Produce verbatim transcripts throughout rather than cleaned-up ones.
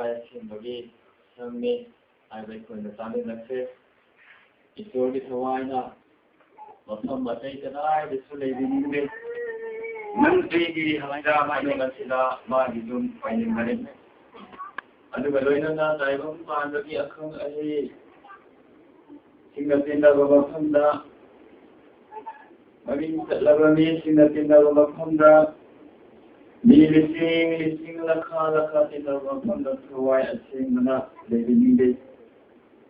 ꯑꯁꯦꯡꯕꯒꯤ ꯁꯪꯅꯤ ꯍꯥꯏꯕ ꯑꯩꯈꯣꯏꯅ ꯇꯥꯃꯤꯟꯅꯈ꯭ꯔꯦ꯫ ꯏꯁꯣꯔꯒꯤ ꯊꯋꯥꯏꯅ ꯃꯐꯝ ꯑꯇꯩ ꯀꯗꯥꯏꯗꯁꯨ ꯂꯩꯕꯤꯅꯤꯡꯗꯦ꯫ ꯅꯨꯡꯇꯤꯒꯤ ꯍꯪꯒꯥꯝ ꯃꯅꯨꯡ ꯑꯁꯤꯗ ꯃꯥꯒꯤ ꯌꯨꯝ ꯑꯣꯏꯅꯤꯡꯕꯅꯤ꯫ ꯑꯗꯨꯒ ꯂꯣꯏꯅꯅ ꯇꯥꯏꯕꯪ ꯄꯥꯟꯕꯒꯤ ꯑꯈꯪ ꯑꯍꯩ ꯁꯤꯡꯅ ꯇꯤꯟꯅꯕ ꯃꯐꯝꯗ, ꯃꯃꯤꯡ ꯆꯠꯂꯕ ꯃꯤꯁꯤꯡꯅ ꯇꯤꯟꯅꯕ ꯃꯐꯝꯗ, ꯃꯤ ꯂꯤꯁꯤꯡ ꯂꯤꯁꯤꯡ, ꯂꯈꯥ ꯂꯈꯥ ꯇꯤꯟꯅꯕ ꯃꯐꯝꯗ ꯊꯋꯥꯏ ꯑꯁꯦꯡꯕꯅ ꯂꯩꯕꯤꯅꯤꯡꯗꯦ꯫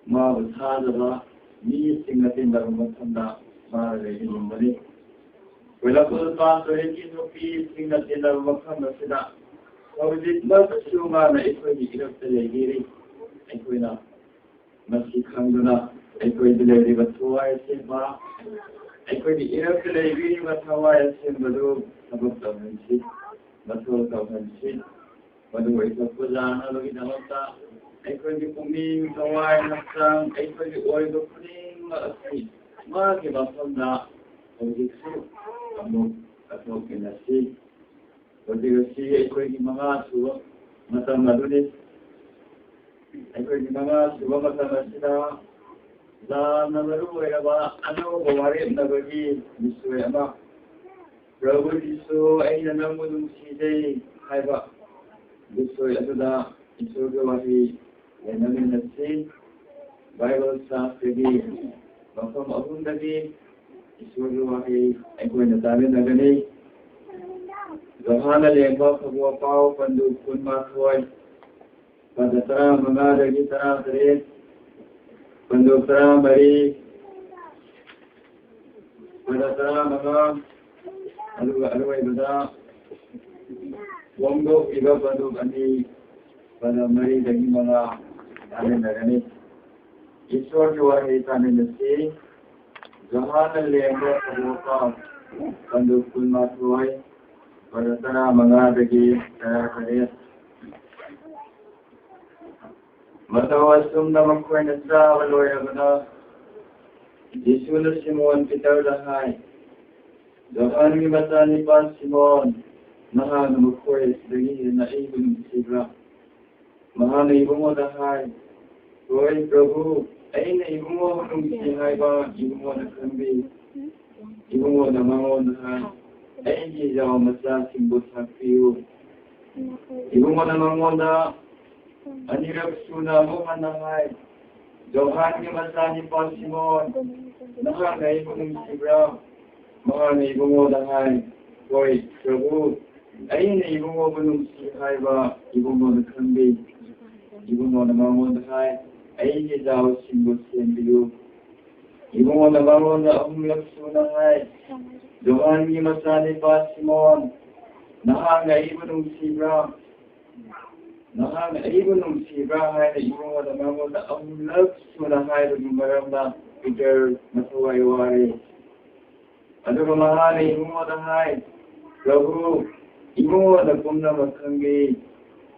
ꯃꯥꯕꯨ ꯊꯥꯖꯕ ꯃꯤꯁꯤꯡꯅ ꯇꯤꯟꯅꯕ ꯃꯐꯝꯗ ꯃꯥꯅ ꯂꯩꯕꯤꯅꯤꯡꯕꯅꯤ꯫ ꯀꯣꯏꯂꯥꯄꯨꯔ ꯄꯥꯟ ꯇꯨꯔꯦꯜꯒꯤ ꯅꯨꯄꯤꯁꯤꯡꯅ ꯇꯤꯟꯅꯕ ꯃꯐꯝ ꯑꯁꯤꯗ ꯍꯧꯖꯤꯛꯃꯛꯁꯨ ꯃꯥꯅ ꯑꯩꯈꯣꯏꯒꯤ ꯏꯔꯛꯇ ꯂꯩꯕꯤꯔꯤ꯫ ꯑꯩꯈꯣꯏꯅ ꯃꯁꯤ ꯈꯪꯗꯨꯅ ꯑꯩꯈꯣꯏꯗ ꯂꯩꯔꯤꯕ ꯊꯋꯥꯏ ꯑꯁꯦꯡꯕ, ꯑꯩꯈꯣꯏꯒꯤ ꯏꯔꯛꯇ ꯂꯩꯕꯤꯔꯤꯕ ꯊꯋꯥꯏ ꯑꯁꯦꯡꯕꯗꯨ ꯊꯕꯛ ꯇꯧꯍꯟꯁꯤ, ꯃꯊꯧ ꯇꯧꯍꯟꯁꯤ꯫ ꯃꯗꯨ ꯑꯣꯏꯊꯣꯛꯄ ꯌꯥꯅꯕꯒꯤꯗꯃꯛꯇ ꯑꯩꯈꯣꯏꯒꯤ ꯄꯨꯛꯅꯤꯡ, ꯊꯋꯥꯏ, ꯍꯛꯆꯥꯡ, ꯑꯩꯈꯣꯏꯒꯤ ꯑꯣꯏꯕ ꯈꯨꯗꯤꯡꯃꯛ ꯑꯁꯤ ꯃꯥꯒꯤ ꯃꯐꯝꯗ ꯍꯧꯖꯤꯛꯁꯨ ꯑꯃꯨꯛ ꯀꯠꯊꯣꯛꯃꯤꯟꯅꯁꯤ꯫ ꯍꯧꯖꯤꯛ ꯑꯁꯤ ꯑꯩꯈꯣꯏꯒꯤ ꯃꯉꯥ ꯁꯨꯕ ꯃꯇꯝ ꯑꯗꯨꯅꯤ꯫ ꯑꯩꯈꯣꯏꯒꯤ ꯃꯉꯥ ꯁꯨꯕ ꯃꯇꯝ ꯑꯁꯤꯗ ꯌꯥꯝꯅ ꯃꯔꯨ ꯑꯣꯏꯔꯕ ꯑꯅꯧꯕ ꯋꯥꯔꯦꯞꯅꯕꯒꯤ ꯃꯤꯁꯣꯏ ꯑꯃ, "ꯄ꯭ꯔꯚꯨ ꯖꯤꯁꯨ, ꯑꯩꯅ ꯅꯪꯕꯨ ꯅꯨꯡꯁꯤꯖꯩ" ꯍꯥꯏꯕ ꯃꯤꯁꯣꯏ ꯑꯗꯨꯗ ꯏꯁꯣꯔꯒꯤ ꯋꯥꯍꯩ ꯂꯩꯅꯃꯤꯟꯅꯁꯤ꯫ ꯕꯥꯏꯕꯜ ꯁꯥꯁꯇ꯭ꯔꯒꯤ ꯃꯐꯝ ꯑꯍꯨꯝꯗꯒꯤ ꯏꯁꯣꯔꯒꯤ ꯋꯥꯍꯩ ꯑꯩꯈꯣꯏꯅ ꯇꯥꯃꯤꯟꯅꯒꯅꯤ꯫ ꯌꯣꯍꯥꯟꯅ ꯂꯦꯡꯕ ꯐꯕꯨ ꯄꯥꯎ, ꯄꯟꯗꯨ ꯀꯨꯟꯃꯥꯊꯣꯏ, ꯄꯗ ꯇꯔꯥꯃꯉꯥꯗꯒꯤ ꯇꯔꯥꯇꯔꯦꯠ, ꯄꯟꯗꯨ ꯇꯔꯥꯃꯔꯤ, ꯄꯗ ꯇꯔꯥꯃꯉꯥ, ꯑꯗꯨꯒ ꯑꯔꯣꯏꯕꯗ ꯐꯣꯡꯗꯣꯛꯂꯤꯕ ꯄꯟꯗꯨ ꯑꯅꯤ, ꯄꯗ ꯃꯔꯤꯗꯒꯤ ꯃꯉꯥ ꯇꯥꯃꯤꯟꯅꯒꯅꯤ꯫ ꯏꯁꯣꯔꯒꯤ ꯋꯥꯍꯩ ꯇꯥꯃꯤꯟꯅꯁꯤ꯫ ꯌꯣꯍꯥꯟꯅ ꯂꯦꯡꯕ ꯐꯕꯨ ꯄꯥꯎ, ꯄꯟꯗꯨ ꯀꯨꯟꯃꯥꯊꯣꯏ, ꯄꯗ ꯇꯔꯥꯃꯉꯥꯗꯒꯤ ꯇꯔꯥꯇꯔꯦꯠ꯫ ꯃꯇꯧ ꯑꯁꯨꯝꯅ ꯃꯈꯣꯏꯅ ꯆꯥꯕ ꯂꯣꯏꯔꯕꯗ, ꯖꯤꯁꯨꯅ ꯁꯤꯃꯣꯟ ꯄꯤꯇꯔꯗ ꯍꯥꯏ, "ꯌꯣꯍꯥꯟꯒꯤ ꯃꯆꯥꯅꯤꯄꯥ ꯁꯤꯃꯣꯟ, ꯅꯍꯥꯛꯅ ꯃꯈꯣꯏ ꯑꯁꯤꯗꯒꯤ ꯍꯦꯟꯅ ꯑꯩꯕꯨ ꯅꯨꯡꯁꯤꯕ꯭ꯔꯥ?" ꯃꯥꯅ ꯏꯕꯨꯡꯉꯣꯗ ꯍꯥꯏ, "ꯍꯣꯏ ꯄ꯭ꯔꯚꯨ, ꯑꯩꯅ ꯏꯕꯨꯡꯉꯣꯕꯨ ꯅꯨꯡꯁꯤ ꯍꯥꯏꯕ ꯏꯕꯨꯡꯉꯣꯅ ꯈꯪꯕꯤ꯫" ꯏꯕꯨꯡꯉꯣꯅ ꯃꯉꯣꯟꯗ ꯍꯥꯏ, "ꯑꯩꯒꯤ ꯏꯖꯥꯎ ꯃꯆꯥꯁꯤꯡꯕꯨ ꯊꯥꯛꯄꯤꯌꯨ꯫" ꯏꯕꯨꯡꯉꯣꯅ ꯃꯉꯣꯟꯗ ꯑꯅꯤꯔꯛ ꯁꯨꯅ ꯑꯃꯨꯛ ꯍꯟꯅ ꯍꯥꯏ, "ꯖꯣꯍꯥꯟꯒꯤ ꯃꯆꯥꯅꯤꯄꯥ ꯁꯤꯃꯣꯟ, ꯅꯍꯥꯛꯅ ꯑꯩꯕꯨ ꯅꯨꯡꯁꯤꯕ꯭ꯔꯥ?" ꯃꯍꯥꯛꯅ ꯏꯕꯨꯡꯉꯣꯗ ꯍꯥꯏ, "ꯍꯣꯏ ꯄ꯭ꯔꯚꯨ, ꯑꯩꯅ ꯏꯕꯨꯡꯉꯣꯕꯨ ꯅꯨꯡꯁꯤ ꯍꯥꯏꯕ ꯏꯕꯨꯡꯉꯣꯅ ꯈꯪꯕꯤ꯫" ꯏꯕꯨꯡꯉꯣꯅ ꯃꯉꯣꯟꯗ ꯍꯥꯏ, "ꯑꯩꯒꯤ ꯏꯖꯥꯎꯁꯤꯡꯕꯨ ꯁꯦꯝꯕꯤꯌꯨ꯫" ꯏꯕꯨꯡꯉꯣꯅ ꯃꯉꯣꯟꯗ ꯑꯍꯨꯝꯂꯛ ꯁꯨꯅ ꯍꯥꯏ, "ꯖꯣꯍꯥꯟꯒꯤ ꯃꯆꯥꯅꯤꯄꯥ ꯁꯤꯃꯣꯟ, ꯅꯍꯥꯛꯅ ꯑꯩꯕꯨ ꯅꯨꯡꯁꯤꯕ꯭ꯔꯥ? ꯅꯍꯥꯛꯅ ꯑꯩꯕꯨ ꯅꯨꯡꯁꯤꯕ꯭ꯔꯥ?" ꯍꯥꯏꯅ ꯏꯕꯨꯡꯉꯣꯅ ꯃꯉꯣꯟꯗ ꯑꯍꯨꯝꯂꯛ ꯁꯨꯅ ꯍꯥꯏꯕꯒꯤ ꯃꯔꯝꯅ ꯄꯤꯇꯔ ꯃꯊꯧꯋꯥꯏ ꯋꯥꯔꯦ꯫ ꯑꯗꯨꯒ ꯃꯍꯥꯛꯅ ꯏꯕꯨꯡꯉꯣꯗ ꯍꯥꯏ, "ꯄ꯭ꯔꯚꯨ, ꯏꯕꯨꯡꯉꯣꯅ ꯄꯨꯝꯅꯃꯛ ꯈꯪꯕꯤ꯫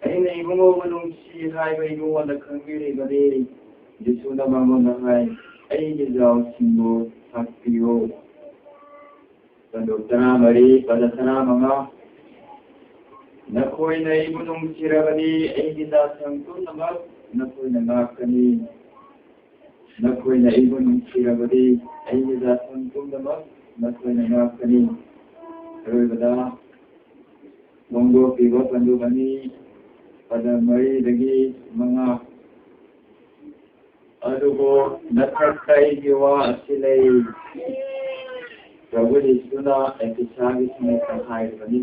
ꯑꯩꯅ ꯏꯕꯨꯡꯉꯣꯕꯨ ꯅꯨꯡꯁꯤ ꯍꯥꯏꯕ ꯏꯕꯨꯡꯉꯣꯅ ꯈꯪꯕꯤꯔꯤꯕꯅꯤ꯫" ꯌꯤꯁꯨꯅ ꯃꯉꯣꯟꯗ ꯍꯥꯏ, "ꯑꯩꯒꯤ ꯏꯖꯥꯎꯁꯤꯡꯕꯨ ꯊꯥꯛꯄꯤꯌꯨ꯫" ꯄꯟꯗꯨꯞ ꯇꯔꯥꯃꯔꯤ, ꯄꯗ ꯇꯔꯥꯃꯉꯥ꯫ "ꯅꯈꯣꯏꯅ ꯑꯩꯕꯨ ꯅꯨꯡꯁꯤꯔꯕꯗꯤ ꯑꯩꯒꯤ ꯖꯥꯠꯁꯪ ꯄꯨꯝꯅꯃꯛ ꯅꯈꯣꯏꯅ ꯉꯥꯛꯀꯅꯤ꯫ ꯅꯈꯣꯏꯅ ꯑꯩꯕꯨ ꯅꯨꯡꯁꯤꯔꯕꯗꯤ ꯑꯩꯒꯤ ꯖꯥꯠꯁꯪ ꯄꯨꯝꯅꯃꯛ ꯅꯈꯣꯏꯅ ꯉꯥꯛꯀꯅꯤ꯫" ꯑꯔꯣꯏꯕꯗ ꯐꯣꯡꯗꯣꯛꯄꯤꯕ ꯄꯟꯗꯨꯞ ꯑꯅꯤ, ꯄꯗ ꯃꯔꯤꯗꯒꯤ ꯃꯉꯥ꯫ "ꯑꯗꯨꯕꯨ ꯅꯊꯛꯇ ꯑꯩꯒꯤ ꯋꯥ ꯑꯁꯤ ꯂꯩ꯫" ꯄ꯭ꯔꯚꯨ ꯌꯤꯁꯨꯅ ꯑꯦꯐꯤꯁꯥꯒꯤ ꯁꯤꯡꯅꯇ ꯍꯥꯏꯔꯤꯕꯅꯤ꯫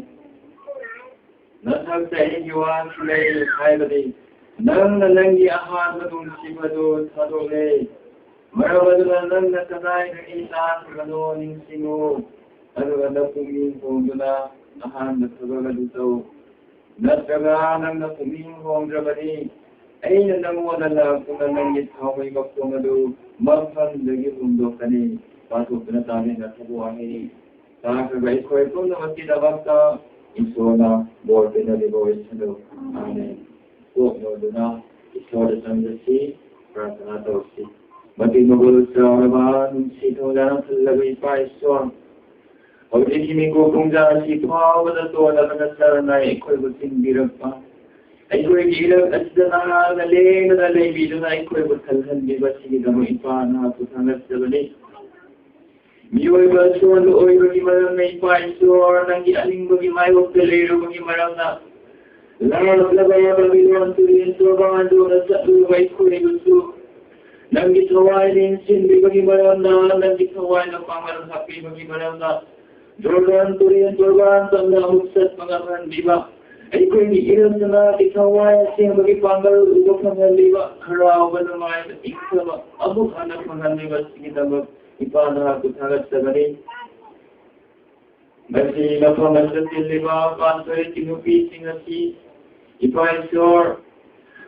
"ꯅꯊꯛꯇ ꯑꯩꯒꯤ ꯋꯥ ꯑꯁꯤ ꯂꯩ" ꯍꯥꯏꯕꯗꯤ, ꯅꯪꯅ ꯅꯪꯒꯤ ꯑꯍꯥꯟꯕ ꯅꯨꯡꯁꯤꯕꯗꯨ ꯊꯥꯗꯣꯛꯂꯦ꯫ ꯃꯔꯝ ꯑꯗꯨꯅ ꯅꯪꯅ ꯀꯗꯥꯏꯗꯒꯤ ꯇꯥꯈꯤꯕꯅꯣ ꯅꯤꯡꯁꯤꯡꯉꯨ, ꯑꯗꯨꯒ ꯅꯄꯨꯛꯅꯤꯡ ꯍꯣꯡꯗꯨꯅ ꯑꯍꯥꯟꯕ ꯊꯕꯛ ꯑꯗꯨ ꯇꯧ꯫ ꯅꯠꯇ꯭ꯔꯒ ꯅꯪꯅ ꯄꯨꯛꯅꯤꯡ ꯍꯣꯡꯗ꯭ꯔꯕꯗꯤ, ꯑꯩꯅ ꯅꯪꯉꯣꯟꯗ ꯂꯥꯛꯇꯨꯅ ꯅꯪꯒꯤ ꯊꯥꯎꯃꯩ ꯃꯈꯣꯡ ꯑꯗꯨ ꯃꯐꯝꯗꯒꯤ ꯍꯨꯝꯗꯣꯛꯀꯅꯤ꯫ ꯄꯥꯊꯣꯛꯇꯨꯅ ꯇꯥꯃꯤꯟꯅ ꯊꯕꯛ ꯋꯥꯍꯩ ꯇꯥꯈ꯭ꯔꯕ ꯑꯩꯈꯣꯏ ꯄꯨꯝꯅꯃꯛꯀꯤꯗꯃꯛꯇ ꯏꯁꯣꯔꯅ ꯕꯣꯔ ꯄꯤꯅꯕꯤꯕ ꯑꯣꯏꯁꯅꯨ꯫ ꯑꯥꯃꯦꯟ꯫ ꯀꯣꯛ ꯅꯣꯟꯗꯨꯅ ꯏꯁꯣꯔꯗ ꯆꯪꯖꯁꯤ, ꯄ꯭ꯔꯥꯔꯊꯅꯥ ꯇꯧꯁꯤ꯫ ꯃꯇꯤꯛ ꯃꯒꯨꯟ ꯆꯥꯎꯔꯕ, ꯅꯨꯡꯁꯤ ꯊꯧꯖꯥꯜ ꯊꯜꯂꯕ ꯏꯄꯥ ꯏꯁꯣꯔ, ꯍꯧꯖꯤꯛꯀꯤ ꯃꯤꯀꯨꯞ ꯄꯨꯡꯖꯥ ꯑꯁꯤ ꯐꯥꯎꯕꯗ ꯇꯣꯜꯂꯕ ꯅꯆꯥꯅ ꯑꯩꯈꯣꯏꯕꯨ ꯊꯤꯡꯕꯤꯔꯛꯄ, ꯑꯩꯈꯣꯏꯒꯤ ꯏꯔꯛ ꯑꯁꯤꯗ ꯅꯍꯥꯛꯅ ꯂꯦꯡꯗꯅ ꯂꯩꯕꯤꯗꯨꯅ ꯑꯩꯈꯣꯏꯕꯨ ꯊꯜꯍꯟꯕꯤꯕ ꯑꯁꯤꯒꯤꯗꯃꯛ ꯏꯄꯥ ꯅꯍꯥꯛꯄꯨ ꯊꯥꯒꯠꯆꯕꯅꯤ꯫ ꯃꯤꯑꯣꯏꯕ ꯑꯁꯣꯟꯕ ꯑꯣꯏꯕꯒꯤ ꯃꯔꯝꯅ ꯏꯄꯥ ꯏꯁꯣꯔ ꯅꯪꯒꯤ ꯑꯅꯤꯡꯕꯒꯤ ꯃꯥꯌꯣꯛꯇ ꯂꯩꯔꯨꯕꯒꯤ ꯃꯔꯝꯅ ꯂꯥꯛꯂꯕ ꯕꯥꯕꯤꯂꯣꯟ ꯇꯨꯔꯦꯜ ꯇꯣꯔꯕꯥꯟꯗꯧꯅ ꯆꯠꯂꯨꯕ ꯑꯩꯈꯣꯏꯕꯨꯁꯨ ꯅꯪꯒꯤ ꯊꯋꯥꯏꯅ ꯏꯟꯁꯤꯟꯕꯤꯕꯒꯤ ꯃꯔꯝꯅ, ꯅꯪꯒꯤ ꯊꯋꯥꯏꯅ ꯄꯥꯡꯒꯜ ꯍꯥꯞꯄꯤꯕꯒꯤ ꯃꯔꯝꯅ ꯖꯣꯔꯗꯥꯟ ꯇꯨꯔꯦꯜ ꯇꯣꯔꯕꯥꯟ ꯇꯝꯅ ꯑꯃꯨꯛ ꯆꯠꯄ ꯉꯝꯍꯟꯕꯤꯕ, ꯑꯩꯈꯣꯏꯒꯤ ꯏꯔꯝꯗ ꯅꯍꯥꯛꯀꯤ ꯊꯋꯥꯏ ꯑꯁꯦꯡꯕꯒꯤ ꯄꯥꯡꯒꯜ ꯎꯕ ꯐꯪꯍꯟꯕꯤꯕ, ꯍꯔꯥꯎꯕ ꯅꯨꯡꯉꯥꯏꯕ ꯏꯪꯊꯕ ꯑꯃꯨꯛ ꯍꯟꯅ ꯐꯪꯍꯟꯕꯤꯕ ꯑꯁꯤꯒꯤꯗꯃꯛ ꯏꯄꯥ ꯅꯍꯥꯛꯄꯨ ꯊꯥꯒꯠꯆꯕꯅꯤ꯫ ꯉꯁꯤ ꯃꯐꯝ ꯑꯁꯤꯗ ꯇꯤꯜꯂꯤꯕ ꯄꯥꯟꯊꯣꯏꯒꯤ ꯅꯨꯄꯤꯁꯤꯡ ꯑꯁꯤ ꯏꯄꯥ ꯏꯁꯣꯔ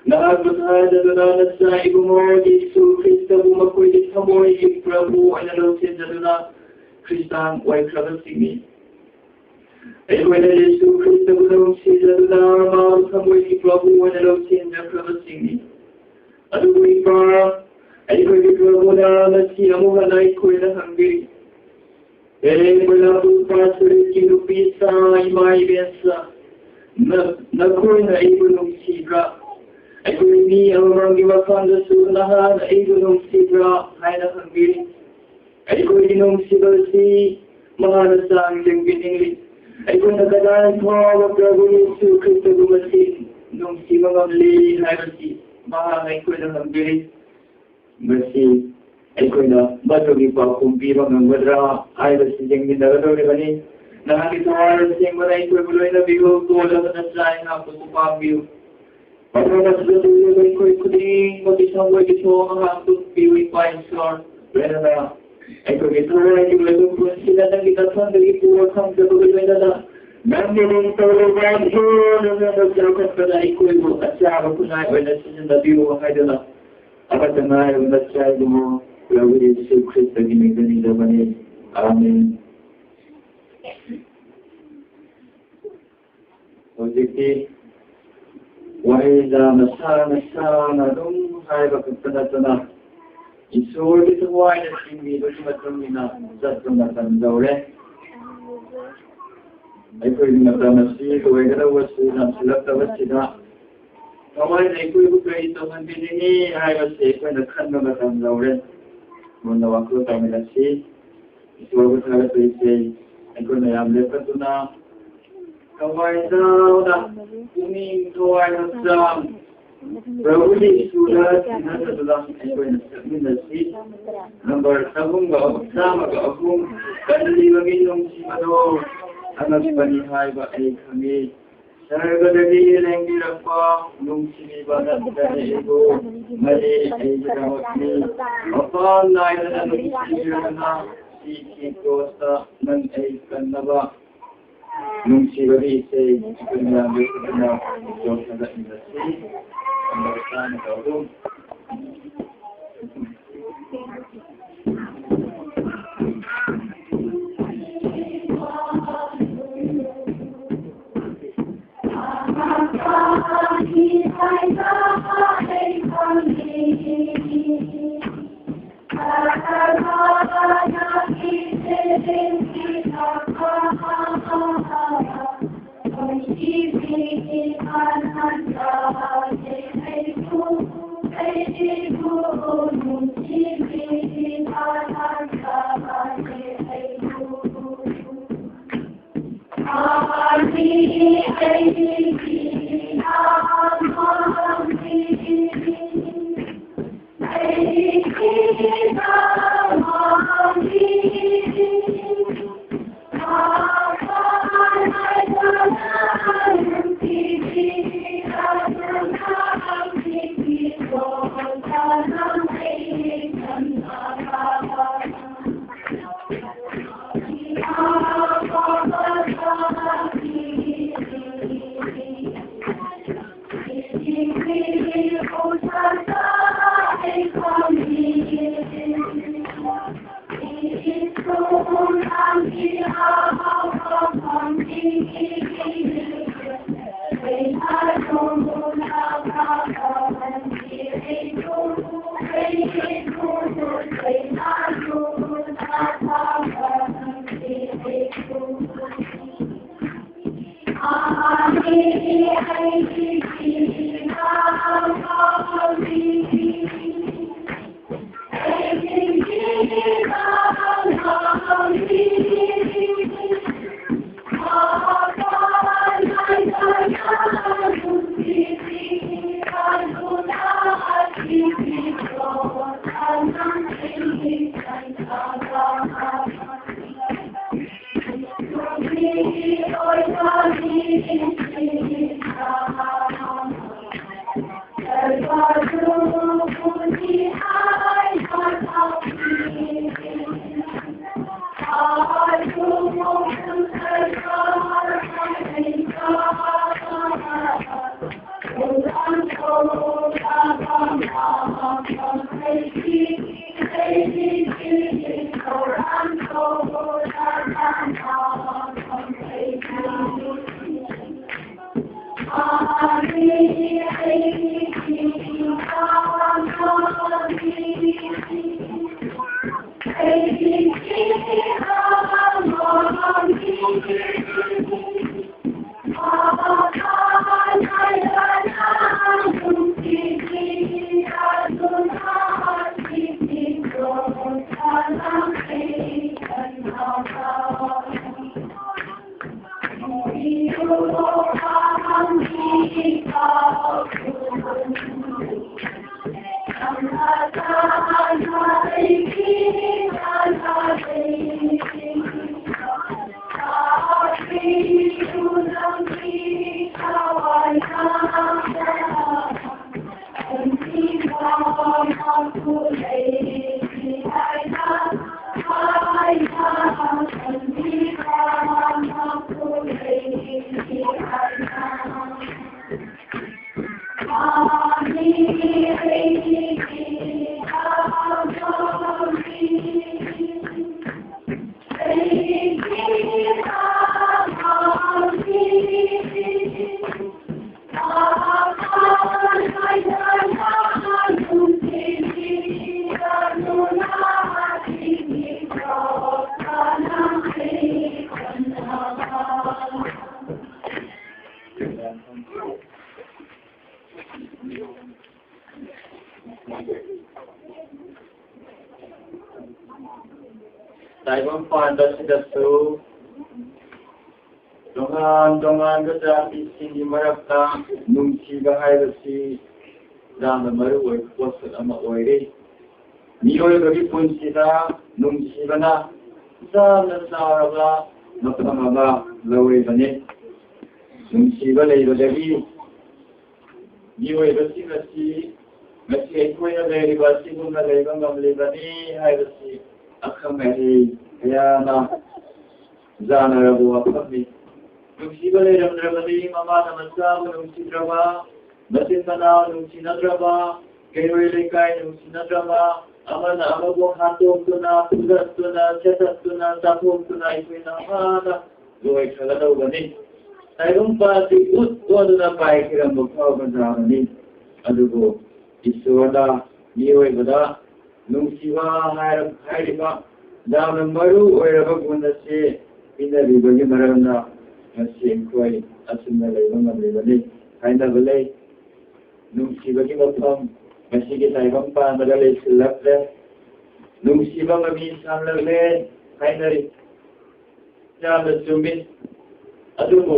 ꯅꯍꯥꯛꯄꯨ ꯊꯥꯖꯗꯨꯅ ꯅꯆꯥ ꯏꯕꯨꯡꯉꯣ ꯌꯦꯁꯨ ꯈ꯭ꯔꯤꯁꯇꯕꯨ ꯃꯈꯣꯏꯒꯤ ꯊꯃꯣꯏꯒꯤ ꯄ꯭ꯔꯚꯨ ꯑꯣꯏꯅ ꯂꯧꯁꯤꯟꯖꯗꯨꯅ ꯈ꯭ꯔꯤꯁꯇꯥꯟ ꯑꯣꯏꯈ꯭ꯔꯕꯁꯤꯡꯅꯤ꯫ ꯑꯩꯈꯣꯏꯅ ꯌꯦꯁꯨ ꯈ꯭ꯔꯤꯁꯇꯕꯨ ꯅꯨꯡꯁꯤꯖꯗꯨꯅ ꯃꯥꯕꯨ ꯊꯃꯣꯏꯒꯤ ꯄ꯭ꯔꯚꯨ ꯑꯣꯏꯅ ꯂꯧꯁꯤꯟꯖꯈ꯭ꯔꯕꯁꯤꯡꯅꯤ꯫ ꯑꯗꯨꯕꯨ ꯏꯄꯥ, ꯑꯩꯈꯣꯏꯒꯤ ꯄ꯭ꯔꯚꯨꯅ ꯉꯁꯤ ꯑꯃꯨꯛ ꯍꯟꯅ ꯑꯩꯈꯣꯏꯗ ꯍꯪꯕꯤꯔꯤ, "ꯍꯦ ꯃꯣꯏꯅꯥꯕꯨ ꯄꯥꯟꯊꯣꯏꯒꯤ ꯅꯨꯄꯤꯁꯥ, ꯏꯃꯥ ꯏꯕꯦꯟꯁꯥ, ꯅ-, ꯅꯈꯣꯏꯅ ꯑꯩꯕꯨ ꯅꯨꯡꯁꯤꯕ꯭ꯔꯥ? ꯑꯩꯈꯣꯏ ꯃꯤ ꯑꯃꯃꯝꯒꯤ ꯃꯐꯝꯗꯁꯨ ꯅꯍꯥꯛꯅ ꯑꯩꯕꯨ ꯅꯨꯡꯁꯤꯕ꯭ꯔꯥ?" ꯍꯥꯏꯅ ꯍꯪꯕꯤꯔꯤ꯫ ꯑꯩꯈꯣꯏꯒꯤ ꯅꯨꯡꯁꯤꯕ ꯑꯁꯤ ꯃꯍꯥꯛꯅ ꯆꯥꯡ ꯌꯦꯡꯕꯤꯅꯤꯡꯂꯤ꯫ ꯑꯩꯈꯣꯏꯅ ꯀꯗꯥꯏ ꯐꯥꯎꯕ ꯄ꯭ꯔꯚꯨ ꯌꯦꯁꯨ ꯈ꯭ꯔꯤꯁꯇꯕꯨ ꯃꯁꯤ ꯅꯨꯡꯁꯤꯕ ꯉꯝꯂꯤ ꯍꯥꯏꯕꯁꯤ ꯃꯍꯥꯛꯅ ꯑꯩꯈꯣꯏꯗ ꯍꯪꯕꯤꯔꯤ꯫ ꯃꯁꯤ ꯑꯩꯈꯣꯏꯅ ꯃꯗꯨꯒꯤ ꯄꯥꯎꯈꯨꯝ ꯄꯤꯕ ꯉꯝꯒꯗ꯭ꯔꯥ ꯍꯥꯏꯕꯁꯤ ꯌꯦꯡꯃꯤꯟꯅꯒꯗꯧꯔꯤꯕꯅꯤ꯫ ꯅꯍꯥꯛꯀꯤ ꯊꯋꯥꯏ ꯑꯁꯦꯡꯕꯅ ꯑꯩꯈꯣꯏꯕꯨ ꯂꯣꯏꯅꯕꯤꯌꯨ, ꯀꯣꯜꯂꯕ ꯅꯆꯥ ꯑꯩꯍꯥꯛꯄꯨ ꯄꯥꯝꯕꯤꯌꯨ꯫ ꯃꯐꯝ ꯑꯁꯤꯗ ꯇꯨꯝꯂꯤꯕ ꯑꯩꯈꯣꯏ ꯈꯨꯗꯤꯡꯃꯛꯀꯤ ꯊꯃꯣꯏꯒꯤ ꯊꯣꯡ ꯉꯥꯏꯍꯥꯛ ꯇꯨꯝꯕꯤꯌꯨ, ꯏꯄꯥ ꯏꯁꯣꯔ꯫ ꯂꯣꯏꯅꯅ ꯑꯩꯈꯣꯏꯒꯤ ꯊꯋꯥꯏꯒꯤ ꯑꯣꯏꯕ ꯄꯨꯟꯁꯤꯗ ꯅꯪꯒꯤ ꯅꯊꯪꯗꯒꯤ ꯄꯨꯕ ꯈꯪꯖꯕꯒ ꯂꯣꯏꯅꯅ ꯅꯪꯒꯤ ꯅꯤꯡꯊꯧ ꯂꯩꯕꯥꯛ ꯍꯦꯟꯅ ꯆꯥꯎꯈꯠꯄꯗ ꯑꯩꯈꯣꯏꯕꯨ ꯑꯆꯥꯕ ꯈꯨꯟꯅꯥꯏ ꯑꯣꯏꯅ ꯁꯤꯖꯤꯟꯅꯕꯤꯌꯨ ꯍꯥꯏꯗꯨꯅ ꯑꯃꯠꯇ ꯉꯥꯏꯔꯕ ꯅꯆꯥ ꯏꯕꯨꯡꯉꯣ ꯄ꯭ꯔꯚꯨ ꯌꯦꯁꯨ ꯈ꯭ꯔꯤꯁꯇꯒꯤ ꯃꯤꯡꯗ ꯅꯤꯖꯕꯅꯤ꯫ ꯑꯥꯃꯦꯟ꯫ ꯍꯧꯖꯤꯛꯇꯤ ꯋꯥꯍꯩꯗ ꯃꯁꯥꯅ ꯁꯥꯅ ꯑꯗꯨꯝ ꯍꯥꯏꯕ ꯈꯛꯇ ꯅꯠꯇꯅ ꯏꯁꯣꯔꯒꯤ ꯊꯋꯥꯏꯅ ꯆꯤꯡꯕꯤꯕꯒꯤ ꯃꯇꯨꯡ ꯏꯟꯅ ꯆꯠꯄ ꯃꯇꯝ ꯌꯧꯔꯦ꯫ ꯑꯩꯈꯣꯏꯒꯤ ꯃꯇꯝ ꯑꯁꯤ ꯂꯣꯏꯒꯗꯧꯕꯁꯨ ꯅꯛꯁꯤꯜꯂꯛꯇꯕꯁꯤꯗ ꯊꯋꯥꯏꯅ ꯑꯩꯈꯣꯏꯕꯨ ꯀꯔꯤ ꯇꯧꯍꯟꯕꯤꯅꯤꯡꯉꯤ ꯍꯥꯏꯕꯁꯤ ꯑꯩꯈꯣꯏꯅ ꯈꯟꯕ ꯃꯇꯝ ꯂꯧꯔꯦ꯫ ꯃꯨꯟꯅ ꯋꯥꯈꯜ ꯇꯧꯃꯤꯟꯅꯁꯤ꯫ ꯏꯁꯣꯔꯕꯨ ꯊꯥꯒꯠꯄ ꯏꯁꯩ ꯑꯩꯈꯣꯏ ꯃꯌꯥꯝ ꯂꯦꯞꯈꯠꯇꯨꯅ ꯊꯋꯥꯏ ꯇꯥꯎꯅ ꯄꯨꯛꯅꯤꯡ ꯊꯋꯥꯏ ꯍꯛꯆꯥꯡ ꯄ꯭ꯔꯚꯨ ꯌꯤꯁꯨꯗ ꯊꯤꯅꯖꯗꯨꯅ ꯑꯩꯈꯣꯏꯅ ꯁꯛꯃꯤꯟꯅꯁꯤ꯫ ꯅꯝꯕꯔ ꯆꯍꯨꯝꯒ ꯑꯍꯨꯝ, ꯆꯥꯝꯃꯒ ꯑꯍꯨꯝ, ꯀꯜꯂꯤꯕꯒꯤ ꯅꯨꯡꯁꯤꯕꯗꯣ ꯑꯉꯛꯄꯅꯤ ꯍꯥꯏꯕ ꯑꯩ ꯈꯪꯉꯤ꯫ ꯁꯔꯒꯗꯒꯤ ꯂꯦꯡꯕꯤꯔꯛꯄ ꯅꯨꯡꯁꯤꯕꯤꯕ ꯅꯠꯇ꯭ꯔꯒ ꯑꯩꯕꯨ ꯃꯔꯤ ꯑꯩꯒꯤꯗꯃꯛꯅꯤ꯫ ꯃꯄꯥꯟ ꯅꯥꯏꯗꯅ ꯅꯨꯡꯁꯤꯕꯤꯔꯗꯨꯅ ꯁꯤꯈꯤ ꯀ꯭ꯔꯣꯁꯇ ꯅꯪ ꯑꯩ ꯀꯟꯅꯕ꯫ ꯅꯨꯡꯁꯤꯕꯒꯤ ꯏꯁꯩ ꯑꯩꯈꯣꯏ ꯃꯌꯥꯝꯒꯤ ꯈꯨꯠꯇꯨꯅ ꯏꯁꯣꯔ ꯊꯥꯒꯠꯃꯤꯟꯅꯁꯤ꯫ ꯅꯝꯕꯔ ꯆꯥꯝꯃꯒ ꯑꯍꯨꯝ꯫ ꯇꯥꯏꯕꯪꯄꯥꯟꯗ ꯑꯁꯤꯗꯁꯨ ꯇꯣꯉꯥꯟ ꯇꯣꯉꯥꯟꯕ ꯖꯥꯇꯤꯁꯤꯡꯒꯤ ꯃꯔꯛꯇ ꯅꯨꯡꯁꯤꯕ ꯍꯥꯏꯕꯁꯤ ꯌꯥꯝꯅ ꯃꯔꯨ ꯑꯣꯏꯕ ꯄꯣꯠꯁꯛ ꯑꯃ ꯑꯣꯏꯔꯤ꯫ ꯃꯤꯑꯣꯏꯕꯒꯤ ꯄꯨꯟꯁꯤꯗ ꯅꯨꯡꯁꯤꯕꯅ ꯌꯥꯝꯅ ꯆꯥꯎꯔꯕ ꯃꯐꯝ ꯑꯃ ꯂꯧꯔꯤꯕꯅꯤ꯫ ꯅꯨꯡꯁꯤꯕ ꯂꯩꯕꯗꯒꯤ ꯃꯤꯑꯣꯏꯕꯁꯤꯡ ꯑꯁꯤ ꯉꯁꯤ ꯑꯩꯈꯣꯏꯅ ꯂꯩꯔꯤꯕ ꯑꯁꯤꯒꯨꯝꯅ ꯂꯩꯕ ꯉꯝꯂꯤꯕꯅꯤ ꯍꯥꯏꯕꯁꯤ ꯑꯈꯪ ꯑꯍꯩ ꯀꯌꯥꯅ ꯌꯥꯅꯔꯕ ꯋꯥꯐꯝꯅꯤ꯫ ꯅꯨꯡꯁꯤꯕ ꯂꯩꯔꯝꯗ꯭ꯔꯕꯗꯤ ꯃꯃꯥꯅ ꯃꯆꯥꯕꯨ ꯅꯨꯡꯁꯤꯗ꯭ꯔꯕ, ꯃꯆꯤꯟ ꯃꯅꯥꯎ ꯅꯨꯡꯁꯤꯅꯗ꯭ꯔꯕ, ꯀꯩꯔꯣꯏ ꯂꯩꯀꯥꯏ ꯅꯨꯡꯁꯤꯅꯗ꯭ꯔꯕ, ꯑꯃꯅ ꯑꯃꯕꯨ ꯍꯥꯠꯇꯣꯛꯇꯨꯅ, ꯐꯨꯗꯠꯇꯨꯅ, ꯁꯦꯠꯇꯠꯇꯨꯅ, ꯆꯥꯊꯣꯛꯇꯨꯅ ꯑꯩꯈꯣꯏꯅ ꯑꯃꯅ ꯂꯣꯏꯈ꯭ꯔꯒꯗꯧꯕꯅꯤ꯫ ꯇꯥꯏꯕꯪꯄꯥꯟꯁꯤ ꯎꯠ ꯑꯣꯟꯗꯨꯅ ꯄꯥꯏꯈꯤꯔꯝꯕ ꯐꯥꯎꯕ ꯌꯥꯕꯅꯤ꯫ ꯑꯗꯨꯕꯨ ꯏꯁꯣꯔꯅ ꯃꯤꯑꯣꯏꯕꯗ ꯅꯨꯡꯁꯤꯕ ꯍꯥꯏꯔ-, ꯍꯥꯏꯔꯤꯕ ꯌꯥꯝꯅ ꯃꯔꯨ ꯑꯣꯏꯔꯕ ꯒꯨꯟ ꯑꯁꯤ ꯄꯤꯅꯔꯤꯕꯒꯤ ꯃꯔꯝꯅ ꯉꯁꯤ ꯑꯩꯈꯣꯏ ꯑꯁꯨꯝꯅ ꯂꯩꯕ ꯉꯝꯂꯤꯕꯅꯤ꯫ ꯍꯥꯏꯅꯕ ꯂꯩ, ꯅꯨꯡꯁꯤꯕꯒꯤ ꯃꯐꯝ ꯉꯁꯤꯒꯤ ꯇꯥꯏꯕꯪ ꯄꯥꯟꯕꯗ ꯂꯩꯁꯤꯜꯂꯛꯂꯦ꯫ ꯅꯨꯡꯁꯤꯕ ꯃꯃꯤ ꯁꯥꯝꯂꯛꯂꯦ ꯍꯥꯏꯅꯔꯤ꯫ ꯌꯥꯝꯅ ꯆꯨꯝꯃꯤ꯫ ꯑꯗꯨꯕꯨ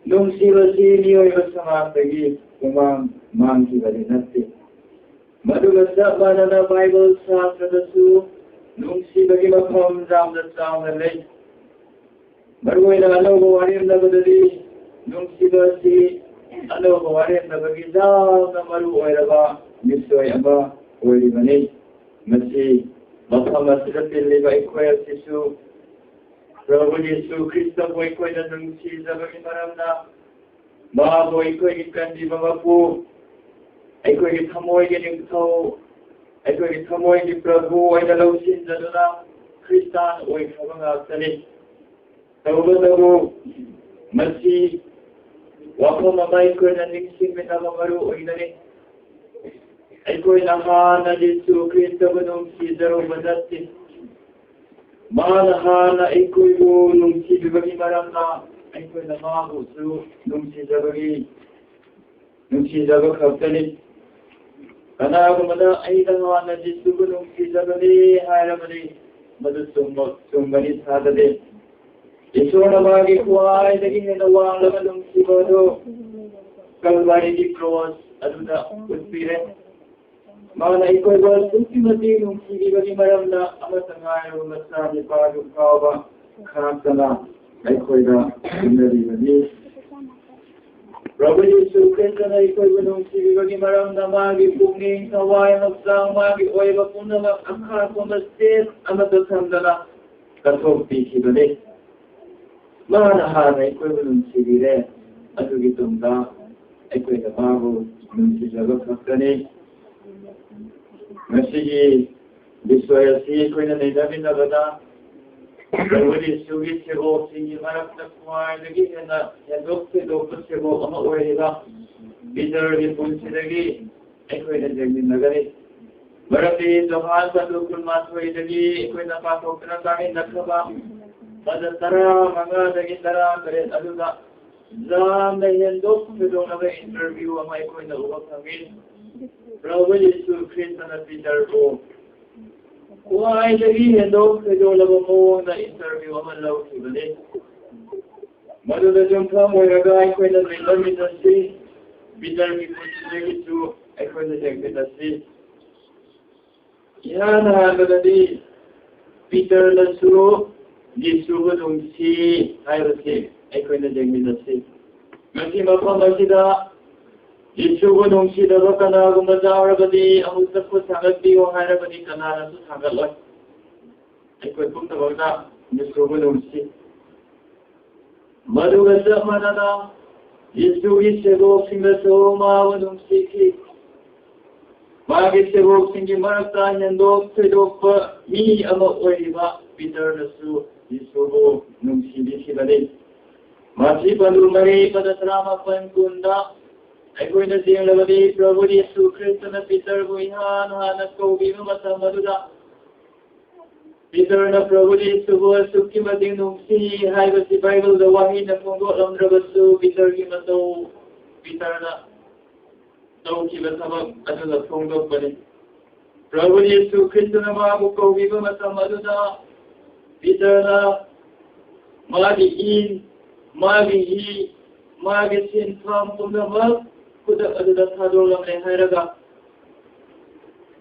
ꯅꯨꯡꯁꯤꯕꯁꯤ ꯃꯤꯑꯣꯏꯕ ꯁꯃꯥꯖꯇꯒꯤ ꯄꯨꯡꯃꯥꯡ ꯃꯥꯡꯈꯤꯕꯗꯤ ꯅꯠꯇꯦ꯫ ꯃꯗꯨꯒ ꯆꯞ ꯃꯥꯟꯅꯅ ꯕꯥꯏꯕꯜ ꯁꯥꯇ꯭ꯔꯗꯁꯨ ꯅꯨꯡꯁꯤꯕꯒꯤ ꯃꯐꯝ ꯌꯥꯝꯅ ꯆꯥꯎꯅ ꯂꯩ꯫ ꯃꯔꯨꯑꯣꯏꯅ ꯑꯅꯧꯕ ꯋꯥꯔꯦꯝꯅꯕꯗꯗꯤ ꯅꯨꯡꯁꯤꯕ ꯑꯁꯤ ꯑꯅꯧꯕ ꯋꯥꯔꯦꯝꯅꯕꯒꯤ ꯌꯥꯝꯅ ꯃꯔꯨ ꯑꯣꯏꯔꯕ ꯃꯤꯁꯣꯏ ꯑꯃ ꯑꯣꯏꯔꯤꯕꯅꯤ꯫ ꯃꯁꯤ ꯃꯐꯝ ꯑꯁꯤꯗ ꯇꯤꯜꯂꯤꯕ ꯑꯩꯈꯣꯏ ꯑꯁꯤꯁꯨ ꯄ꯭ꯔꯚꯨ ꯌꯤꯁꯨ ꯈ꯭ꯔꯤꯁꯇꯕꯨ ꯑꯩꯈꯣꯏꯅ ꯅꯨꯡꯁꯤꯖꯕꯒꯤ ꯃꯔꯝꯅ ꯃꯥꯕꯨ ꯑꯩꯈꯣꯏꯒꯤ ꯀꯟꯕꯤꯕ ꯃꯄꯨ, ꯑꯩꯈꯣꯏꯒꯤ ꯊꯃꯣꯏꯒꯤ ꯅꯤꯡꯊꯧ, ꯑꯩꯈꯣꯏꯒꯤ ꯊꯃꯣꯏꯒꯤ ꯄ꯭ꯔꯚꯨ ꯑꯣꯏꯅ ꯂꯧꯁꯤꯟꯖꯗꯨꯅ ꯈ꯭ꯔꯤꯁꯇꯥꯟ ꯑꯣꯏꯈ꯭ꯔꯕ ꯉꯥꯛꯇꯅꯤ꯫ ꯇꯧꯕꯇꯕꯨ ꯃꯁꯤ ꯋꯥꯐꯝ ꯑꯃ ꯑꯩꯈꯣꯏꯅ ꯅꯤꯡꯁꯤꯡꯃꯤꯟꯅꯕ ꯃꯔꯨ ꯑꯣꯏꯒꯅꯤ꯫ ꯑꯩꯈꯣꯏꯅ ꯍꯥꯟꯅ ꯌꯤꯁꯨ ꯈ꯭ꯔꯤꯁꯇꯕꯨ ꯅꯨꯡꯁꯤꯖꯔꯨꯕ ꯅꯠꯇꯦ꯫ ꯃꯥꯅ ꯍꯥꯟꯅ ꯑꯩꯈꯣꯏꯕꯨ ꯅꯨꯡꯁꯤꯕꯤꯕꯒꯤ ꯃꯔꯝꯅ ꯑꯩꯈꯣꯏꯅ ꯃꯥꯕꯨꯁꯨ ꯅꯨꯡꯁꯤꯖꯕꯒꯤ, ꯅꯨꯡꯁꯤꯖꯕ ꯈꯛꯇꯅꯤ꯫ ꯀꯅꯥꯒꯨꯝꯕꯅ "ꯑꯩꯅ ꯍꯥꯟꯅ ꯖꯤꯁꯨꯕꯨ ꯅꯨꯡꯁꯤꯖꯕꯅꯤ" ꯍꯥꯏꯔꯕꯗꯤ, ꯃꯗꯨ ꯆꯨꯝꯕ, ꯆꯨꯝꯒꯅꯤ ꯊꯥꯖꯗꯦ꯫ ꯏꯁꯣꯔꯅ ꯃꯥꯒꯤ ꯈ꯭ꯋꯥꯏꯗꯒꯤ ꯍꯦꯟꯅ ꯋꯥꯡꯂꯕ ꯅꯨꯡꯁꯤꯕ ꯑꯗꯨ ꯀꯜꯚꯥꯔꯤꯒꯤ ꯀ꯭ꯔꯣꯁ ꯑꯗꯨꯗ ꯎꯠꯄꯤꯔꯦ꯫ ꯃꯥꯅ ꯑꯩꯈꯣꯏꯕꯨ ꯑꯁꯨꯛꯀꯤ ꯃꯇꯤꯛ ꯅꯨꯡꯁꯤꯕꯤꯕꯒꯤ ꯃꯔꯝꯅ ꯑꯃꯠꯇ ꯉꯥꯏꯔꯕ ꯃꯆꯥꯅꯤꯄꯥꯗꯨ ꯐꯥꯎꯕ ꯈꯥꯛꯇꯅ ꯑꯩꯈꯣꯏꯗ ꯄꯤꯅꯔꯤꯕꯅꯤ꯫ ꯄ꯭ꯔꯚꯨ ꯌꯤꯁꯨ ꯈ꯭ꯔꯤꯁꯇꯅ ꯑꯩꯈꯣꯏꯕꯨ ꯅꯨꯡꯁꯤꯕꯤꯕꯒꯤ ꯃꯔꯝꯅ ꯃꯥꯒꯤ ꯄꯨꯛꯅꯤꯡ, ꯊꯋꯥꯏ, ꯍꯛꯆꯥꯡ, ꯃꯥꯒꯤ ꯑꯣꯏꯕ ꯄꯨꯝꯅꯃꯛ ꯑꯈꯥꯛꯄ ꯃꯆꯦꯠ ꯑꯃꯠꯇ ꯊꯝꯗꯅ ꯀꯠꯊꯣꯛꯄꯤꯈꯤꯕꯅꯤ꯫ ꯃꯥꯅ ꯍꯥꯟꯅ ꯑꯩꯈꯣꯏꯕꯨ ꯅꯨꯡꯁꯤꯕꯤꯔꯦ, ꯑꯗꯨꯒꯤ ꯇꯨꯡꯗ ꯑꯩꯈꯣꯏꯅ ꯃꯥꯕꯨ ꯅꯨꯡꯁꯤꯖꯕ ꯈꯛꯇꯅꯤ꯫ ꯉꯁꯤꯒꯤ ꯕꯤꯁꯣꯏ ꯑꯁꯤ ꯑꯩꯈꯣꯏꯅ ꯅꯩꯅꯃꯤꯟꯅꯕꯗ ꯄ꯭ꯔꯚꯨ ꯌꯤꯁꯨꯒꯤ ꯁꯦꯕꯣꯛꯁꯤꯡꯒꯤ ꯃꯔꯛꯇ ꯈ꯭ꯋꯥꯏꯗꯒꯤ ꯍꯦꯟꯅ ꯍꯦꯟꯗꯣꯛ ꯊꯣꯏꯗꯣꯛꯄ ꯁꯦꯕꯣꯛ ꯑꯃ ꯑꯣꯏꯔꯤꯕ ꯄꯤꯇꯔꯒꯤ ꯄꯨꯟꯁꯤꯗꯒꯤ ꯑꯩꯈꯣꯏꯅ ꯌꯦꯡꯃꯤꯟꯅꯒꯅꯤ꯫ ꯃꯔꯝꯗꯤ ꯖꯣꯍꯥꯟ ꯇꯔꯨꯛ ꯀꯨꯟꯃꯥꯊꯣꯏꯗꯒꯤ ꯑꯩꯈꯣꯏꯅ ꯄꯥꯊꯣꯛꯇꯨꯅ ꯇꯥꯃꯤꯟꯅꯈ꯭ꯔꯕ ꯄꯗ ꯇꯔꯥꯃꯉꯥꯗꯒꯤ ꯇꯔꯥꯇꯔꯦꯠ ꯑꯗꯨꯗ ꯌꯥꯝꯅ ꯍꯦꯟꯗꯣꯛ ꯊꯣꯏꯗꯣꯛꯂꯕ ꯏꯟꯇꯔꯚ꯭ꯌꯨ ꯑꯃ ꯑꯩꯈꯣꯏꯅ ꯎꯕ ꯐꯪꯏ꯫ ꯄ꯭ꯔꯚꯨ ꯌꯤꯁꯨ ꯈ꯭ꯔꯤꯁꯇꯅ ꯄꯤꯇꯔꯕꯨ ꯈ꯭ꯋꯥꯏꯗꯒꯤ ꯍꯦꯟꯗꯣꯛ ꯊꯣꯏꯗꯣꯛꯂꯕ ꯃꯑꯣꯡꯗ ꯏꯟꯇꯔꯚ꯭ꯌꯨ ꯑꯃ ꯂꯧꯈꯤꯕꯅꯤ꯫ ꯃꯗꯨꯗ ꯌꯨꯝꯐꯝ ꯑꯣꯏꯔꯒ ꯑꯩꯈꯣꯏꯅ ꯂꯩꯃꯤꯟꯅꯁꯤ꯫ ꯄꯤꯇꯔꯒꯤ ꯄꯨꯟꯁꯤꯗꯒꯤꯁꯨ ꯑꯩꯈꯣꯏꯅ ꯌꯦꯡꯃꯤꯟꯅꯁꯤ꯫ ꯏꯍꯥꯟ ꯍꯥꯟꯕꯗꯗꯤ ꯄꯤꯇꯔꯅꯁꯨ ꯌꯦꯁꯨꯕꯨ ꯅꯨꯡꯁꯤ ꯍꯥꯏꯕꯁꯤ ꯑꯩꯈꯣꯏꯅ ꯌꯦꯡꯃꯤꯟꯅꯁꯤ꯫ ꯉꯁꯤ ꯃꯐꯝ ꯑꯁꯤꯗ ꯌꯦꯁꯨꯕꯨ ꯅꯨꯡꯁꯤꯗꯕ ꯀꯅꯥꯒꯨꯝꯕ ꯌꯥꯎꯔꯕꯗꯤ ꯑꯃꯨꯛꯇ ꯈꯨꯠ ꯊꯥꯡꯒꯠꯄꯤꯌꯨ ꯍꯥꯏꯔꯕꯗꯤ ꯀꯅꯥꯅꯁꯨ ꯊꯥꯡꯒꯠꯂꯣꯏ꯫ ꯑꯩꯈꯣꯏ ꯄꯨꯝꯅꯃꯛꯅ ꯌꯦꯁꯨꯕꯨ ꯅꯨꯡꯁꯤ꯫ ꯃꯗꯨꯒ ꯆꯞ ꯃꯥꯟꯅꯅ ꯌꯦꯁꯨꯒꯤ ꯁꯦꯕꯣꯛꯁꯤꯡꯅꯁꯨ ꯃꯥꯕꯨ ꯅꯨꯡꯁꯤꯈꯤ꯫ ꯃꯥꯒꯤ ꯁꯦꯕꯣꯛꯁꯤꯡꯒꯤ ꯃꯔꯛꯇ ꯍꯦꯟꯗꯣꯛ ꯊꯣꯏꯗꯣꯛꯄ ꯃꯤ ꯑꯃ ꯑꯣꯏꯔꯤꯕ ꯄꯤꯇꯔꯅꯁꯨ ꯌꯦꯁꯨꯕꯨ ꯅꯨꯡꯁꯤꯕꯤꯈꯤꯕꯅꯤ꯫ ꯃꯊꯤ ꯄꯟꯗꯨ ꯃꯔꯤ ꯄꯗ ꯇꯔꯥꯃꯥꯄꯟ ꯀꯨꯟꯗ ꯑꯩꯈꯣꯏꯅ ꯌꯦꯡꯂꯕꯗꯤ ꯄ꯭ꯔꯚꯨ ꯌꯦꯁꯨ ꯈ꯭ꯔꯤꯁꯇꯅ ꯄꯤꯇꯔꯕꯨ ꯏꯍꯥꯟ ꯍꯥꯟꯅ ꯀꯧꯕꯤꯕ ꯃꯇꯝ ꯑꯗꯨꯗ ꯄꯤꯇꯔꯅ ꯄ꯭ꯔꯚꯨ ꯌꯦꯁꯨꯕꯨ ꯑꯁꯨꯛꯀꯤ ꯃꯇꯤꯛ ꯅꯨꯡꯁꯤ ꯍꯥꯏꯕꯁꯤ ꯕꯥꯏꯕꯜꯗ ꯋꯥꯍꯩꯅ ꯐꯣꯡꯗꯣꯛꯂꯝꯗ꯭ꯔꯕꯁꯨ ꯄꯤꯇꯔꯒꯤ ꯃꯇꯧ, ꯄꯤꯇꯔꯅ ꯇꯧꯈꯤꯕ ꯊꯕꯛ ꯑꯗꯨꯅ ꯐꯣꯡꯗꯣꯛꯄꯅꯤ꯫ ꯄ꯭ꯔꯚꯨ ꯌꯦꯁꯨ ꯈ꯭ꯔꯤꯁꯇꯅ ꯃꯥꯕꯨ ꯀꯧꯕꯤꯕ ꯃꯇꯝ ꯑꯗꯨꯗ ꯄꯤꯇꯔꯅ ꯃꯥꯒꯤ ꯏ, ꯃꯥꯒꯤ ꯏ, ꯃꯥꯒꯤ ꯁꯤꯟꯐꯝ ꯄꯨꯝꯅꯃꯛ ꯈꯨꯗꯛ ꯑꯗꯨꯗ ꯊꯥꯗꯣꯛꯂꯝꯃꯦ ꯍꯥꯏꯔꯒ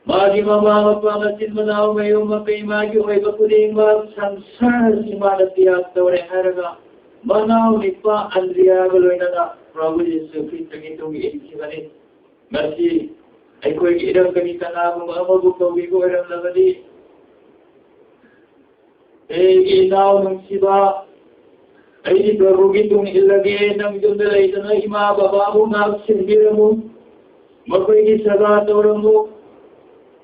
ꯃꯥꯒꯤ ꯃꯃꯥ ꯃꯄꯥ, ꯃꯆꯤꯟ ꯃꯅꯥꯎ, ꯃꯌꯨꯝ ꯃꯀꯩ, ꯃꯥꯒꯤ ꯑꯣꯏꯕ ꯈꯨꯗꯤꯡꯃꯛ ꯁꯪꯁꯥꯔ ꯑꯁꯤ ꯃꯥꯅ ꯇꯤꯌꯥꯛ ꯇꯧꯔꯦ ꯍꯥꯏꯔꯒ ꯃꯅꯥꯎ ꯅꯨꯄꯥ ꯑꯟꯗ꯭ꯔꯤꯌꯥꯒ ꯂꯣꯏꯅꯅ ꯄ꯭ꯔꯚꯨ ꯌꯦꯁꯨ ꯈ꯭ꯔꯤꯁꯇꯒꯤ ꯇꯨꯡ ꯏꯟꯈꯤꯕꯅꯤ꯫ ꯉꯁꯤ ꯑꯩꯈꯣꯏꯒꯤ ꯏꯔꯝꯗꯒꯤ ꯀꯅꯥꯒꯨꯝꯕ ꯑꯃꯕꯨ ꯀꯧꯕꯤꯕ ꯑꯣꯏꯔꯝꯂꯕꯗꯤ, ꯑꯩꯒꯤ ꯏꯅꯥꯎ ꯅꯨꯡꯁꯤꯕ, ꯑꯩꯒꯤ ꯄ꯭ꯔꯚꯨꯒꯤ ꯇꯨꯡ ꯏꯜꯂꯒꯦ, ꯅꯪ ꯌꯨꯝꯗ ꯂꯩꯗꯅ ꯏꯃꯥ ꯕꯕꯥꯕꯨ ꯉꯥꯛ ꯁꯦꯟꯕꯤꯔꯝꯃꯨ, ꯃꯈꯣꯏꯒꯤ ꯁꯦꯕꯥ ꯇꯧꯔꯝꯃꯨ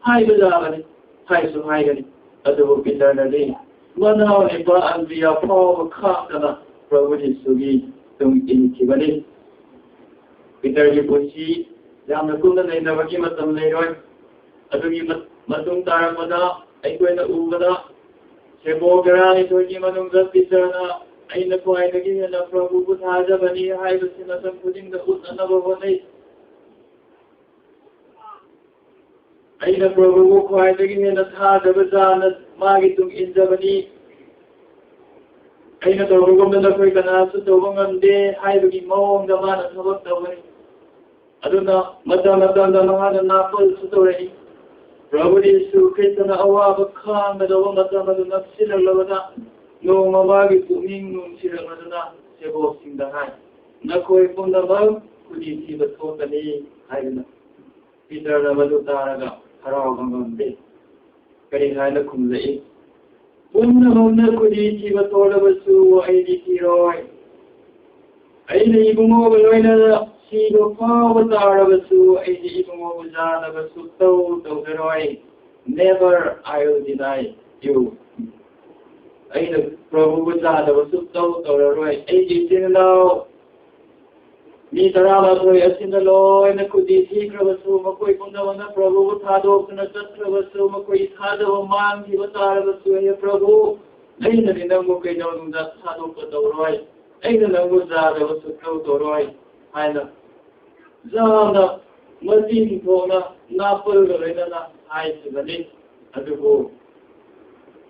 ꯍꯥꯏꯕ ꯌꯥꯕꯅꯤ, ꯍꯥꯏꯁꯨ ꯍꯥꯏꯒꯅꯤ꯫ ꯑꯗꯨꯕꯨ ꯄꯤꯇꯔꯅꯗꯤ ꯃꯅꯥꯎ ꯅꯨꯄꯥ ꯑꯟꯗ꯭ꯔꯤꯌꯥ ꯐꯥꯎꯕ ꯈꯥꯛꯇꯅ ꯄ꯭ꯔꯚꯨ ꯌꯦꯁꯨꯒꯤ ꯇꯨꯡ ꯏꯟꯈꯤꯕꯅꯤ꯫ ꯄꯤꯇꯔꯒꯤ ꯄꯨꯟꯁꯤ ꯌꯥꯝꯅ ꯀꯨꯞꯅ ꯅꯩꯅꯕꯒꯤ ꯃꯇꯝ ꯂꯩꯔꯣꯏ꯫ ꯑꯗꯨꯒꯤ ꯃ-, ꯃꯇꯨꯡ ꯇꯥꯔꯛꯄꯗ ꯑꯩꯈꯣꯏꯅ ꯎꯕꯗ ꯁꯦꯕꯣꯛ ꯇꯔꯥꯅꯤꯊꯣꯏꯒꯤ ꯃꯅꯨꯡꯗ ꯄꯤꯇꯔꯅ "ꯑꯩꯅ ꯈ꯭ꯋꯥꯏꯗꯒꯤ ꯍꯦꯟꯅ ꯄ꯭ꯔꯚꯨꯕꯨ ꯊꯥꯖꯕꯅꯤ" ꯍꯥꯏꯕꯁꯤ ꯃꯇꯝ ꯈꯨꯗꯤꯡꯗ ꯎꯠꯅꯅꯕ ꯍꯣꯠꯅꯩ꯫ "ꯑꯩꯅ ꯄ꯭ꯔꯚꯨꯕꯨ ꯈ꯭ꯋꯥꯏꯗꯒꯤ ꯍꯦꯟꯅ ꯊꯥꯖꯕ ꯆꯥꯅ ꯃꯥꯒꯤ ꯇꯨꯡ ꯏꯟꯖꯕꯅꯤ꯫ ꯑꯩꯅ ꯇꯧꯕꯒꯨꯝꯅ ꯅꯈꯣꯏ ꯀꯅꯥꯁꯨ ꯇꯧꯕ ꯉꯝꯗꯦ" ꯍꯥꯏꯕꯒꯤ ꯃꯑꯣꯡꯗ ꯃꯥꯅ ꯊꯕꯛ ꯇꯧꯒꯅꯤ꯫ ꯑꯗꯨꯅ ꯃꯇꯝ ꯃꯇꯝꯗ ꯃꯍꯥꯛꯅ ꯅꯥꯄꯜꯁꯨ ꯇꯧꯔꯛꯏ꯫ ꯄ꯭ꯔꯚꯨ ꯌꯤꯁꯨ ꯈ꯭ꯔꯤꯁꯇꯅ ꯑꯋꯥꯕ ꯈꯥꯡꯒꯗꯧꯕ ꯃꯇꯝ ꯑꯗꯨ ꯅꯛꯁꯤꯜꯂꯛꯂꯕꯗ, ꯅꯣꯡꯃ ꯃꯥꯒꯤ ꯄꯨꯛꯅꯤꯡ ꯅꯨꯡꯁꯤꯔꯛꯂꯗꯨꯅ ꯁꯦꯕꯣꯛꯁꯤꯡꯗ ꯍꯥꯏ, "ꯅꯈꯣꯏ ꯄꯨꯝꯅꯃꯛ ꯈꯨꯗꯤ ꯊꯤꯕ ꯊꯣꯛꯀꯅꯤ" ꯍꯥꯏꯗꯨꯅ꯫ ꯄꯤꯇꯔꯅ ꯃꯗꯨ ꯇꯥꯔꯒ ꯍꯔꯥꯎꯕ ꯉꯝꯗꯦ꯫ ꯀꯔꯤ ꯍꯥꯏꯅ ꯈꯨꯝꯂꯛꯏ? "ꯄꯨꯝꯅꯃꯛꯅ ꯈꯨꯗꯤ ꯊꯤꯕ ꯊꯣꯛꯂꯕꯁꯨ ꯑꯩꯗꯤ ꯊꯤꯔꯣꯏ꯫ ꯑꯩꯅ ꯏꯕꯨꯡꯉꯣꯒ ꯂꯣꯏꯅꯅ ꯁꯤꯕ ꯐꯥꯎꯕ ꯇꯥꯔꯕꯁꯨ ꯑꯩꯗꯤ ꯏꯕꯨꯡꯉꯣꯕꯨ ꯌꯥꯅꯕ ꯁꯨꯛꯇꯧ ꯇꯧꯖꯔꯣꯏ꯫ Never I will deny you." ꯑꯩꯅ ꯄ꯭ꯔꯚꯨꯕꯨ ꯌꯥꯅꯕ ꯁꯨꯛꯇꯧ ꯇꯧꯔꯔꯣꯏ꯫ ꯑꯩꯒꯤ ꯏꯆꯤꯟ ꯏꯅꯥꯎ ꯃꯤ ꯇꯔꯥꯃꯥꯊꯣꯏ ꯑꯁꯤꯅ ꯂꯣꯏꯅ ꯈꯨꯗꯤ ꯊꯤꯈ꯭ꯔꯕꯁꯨ, ꯃꯈꯣꯏ ꯄꯨꯝꯅꯃꯛꯅ ꯄ꯭ꯔꯚꯨꯕꯨ ꯊꯥꯗꯣꯛꯇꯨꯅ ꯆꯠꯈ꯭ꯔꯕꯁꯨ, ꯃꯈꯣꯏꯒꯤ ꯊꯥꯖꯕ ꯃꯥꯡꯈꯤꯕ ꯇꯥꯔꯕꯁꯨ, "ꯍꯦ ꯄ꯭ꯔꯚꯨ, ꯑꯩꯅꯗꯤ ꯅꯪꯕꯨ ꯀꯩꯗꯧꯅꯨꯡꯗ ꯊꯥꯗꯣꯛꯄ ꯇꯧꯔꯣꯏ, ꯑꯩꯅ ꯅꯪꯕꯨ ꯌꯥꯗꯕ ꯁꯨꯛꯇꯧ ꯇꯧꯔꯣꯏ" ꯍꯥꯏꯅ ꯌꯥꯝꯅ ꯃꯆꯤꯟ ꯊꯣꯛꯅ ꯅꯥꯄꯜꯒ ꯂꯣꯏꯅꯅ ꯍꯥꯏꯈꯤꯕꯅꯤ꯫ ꯑꯗꯨꯕꯨ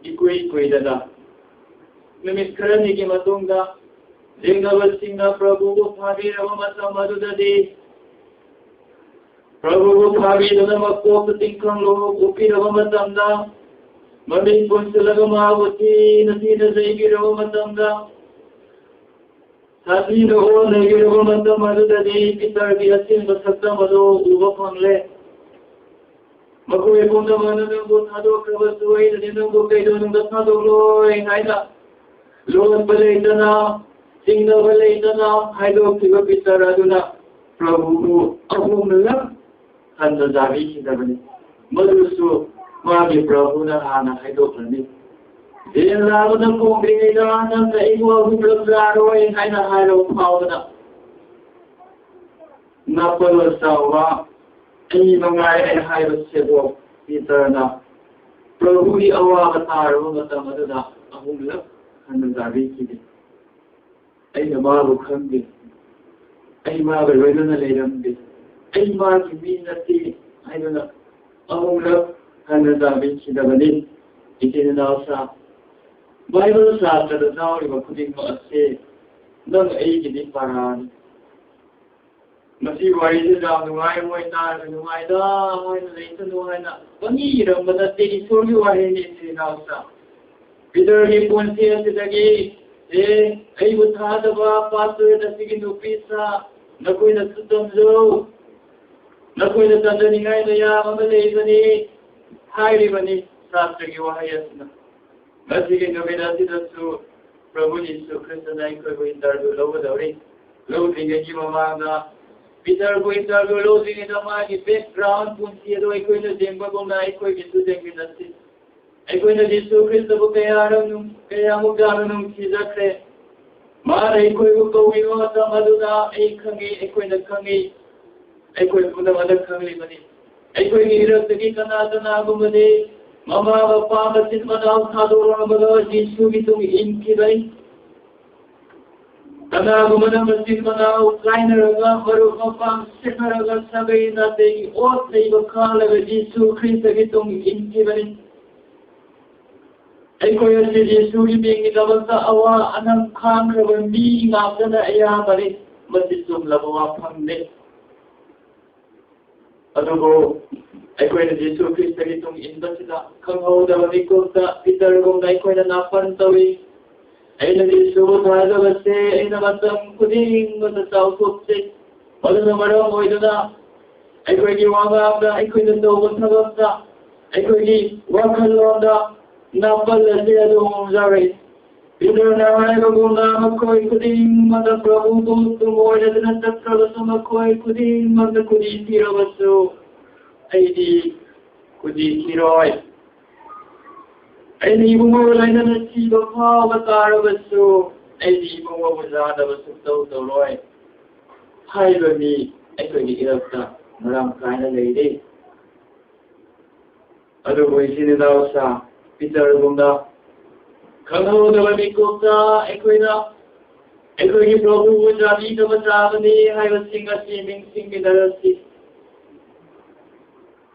ꯏꯀꯨꯏ ꯀꯨꯏꯗꯅ, ꯅꯨꯃꯤꯠ ꯈꯔꯅꯤꯒꯤ ꯃꯇꯨꯡꯗ ꯂꯦꯡꯗꯕꯁꯤꯡꯅ ꯄ꯭ꯔꯚꯨꯕꯨ ꯐꯥꯕꯤꯔꯕ ꯃꯇꯝ ꯑꯗꯨꯗꯗꯤ, ꯄ꯭ꯔꯚꯨꯕꯨ ꯐꯥꯕꯤꯗꯨꯅ ꯃꯀꯣꯛꯇ ꯇꯤꯡꯈꯪ ꯂꯣꯡꯍꯨꯞ ꯎꯞꯄꯤꯔꯕ ꯃꯇꯝꯗ, ꯃꯃꯤꯠ ꯄꯨꯟꯁꯤꯜꯂꯒ ꯃꯥꯕꯨ ꯊꯤꯅ ꯊꯤꯅ ꯆꯩꯕꯤꯔꯕ ꯃꯇꯝꯗ, ꯁꯥꯊꯤꯅ ꯑꯣꯟꯅꯈꯤꯔꯕ ꯃꯇꯝ ꯑꯗꯨꯗꯗꯤ ꯄꯤꯇꯔꯒꯤ ꯑꯁꯦꯡꯕ ꯁꯛꯇꯝ ꯑꯗꯨ ꯎꯕ ꯐꯪꯂꯦ꯫ ꯃꯈꯣꯏ ꯄꯨꯝꯅꯃꯛꯅ ꯅꯪꯕꯨ ꯊꯥꯗꯣꯛꯈ꯭ꯔꯕꯁꯨ, ꯑꯩꯅꯗꯤ ꯅꯪꯕꯨ ꯀꯩꯗꯧꯅꯨꯡꯗ ꯊꯥꯗꯣꯛꯂꯣꯏ ꯍꯥꯏꯅ ꯂꯣꯠꯄ ꯂꯩꯇꯅ, ꯆꯤꯡꯅꯕ ꯂꯩꯇꯅ ꯍꯥꯏꯗꯣꯛꯈꯤꯕ ꯄꯤꯇꯔ ꯑꯗꯨꯅ ꯄ꯭ꯔꯚꯨꯕꯨ ꯑꯍꯨꯝꯂꯛ ꯍꯟꯅ ꯌꯥꯕꯤꯈꯤꯗꯕꯅꯤ꯫ ꯃꯗꯨꯁꯨ ꯃꯥꯒꯤ ꯄ꯭ꯔꯚꯨꯅ ꯍꯥꯟꯅ ꯍꯥꯏꯗꯣꯛꯂꯅꯤ꯫ ꯖꯦꯜ ꯂꯥꯕꯅ ꯈꯣꯡꯗ꯭ꯔꯤꯉꯩꯗ ꯅꯪꯅ ꯑꯩꯕꯨ ꯑꯍꯨꯝꯂꯛ ꯌꯥꯔꯣꯏ ꯍꯥꯏꯅ ꯍꯥꯏꯔꯕ ꯐꯥꯎꯕꯗ, ꯅꯥꯄꯜ ꯆꯥꯎꯕ ꯑꯩ ꯃꯉꯥꯏꯔꯦ ꯍꯥꯏꯕ ꯁꯦꯕꯣꯛ ꯄꯤꯇꯔꯅ ꯄ꯭ꯔꯚꯨꯒꯤ ꯑꯋꯥꯕ ꯇꯥꯔꯕ ꯃꯇꯝ ꯑꯗꯨꯗ ꯑꯍꯨꯝꯂꯛ ꯍꯟꯅ ꯇꯥꯕꯤꯈꯤꯗꯦ꯫ "ꯑꯩꯅ ꯃꯥꯕꯨ ꯈꯪꯗꯦ, ꯑꯩ ꯃꯥꯒ ꯂꯣꯏꯅꯅ ꯂꯩꯔꯝꯗꯦ, ꯑꯩ ꯃꯥꯒꯤ ꯃꯤ ꯅꯠꯇꯦ" ꯍꯥꯏꯗꯨꯅ ꯑꯍꯨꯝꯂꯛ ꯍꯟꯅ ꯇꯥꯕꯤꯈꯤꯗꯕꯅꯤ꯫ ꯏꯆꯤꯟ ꯏꯅꯥꯎꯁꯥ, ꯕꯥꯏꯕꯜ ꯁꯥꯇ꯭ꯔꯗ ꯌꯥꯎꯔꯤꯕ ꯈꯨꯗꯤꯡꯃꯛ ꯑꯁꯤ ꯅꯪ ꯑꯩꯒꯤꯗꯤ ꯄꯔꯥꯅꯤ꯫ ꯃꯁꯤ ꯋꯥꯔꯤꯁꯦ ꯌꯥꯝ ꯅꯨꯡꯉꯥꯏ, ꯃꯣꯏ ꯇꯥꯔꯒ ꯅꯨꯡꯉꯥꯏꯗ ꯍꯥꯏꯅ ꯂꯩꯁꯅꯨ ꯍꯥꯏꯅ ꯄꯪꯏ ꯏꯔꯝꯕ ꯅꯠꯇꯦ, ꯏꯁꯣꯔꯒꯤ ꯋꯥꯍꯩꯅꯤ, ꯏꯆꯤꯜ ꯏꯅꯥꯎꯁꯥ꯫ ꯄꯤꯇꯔꯒꯤ ꯄꯨꯟꯁꯤ ꯑꯁꯤꯗꯒꯤ, "ꯑꯦ, ꯑꯩꯕꯨ ꯊꯥꯖꯕ ꯄꯥꯁꯇꯔ ꯑꯁꯤꯒꯤ ꯅꯨꯄꯤ ꯁꯥ, ꯅꯈꯣꯏꯅꯁꯨ ꯇꯝꯖꯧ, ꯅꯈꯣꯏꯅ ꯇꯝꯖꯅꯤꯡꯉꯥꯏ ꯃꯌꯥꯝ ꯑꯃ ꯂꯩꯕꯅꯤ" ꯍꯥꯏꯔꯤꯕꯅꯤ ꯁꯥꯇ꯭ꯔꯒꯤ ꯋꯥꯍꯩ ꯑꯁꯤꯅ꯫ ꯉꯁꯤꯒꯤ ꯅꯨꯃꯤꯠ ꯑꯁꯤꯗꯁꯨ ꯄ꯭ꯔꯚꯨ ꯌꯤꯁꯨ ꯈ꯭ꯔꯤꯁꯇꯅ ꯑꯩꯈꯣꯏꯕꯨ ꯏꯟꯇꯔꯚ꯭ꯌꯨ ꯂꯧꯒꯗꯧꯔꯤ꯫ ꯂꯧꯗ꯭ꯔꯤꯉꯩꯒꯤ ꯃꯃꯥꯡꯗ ꯄꯤꯇꯔꯕꯨ ꯏꯟꯇꯔꯚ꯭ꯌꯨ ꯂꯧꯗ꯭ꯔꯤꯉꯩꯗ ꯃꯥꯒꯤ ꯕꯦꯛꯒ꯭ꯔꯥꯎꯟ ꯄꯨꯟꯁꯤ ꯑꯗꯨ ꯑꯩꯈꯣꯏꯅ ꯌꯦꯡꯕꯒꯨꯝꯅ ꯑꯩꯈꯣꯏꯒꯤꯁꯨ ꯌꯦꯡꯃꯤꯟꯅꯁꯤ꯫ ꯑꯩꯈꯣꯏꯅ ꯌꯤꯁꯨ ꯈ꯭ꯔꯤꯁꯇꯕꯨ ꯀꯌꯥꯔꯛ ꯅꯨꯡ-, ꯀꯌꯥꯃꯨꯛ ꯌꯥꯝꯅ ꯅꯨꯡꯁꯤꯖꯈ꯭ꯔꯦ꯫ ꯃꯥꯅ ꯑꯩꯈꯣꯏꯕꯨ ꯀꯧꯔꯤꯕ ꯃꯇꯝ ꯑꯗꯨꯗ ꯑꯩ ꯈꯪꯉꯤ, ꯑꯩꯈꯣꯏꯅ ꯈꯪꯉꯤ, ꯑꯩꯈꯣꯏ ꯄꯨꯝꯅꯃꯛꯅ ꯈꯪꯂꯤꯕꯅꯤ꯫ ꯑꯩꯈꯣꯏꯒꯤ ꯏꯔꯛꯇꯒꯤ ꯀꯅꯥ ꯀꯅꯥꯒꯨꯝꯕꯗꯤ ꯃꯃꯥ ꯃꯄꯥ ꯃꯆꯤꯟ ꯃꯅꯥꯎ ꯊꯥꯗꯣꯛꯂꯝꯃꯒ ꯌꯤꯁꯨꯒꯤ ꯇꯨꯡ ꯏꯟꯈꯤꯕꯅꯤ꯫ ꯀꯅꯥꯒꯨꯝꯕꯅ ꯃꯆꯤꯟ ꯃꯅꯥꯎ ꯀꯥꯏꯅꯔꯒ ꯃꯔꯨꯞ ꯃꯄꯥꯡ ꯁꯤꯠꯅꯔꯒ ꯁꯥꯒꯩ ꯅꯥꯇꯩꯒꯤ ꯑꯣꯠ ꯅꯩꯕ ꯈꯥꯡꯂꯒ ꯌꯤꯁꯨ ꯈ꯭ꯔꯤꯁꯇꯒꯤ ꯇꯨꯡ ꯏꯟꯈꯤꯕꯅꯤ꯫ ꯑꯩꯈꯣꯏ ꯑꯁꯤ ꯌꯤꯁꯨꯒꯤ ꯃꯤꯡꯒꯤꯗꯃꯛꯇ ꯑꯋꯥ ꯑꯅꯪ ꯈꯥꯡꯈ꯭ꯔꯕ ꯃꯤ ꯉꯥꯛꯇꯅ ꯑꯌꯥꯝꯕꯅꯤ꯫ ꯃꯁꯤ ꯆꯨꯝꯂꯕ ꯋꯥꯐꯝꯅꯤ꯫ ꯑꯗꯨꯕꯨ ꯑꯩꯈꯣꯏꯅ ꯌꯤꯁꯨ ꯈ꯭ꯔꯤꯁꯇꯒꯤ ꯇꯨꯡ ꯏꯟꯕꯁꯤꯗ ꯈꯪꯍꯧꯗꯕ ꯃꯤꯀꯨꯞꯇ ꯄꯤꯇꯔꯒꯨꯝꯅ ꯑꯩꯈꯣꯏꯅ ꯅꯥꯄꯟ ꯇꯧꯏ꯫ ꯑꯩꯅ ꯌꯤꯁꯨꯕꯨ ꯊꯥꯖꯕꯁꯦ ꯑꯩꯅ ꯃꯇꯝ ꯈꯨꯗꯤꯡꯃꯛꯇ ꯆꯥꯎꯊꯣꯛꯆꯩ꯫ ꯃꯗꯨꯅ ꯃꯔꯝ ꯑꯣꯏꯗꯨꯅ ꯑꯩꯈꯣꯏꯒꯤ ꯋꯥꯉꯥꯡꯗ, ꯑꯩꯈꯣꯏꯅ ꯇꯧꯕ ꯊꯕꯛꯇ, ꯑꯩꯈꯣꯏꯒꯤ ꯋꯥꯈꯜꯂꯣꯟꯗ ꯅꯥꯄꯜ ꯑꯁꯤ ꯑꯗꯨꯝ ꯌꯥꯎꯔꯛꯏ꯫ ꯄꯤꯇꯔꯅ ꯍꯥꯏꯕꯒꯨꯝꯅ ꯃꯈꯣꯏ ꯈꯨꯗꯤꯡꯃꯛꯅ ꯄ꯭ꯔꯚꯨꯕꯨ ꯇꯨꯡꯑꯣꯏꯅꯗꯨꯅ ꯆꯠꯈ꯭ꯔꯕꯁꯨ ꯃꯈꯣꯏ ꯈꯨꯗꯤꯡꯃꯛꯅ ꯈꯨꯗꯤ ꯊꯤꯔꯕꯁꯨ ꯑꯩꯗꯤ ꯈꯨꯗꯤ ꯊꯤꯔꯣꯏ꯫ ꯑꯩꯅ ꯏꯕꯨꯡꯉꯣꯒ ꯂꯣꯏꯅꯅ ꯁꯤꯕ ꯐꯥꯎꯕ ꯇꯥꯔꯕꯁꯨ ꯑꯩꯗꯤ ꯏꯕꯨꯡꯉꯣꯕꯨ ꯌꯥꯗꯕ ꯁꯨꯛꯇꯧ ꯇꯧꯔꯣꯏ ꯍꯥꯏꯕ ꯃꯤ ꯑꯩꯈꯣꯏꯒꯤ ꯏꯔꯛꯇ ꯃꯔꯥꯡ ꯀꯥꯏꯅ ꯂꯩꯔꯤ꯫ ꯑꯗꯨꯕꯨ ꯏꯆꯤꯟ ꯏꯅꯥꯎꯁꯥ ꯄꯤꯇꯔꯒꯨꯝꯅ ꯈꯪꯍꯧꯗꯕ ꯃꯤꯀꯨꯞꯇ ꯑꯩꯈꯣꯏꯅ ꯑꯩꯈꯣꯏꯒꯤ ꯄ꯭ꯔꯚꯨꯕꯨ ꯌꯥꯕꯤꯗꯕ ꯆꯥꯕꯅꯤ ꯍꯥꯏꯕꯁꯤꯡ ꯑꯁꯤ ꯅꯤꯡꯁꯤꯡꯃꯤꯟꯅꯔꯁꯤ꯫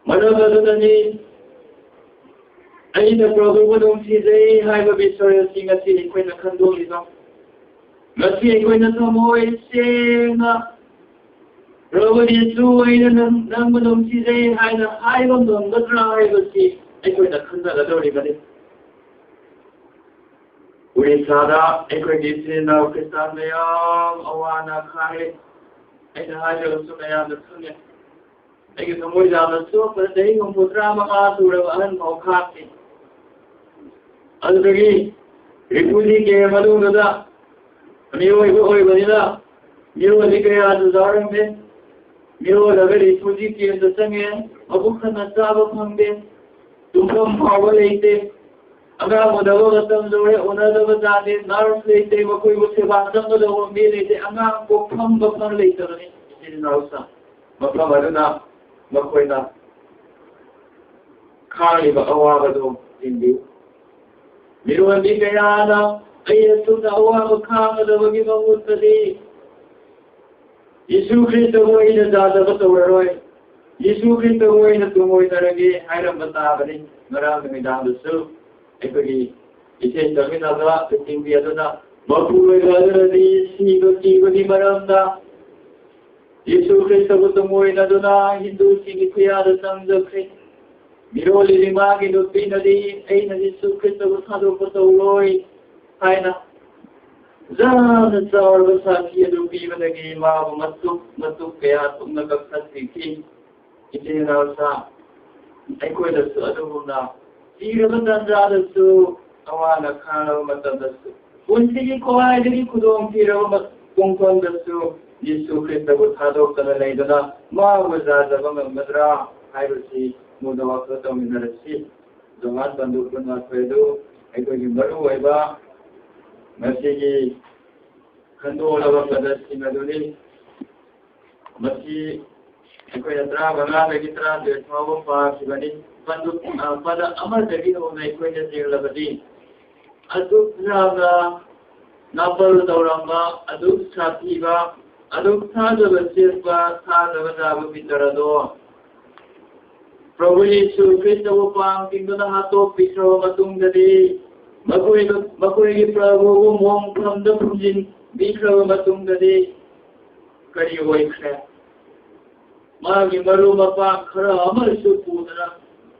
ꯃꯔꯝ ꯑꯗꯨꯅꯅꯤ ꯑꯩꯅ ꯄ꯭ꯔꯚꯨꯕꯨ ꯅꯨꯡꯁꯤꯖꯩ ꯍꯥꯏꯕ ꯕꯤꯁꯣꯏ ꯑꯁꯤ ꯉꯁꯤ ꯑꯩꯈꯣꯏꯅ ꯈꯟꯗꯣꯛꯂꯤꯕ꯫ ꯉꯁꯤ ꯑꯩꯈꯣꯏꯅ ꯊꯃꯣꯏ ꯁꯦꯡꯅ ꯄ꯭ꯔꯚꯨ ꯌꯦꯁꯨ, ꯑꯩꯅ ꯅꯪ, ꯅꯪꯕꯨ ꯅꯨꯡꯁꯤꯖꯩ ꯍꯥꯏꯅ ꯍꯥꯏꯕ ꯉꯝꯒꯗ꯭ꯔꯥ ꯍꯥꯏꯕꯁꯤ ꯑꯩꯈꯣꯏꯅ ꯈꯟꯊꯒꯗꯧꯔꯤꯕꯅꯤ꯫ ꯎꯔꯤꯁꯥꯗ ꯑꯩꯈꯣꯏꯒꯤ ꯏꯆꯤꯟ ꯏꯅꯥꯎ ꯈ꯭ꯔꯤꯁꯇꯥꯟ ꯃꯌꯥꯝ ꯑꯋꯥ ꯑꯅꯥ ꯈꯥꯡꯂꯤ꯫ ꯑꯩꯅ ꯍꯥꯏꯖꯔꯁꯨ ꯃꯌꯥꯝꯅ ꯈꯪꯉꯦ꯫ ꯑꯩꯒꯤ ꯊꯃꯣꯏ ꯌꯥꯝꯅ ꯁꯣꯛꯄꯗ ꯆꯍꯤ ꯍꯨꯝꯐꯨꯇꯔꯥ ꯃꯉꯥ ꯁꯨꯔꯕ ꯑꯍꯟ ꯐꯥꯎ ꯈꯥꯡꯈꯤ꯫ ꯑꯗꯨꯗꯒꯤ ꯔꯤꯐ꯭ꯌꯨꯖꯤ ꯀꯦꯝ ꯃꯅꯨꯡꯗꯨꯗ ꯃꯤꯑꯣꯏꯕ ꯑꯣꯏꯕꯅꯤꯅ ꯃꯤꯑꯣꯏꯕ ꯀꯌꯥꯁꯨ ꯌꯥꯎꯔꯝꯃꯦ꯫ ꯃꯤꯑꯣꯏꯕ ꯔꯤꯐ꯭ꯌꯨꯖꯤ ꯀꯦꯝꯗ ꯆꯪꯉꯦ, ꯃꯕꯨꯛ ꯊꯟꯅ ꯆꯥꯕ ꯐꯪꯗꯦ, ꯇꯨꯝꯐꯝ ꯐꯥꯎꯕ ꯂꯩꯇꯦ꯫ ꯑꯉꯥꯡ ꯎꯅꯕ ꯃꯇꯝ ꯂꯣꯏꯔꯦ, ꯎꯅꯗꯕ ꯖꯥꯠꯅꯤ꯫ ꯅꯔꯁ ꯂꯩꯇꯦ, ꯃꯈꯣꯏꯕꯨ ꯁꯦꯕꯥ ꯆꯪꯒꯗꯧꯕ ꯃꯤ ꯂꯩꯇꯦ꯫ ꯑꯉꯥꯡ ꯄꯣꯛꯐꯝ ꯃꯐꯝ ꯂꯩꯇꯕꯅꯤ ꯏꯆꯤꯟ ꯏꯅꯥꯎꯁꯤꯡ꯫ ꯃꯐꯝ ꯑꯗꯨꯅ ꯃꯈꯣꯏꯅ ꯈꯥꯡꯂꯤꯕ ꯑꯋꯥꯕꯗꯨ ꯆꯤꯡꯕꯤꯌꯨ꯫ ꯃꯤꯔꯣꯟꯕꯤ ꯀꯌꯥꯅ ꯑꯩ ꯑꯁꯨꯝꯅ ꯑꯋꯥꯕ ꯈꯥꯡꯒꯗꯕꯒꯤ ꯃꯍꯨꯠꯇꯗꯤ ꯌꯤꯁꯨ ꯈ꯭ꯔꯤꯁꯇꯕꯨ ꯑꯩꯅ ꯌꯥꯗꯕ ꯇꯧꯔꯔꯣꯏ, ꯌꯤꯁꯨ ꯈ꯭ꯔꯤꯁꯇꯕꯨ ꯑꯩꯅ ꯇꯨꯡꯑꯣꯏꯅꯔꯒꯦ ꯍꯥꯏꯔꯝꯕ ꯇꯥꯕꯅꯤ꯫ ꯉꯔꯥꯡ ꯅꯨꯃꯤꯗꯥꯡꯗꯁꯨ ꯑꯩꯈꯣꯏꯒꯤ ꯏꯁꯩ ꯁꯛꯃꯤꯟꯅꯕ ꯂꯨꯆꯤꯡꯕꯤ ꯑꯗꯨꯅ ꯃꯄꯨꯔꯣꯏꯕ ꯑꯗꯨꯅꯗꯤ ꯁꯤꯕ ꯀꯤꯕꯒꯤ ꯃꯔꯝꯗ ꯌꯤꯁꯨ ꯈ꯭ꯔꯤꯁꯇꯕꯨ ꯇꯨꯡꯑꯣꯏꯅꯗꯨꯅ ꯍꯤꯟꯗꯨꯁꯤꯡꯒꯤ ꯈꯨꯌꯥꯗ ꯆꯪꯖꯈ꯭ꯔꯦ꯫ ꯃꯤꯔꯣꯜꯂꯤꯕꯤ ꯃꯥꯒꯤ ꯅꯨꯄꯤꯅꯗꯤ ꯑꯩꯅ ꯌꯤꯁꯨ ꯈ꯭ꯔꯤꯁꯇꯕꯨ ꯊꯥꯗꯣꯛꯄ ꯇꯧꯔꯣꯏ ꯍꯥꯏꯅ ꯌꯥꯝꯅ ꯆꯥꯎꯔꯕ ꯁꯥꯈꯤ ꯑꯗꯨ ꯄꯤꯕꯗꯒꯤ ꯃꯥꯕꯨ ꯃꯇꯨꯞ ꯃꯇꯨꯞ ꯀꯌꯥ ꯊꯣꯛꯅ ꯀꯛꯊꯠꯄꯤꯈꯤ꯫ ꯏꯆꯤꯟ ꯏꯅꯥꯎꯁꯥ, ꯑꯩꯈꯣꯏꯗꯁꯨ ꯑꯗꯨꯒꯨꯝꯅ ꯊꯤꯔꯕ ꯇꯥꯟꯖꯥꯗꯁꯨ, ꯑꯋꯥꯅ ꯈꯥꯡꯂꯕ ꯃꯇꯝꯗꯁꯨ, ꯄꯨꯟꯁꯤꯒꯤ ꯈ꯭ꯋꯥꯏꯗꯒꯤ ꯈꯨꯗꯣꯡ ꯊꯤꯔꯕ ꯃ-, ꯄꯨꯡꯐꯝꯗꯁꯨ ꯌꯤꯁꯨ ꯈ꯭ꯔꯤꯁꯇꯕꯨ ꯊꯥꯗꯣꯛꯇꯅ ꯂꯩꯗꯨꯅ ꯃꯥꯕꯨ ꯌꯥꯖꯕ ꯉꯝꯒꯗ꯭ꯔꯥ ꯍꯥꯏꯕꯁꯤ ꯃꯨꯟꯅ ꯋꯥꯈꯜ ꯇꯧꯃꯤꯟꯅꯔꯁꯤ꯫ ꯖꯣꯍꯥꯟ ꯄꯟꯗꯨ ꯀꯨꯟꯃꯥꯊꯣꯏ ꯑꯗꯨ ꯑꯩꯈꯣꯏꯒꯤ ꯃꯔꯨꯑꯣꯏꯕ ꯉꯁꯤꯒꯤ ꯈꯟꯗꯣꯛꯂꯕ ꯄꯗꯁꯤꯡ ꯑꯗꯨꯅꯤ꯫ ꯃꯁꯤ ꯑꯩꯈꯣꯏꯅ ꯇꯔꯥꯃꯉꯥꯗꯒꯤ ꯇꯔꯥꯇꯔꯦꯠ ꯐꯥꯎꯕ ꯄꯥꯈꯤꯕꯅꯤ꯫ ꯄꯟꯗꯨ-, ꯑ, ꯄꯗ ꯑꯃꯗꯒꯤ ꯍꯧꯅ ꯑꯩꯈꯣꯏꯅ ꯌꯦꯡꯂꯕꯗꯤ, ꯑꯗꯨꯛ ꯌꯥꯝꯅ ꯅꯥꯄꯜ ꯇꯧꯔꯝꯕ, ꯑꯗꯨꯛ ꯁꯥꯊꯤꯕ, ꯑꯗꯨꯛ ꯊꯥꯖꯕ ꯆꯦꯠꯄ, ꯊꯥꯖꯕ ꯌꯥꯕ ꯄꯤꯇꯔ ꯑꯗꯣ ꯄ꯭ꯔꯚꯨ ꯌꯤꯁꯨ ꯈ꯭ꯔꯤꯁꯇꯕꯨ ꯄꯥꯡ ꯇꯤꯡꯗꯨꯅ ꯍꯥꯠꯇꯣꯛꯄꯤꯈ꯭ꯔꯕ ꯃꯇꯨꯡꯗꯗꯤ, ꯃꯈꯣꯏꯗ, ꯃꯈꯣꯏꯒꯤ ꯄ꯭ꯔꯚꯨꯕꯨ ꯃꯣꯡꯐꯝꯗ ꯐꯨꯝꯖꯤꯟꯕꯤꯈ꯭ꯔꯕ ꯃꯇꯨꯡꯗꯗꯤ ꯀꯔꯤ ꯑꯣꯏꯈ꯭ꯔꯦ? ꯃꯥꯒꯤ ꯃꯔꯨꯞ ꯃꯄꯥꯡ ꯈꯔ ꯑꯃꯁꯨ ꯄꯨꯗꯅ,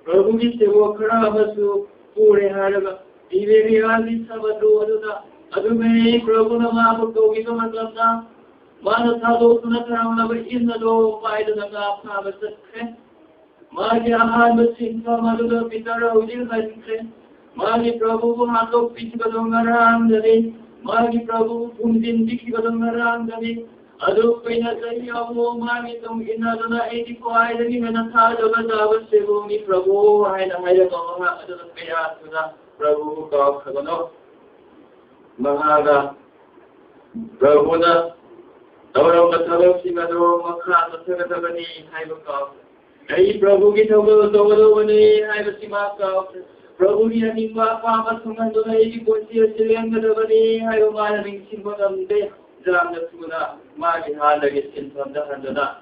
ꯄ꯭ꯔꯚꯨꯒꯤ ꯁꯦꯕꯣꯛ ꯈꯔ ꯑꯃꯁꯨ ꯄꯨꯔꯦ ꯍꯥꯏꯔꯒ, ꯇꯤꯕꯦꯔꯤꯌꯥꯒꯤ ꯁꯃꯨꯗ꯭ꯔ ꯑꯗꯨꯗ ꯑꯗꯨꯉꯩ ꯄ꯭ꯔꯚꯨꯅ ꯃꯥꯕꯨ ꯀꯧꯈꯤꯕ ꯃꯇꯝꯗ, ꯃꯥꯅ ꯊꯥꯗꯣꯛꯇꯨꯅ ꯊꯝꯂꯝꯂꯕ ꯏꯟ ꯑꯗꯨ ꯄꯥꯏꯗꯨꯅ ꯉꯥ ꯐꯥꯕ ꯆꯠꯈ꯭ꯔꯦ꯫ ꯃꯥꯒꯤ ꯑꯍꯥꯟꯕ ꯁꯤꯟꯐꯝ ꯑꯗꯨꯗ ꯄꯤꯇꯔ ꯍꯧꯖꯤꯛ ꯍꯟꯈ꯭ꯔꯦ꯫ ꯃꯥꯒꯤ ꯄ꯭ꯔꯚꯨꯕꯨ ꯍꯥꯠꯇꯣꯛꯄꯤꯈꯤꯕꯗꯨ ꯉꯔꯥꯡꯗꯅꯤ꯫ ꯃꯥꯒꯤ ꯄ꯭ꯔꯚꯨꯕꯨ ꯐꯨꯝꯖꯤꯟꯕꯤꯈꯤꯕꯗꯨ ꯉꯔꯥꯡꯗꯅꯤ꯫ ꯑꯗꯨ ꯀꯨꯏꯅ ꯆꯍꯤ ꯑꯍꯨꯝ ꯃꯥꯒꯤ ꯇꯨꯡ ꯏꯟꯅꯗꯨꯅ, "ꯑꯩꯗꯤ ꯈ꯭ꯋꯥꯏꯗꯒꯤ ꯍꯦꯟꯅ ꯊꯥꯖꯕ ꯇꯥꯕ ꯁꯦꯕꯣꯛꯅꯤ, ꯄ꯭ꯔꯚꯨ" ꯍꯥꯏꯅ ꯍꯥꯏꯔꯕ ꯃꯍꯥꯛ ꯑꯗꯨꯅ ꯀꯌꯥ ꯊꯨꯅ ꯄ꯭ꯔꯚꯨꯕꯨ ꯀꯥꯎꯈ꯭ꯔꯕꯅꯣ꯫ ꯃꯍꯥꯛꯅ ꯄ꯭ꯔꯚꯨꯅ ꯇꯧꯔꯝꯕ ꯊꯕꯛꯁꯤꯡ ꯑꯗꯨ ꯃꯈꯥ ꯆꯠꯊꯒꯗꯕꯅꯤ ꯍꯥꯏꯕ ꯀꯥꯎꯈ꯭ꯔꯦ꯫ ꯑꯩ ꯄ꯭ꯔꯚꯨꯒꯤ ꯊꯧꯒꯜ ꯇꯧꯒꯗꯧꯕꯅꯤ ꯍꯥꯏꯕꯁꯤ ꯃꯥ ꯀꯥꯎꯈ꯭ꯔꯦ꯫ ꯄ꯭ꯔꯚꯨꯒꯤ ꯑꯅꯤꯡꯕ ꯑꯄꯥꯝꯕ ꯊꯨꯡꯍꯟꯗꯨꯅ ꯑꯩꯒꯤ ꯄꯨꯟꯁꯤ ꯑꯁꯤ ꯂꯦꯟꯒꯗꯕꯅꯤ ꯍꯥꯏꯕ ꯃꯥꯅ ꯅꯤꯡꯁꯤꯡꯕ ꯉꯝꯗꯦ꯫ ꯌꯥꯝꯅ ꯊꯨꯅ ꯃꯥꯒꯤ ꯍꯥꯟꯅꯒꯤ ꯁꯤꯟꯐꯝꯗ ꯍꯟꯗꯨꯅ,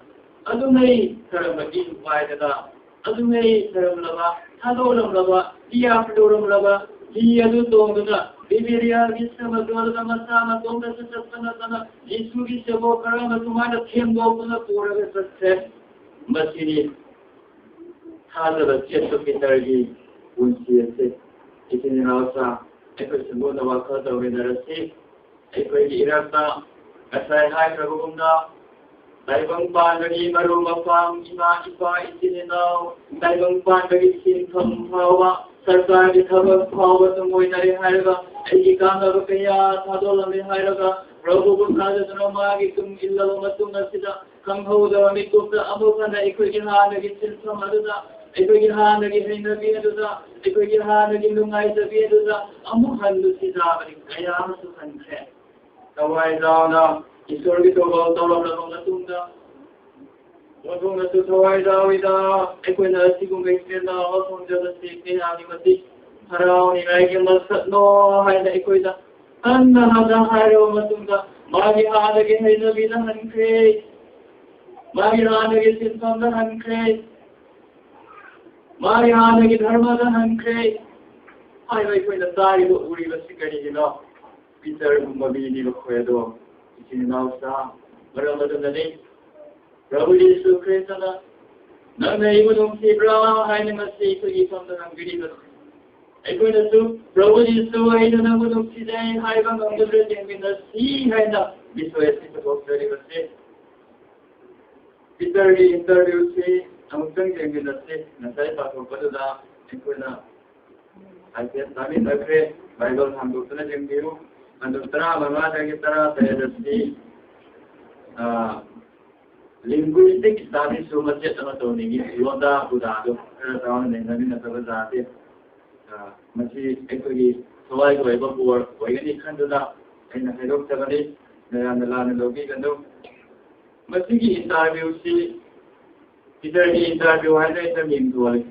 ꯑꯗꯨꯉꯩ ꯀꯔꯝꯕ ꯏꯟ ꯄꯥꯏꯗꯅ, ꯑꯗꯨꯉꯩ ꯀꯔꯝꯂꯕ, ꯊꯥꯗꯣꯛꯂꯝꯂꯕ, ꯏꯌꯥ ꯐꯨꯗꯣꯛꯂꯝꯂꯕ ꯍꯤ ꯑꯗꯨ ꯇꯣꯡꯗꯨꯅ ꯕꯤꯕꯤꯔꯤꯌꯥꯒꯤ ꯁꯃꯨꯗ꯭ꯔꯗ ꯃꯁꯥ ꯃꯇꯣꯝꯇꯁꯨ ꯆꯠꯄ ꯅꯠꯇꯅ, ꯖꯤꯁꯨꯒꯤ ꯁꯦꯕꯣꯛ ꯈꯔ ꯑꯃꯁꯨ ꯃꯥꯅ ꯊꯦꯝꯗꯣꯛꯇꯨꯅ ꯄꯨꯔꯒ ꯆꯠꯈ꯭ꯔꯦ꯫ ꯃꯁꯤꯅꯤ ꯊꯥꯖꯕ ꯆꯦꯠꯄ ꯄꯤꯇꯔꯒꯤ ꯄꯨꯟꯁꯤ ꯑꯁꯤ꯫ ꯏꯆꯤꯟ ꯏꯅꯥꯎꯁꯥ, ꯑꯩꯈꯣꯏ ꯁꯤꯡꯒꯣꯟꯗ ꯋꯥꯈꯜ ꯇꯧꯃꯤꯟꯅꯔꯁꯤ꯫ ꯑꯩꯈꯣꯏꯒꯤ ꯏꯔꯛꯇ ꯉꯁꯥꯏ ꯍꯥꯏꯈ꯭ꯔꯕꯒꯨꯝꯅ, ꯇꯥꯏꯕꯪ ꯄꯥꯟꯕꯒꯤ ꯃꯔꯨꯞ ꯃꯄꯥꯡ, ꯏꯃꯥ ꯏꯄꯥ, ꯏꯆꯤꯟ ꯏꯅꯥꯎ, ꯇꯥꯏꯕꯪ ꯄꯥꯟꯕꯒꯤ ꯁꯤꯟꯐꯝ ꯐꯥꯎꯕ, ꯁꯔꯀꯥꯔꯒꯤ ꯊꯕꯛ ꯐꯥꯎꯕ ꯇꯨꯡꯑꯣꯏꯅꯔꯦ ꯍꯥꯏꯔꯒ, ꯑꯩꯒꯤ ꯀꯥꯟꯅꯕ ꯀꯌꯥ ꯊꯥꯗꯣꯛꯂꯝꯃꯦ ꯍꯥꯏꯔꯒ, ꯄ꯭ꯔꯚꯨꯕꯨ ꯊꯥꯖꯗꯨꯅ ꯃꯥꯒꯤ ꯇꯨꯡ ꯏꯜꯂꯕ ꯃꯇꯨꯡ ꯑꯁꯤꯗ, ꯈꯪꯍꯧꯗꯕ ꯃꯤꯀꯨꯞꯇ ꯑꯃꯨꯛ ꯍꯟꯅ ꯑꯩꯈꯣꯏꯒꯤ ꯍꯥꯟꯅꯒꯤ ꯁꯤꯟꯐꯝ ꯑꯗꯨꯗ, ꯑꯩꯈꯣꯏꯒꯤ ꯍꯥꯟꯅꯒꯤ ꯍꯩꯅꯕꯤ ꯑꯗꯨꯗ, ꯑꯩꯈꯣꯏꯒꯤ ꯍꯥꯟꯅꯒꯤ ꯅꯨꯡꯉꯥꯏꯖꯕꯤ ꯑꯗꯨꯗ ꯑꯃꯨꯛ ꯍꯟꯕꯁꯤ ꯌꯥꯕꯅꯤ꯫ ꯀꯌꯥ ꯑꯃꯁꯨ ꯍꯟꯈ꯭ꯔꯦ꯫ ꯊꯋꯥꯏ ꯌꯥꯎꯅ ꯏꯁꯣꯔꯒꯤ ꯊꯧꯒꯜ ꯇꯧꯔꯝꯂꯕ ꯃꯇꯨꯡꯗ, ꯃꯇꯨꯡꯗꯁꯨ ꯊꯋꯥꯏ ꯌꯥꯎꯏꯗ ꯑꯩꯈꯣꯏꯅ ꯑꯁꯤꯒꯨꯝꯕ ꯏꯆꯤꯟ ꯏꯅꯥꯎ ꯑꯃ ꯐꯪꯖꯕꯁꯤ ꯀꯌꯥꯒꯤ ꯃꯇꯤꯛ ꯍꯔꯥꯎꯅꯤꯡꯉꯥꯏꯒꯤ ꯃꯁꯛꯅꯣ ꯍꯥꯏꯅ ꯑꯩꯈꯣꯏꯗ ꯍꯟꯅ ꯍꯟꯅ ꯍꯥꯏꯔꯕ ꯃꯇꯨꯡꯗ, ꯃꯥꯒꯤ ꯍꯥꯟꯅꯒꯤ ꯍꯩꯅꯕꯤꯗ ꯍꯟꯈ꯭ꯔꯦ, ꯃꯥꯒꯤ ꯍꯥꯟꯅꯒꯤ ꯁꯤꯟꯐꯝꯗ ꯍꯟꯈ꯭ꯔꯦ, ꯃꯥꯒꯤ ꯍꯥꯟꯅꯒꯤ ꯙꯔꯃꯗ ꯍꯟꯈ꯭ꯔꯦ ꯍꯥꯏꯕ ꯑꯩꯈꯣꯏꯅ ꯇꯥꯔꯤꯕ, ꯎꯔꯤꯕꯁꯤ ꯀꯔꯤꯒꯤꯅꯣ? ꯄꯤꯇꯔꯒꯨꯝꯕ ꯃꯤꯅꯤ ꯃꯈꯣꯏ ꯑꯗꯣ, ꯏꯆꯤꯟ ꯏꯅꯥꯎꯁꯥ꯫ ꯃꯔꯝ ꯑꯗꯨꯅꯅꯤ ꯄ꯭ꯔꯚꯨ ꯌꯤꯁꯨ ꯈ꯭ꯔꯤꯁꯇꯅ "ꯅꯪꯅ ꯑꯩꯕꯨ ꯅꯨꯡꯁꯤꯕ꯭ꯔꯥ?" ꯍꯥꯏꯅ ꯉꯁꯤ ꯑꯩꯈꯣꯏꯒꯤ ꯏꯐꯝꯗ ꯍꯪꯕꯤꯔꯤꯕꯁꯦ, ꯑꯩꯈꯣꯏꯅꯁꯨ "ꯄ꯭ꯔꯚꯨ ꯌꯤꯁꯨ, ꯑꯩꯅ ꯅꯪꯕꯨ ꯅꯨꯡꯁꯤꯖꯩ" ꯍꯥꯏꯕ ꯉꯝꯒꯗ꯭ꯔꯥ ꯌꯦꯡꯃꯤꯟꯅꯁꯤ ꯍꯥꯏꯅ ꯕꯤꯁꯣꯏ ꯑꯁꯤ ꯄꯨꯊꯣꯛꯆꯔꯤꯕꯁꯦ꯫ ꯄꯤꯇꯔꯒꯤ ꯏꯟꯇꯔꯚ꯭ꯌꯨꯁꯤ ꯑꯃꯨꯛꯇꯪ ꯌꯦꯡꯃꯤꯟꯅꯁꯤ꯫ ꯉꯁꯥꯏ ꯄꯥꯊꯣꯛꯄꯗꯨꯗ ꯑꯩꯈꯣꯏꯅ ꯍꯥꯏꯐꯦꯠ ꯇꯥꯃꯤꯟꯅꯈ꯭ꯔꯦ꯫ ꯕꯥꯏꯕꯜ ꯍꯥꯡꯗꯣꯛꯇꯨꯅ ꯌꯦꯡꯕꯤꯌꯨ꯫ ꯑꯗꯨ ꯇꯔꯥꯃꯉꯥꯗꯒꯤ ꯇꯔꯥꯇꯔꯦꯠ ꯑꯁꯤ, ꯑ, linguistic studies ꯁꯨ ꯃꯆꯦꯠ ꯑꯃ ꯇꯧꯅꯤꯡꯉꯤ꯫ ꯂꯣꯟꯗꯥ ꯄꯨꯗꯥꯗꯣ ꯈꯔ ꯆꯥꯎꯅ ꯅꯩꯅꯃꯤꯟꯅꯗꯕ ꯌꯥꯗꯦ꯫ ꯑ, ꯃꯁꯤ ꯑꯩꯈꯣꯏꯒꯤ ꯊꯋꯥꯏꯒꯤ ꯑꯣꯏꯕ ꯕꯣꯔ ꯑꯣꯏꯒꯅꯤ ꯈꯟꯗꯨꯅ ꯑꯩꯅ ꯍꯥꯏꯗꯣꯛꯆꯕꯅꯤ꯫ ꯃꯌꯥꯝꯅ ꯂꯥꯟꯅ ꯂꯧꯕꯤꯒꯅꯨ꯫ ꯃꯁꯤꯒꯤ ꯏꯟꯇꯔꯚ꯭ꯌꯨꯁꯤ ꯄꯤꯇꯔꯒꯤ ꯏꯟꯇꯔꯚ꯭ꯌꯨ ꯍꯥꯏꯅ ꯑꯩꯅ ꯃꯤꯡ ꯊꯣꯜꯂꯤ꯫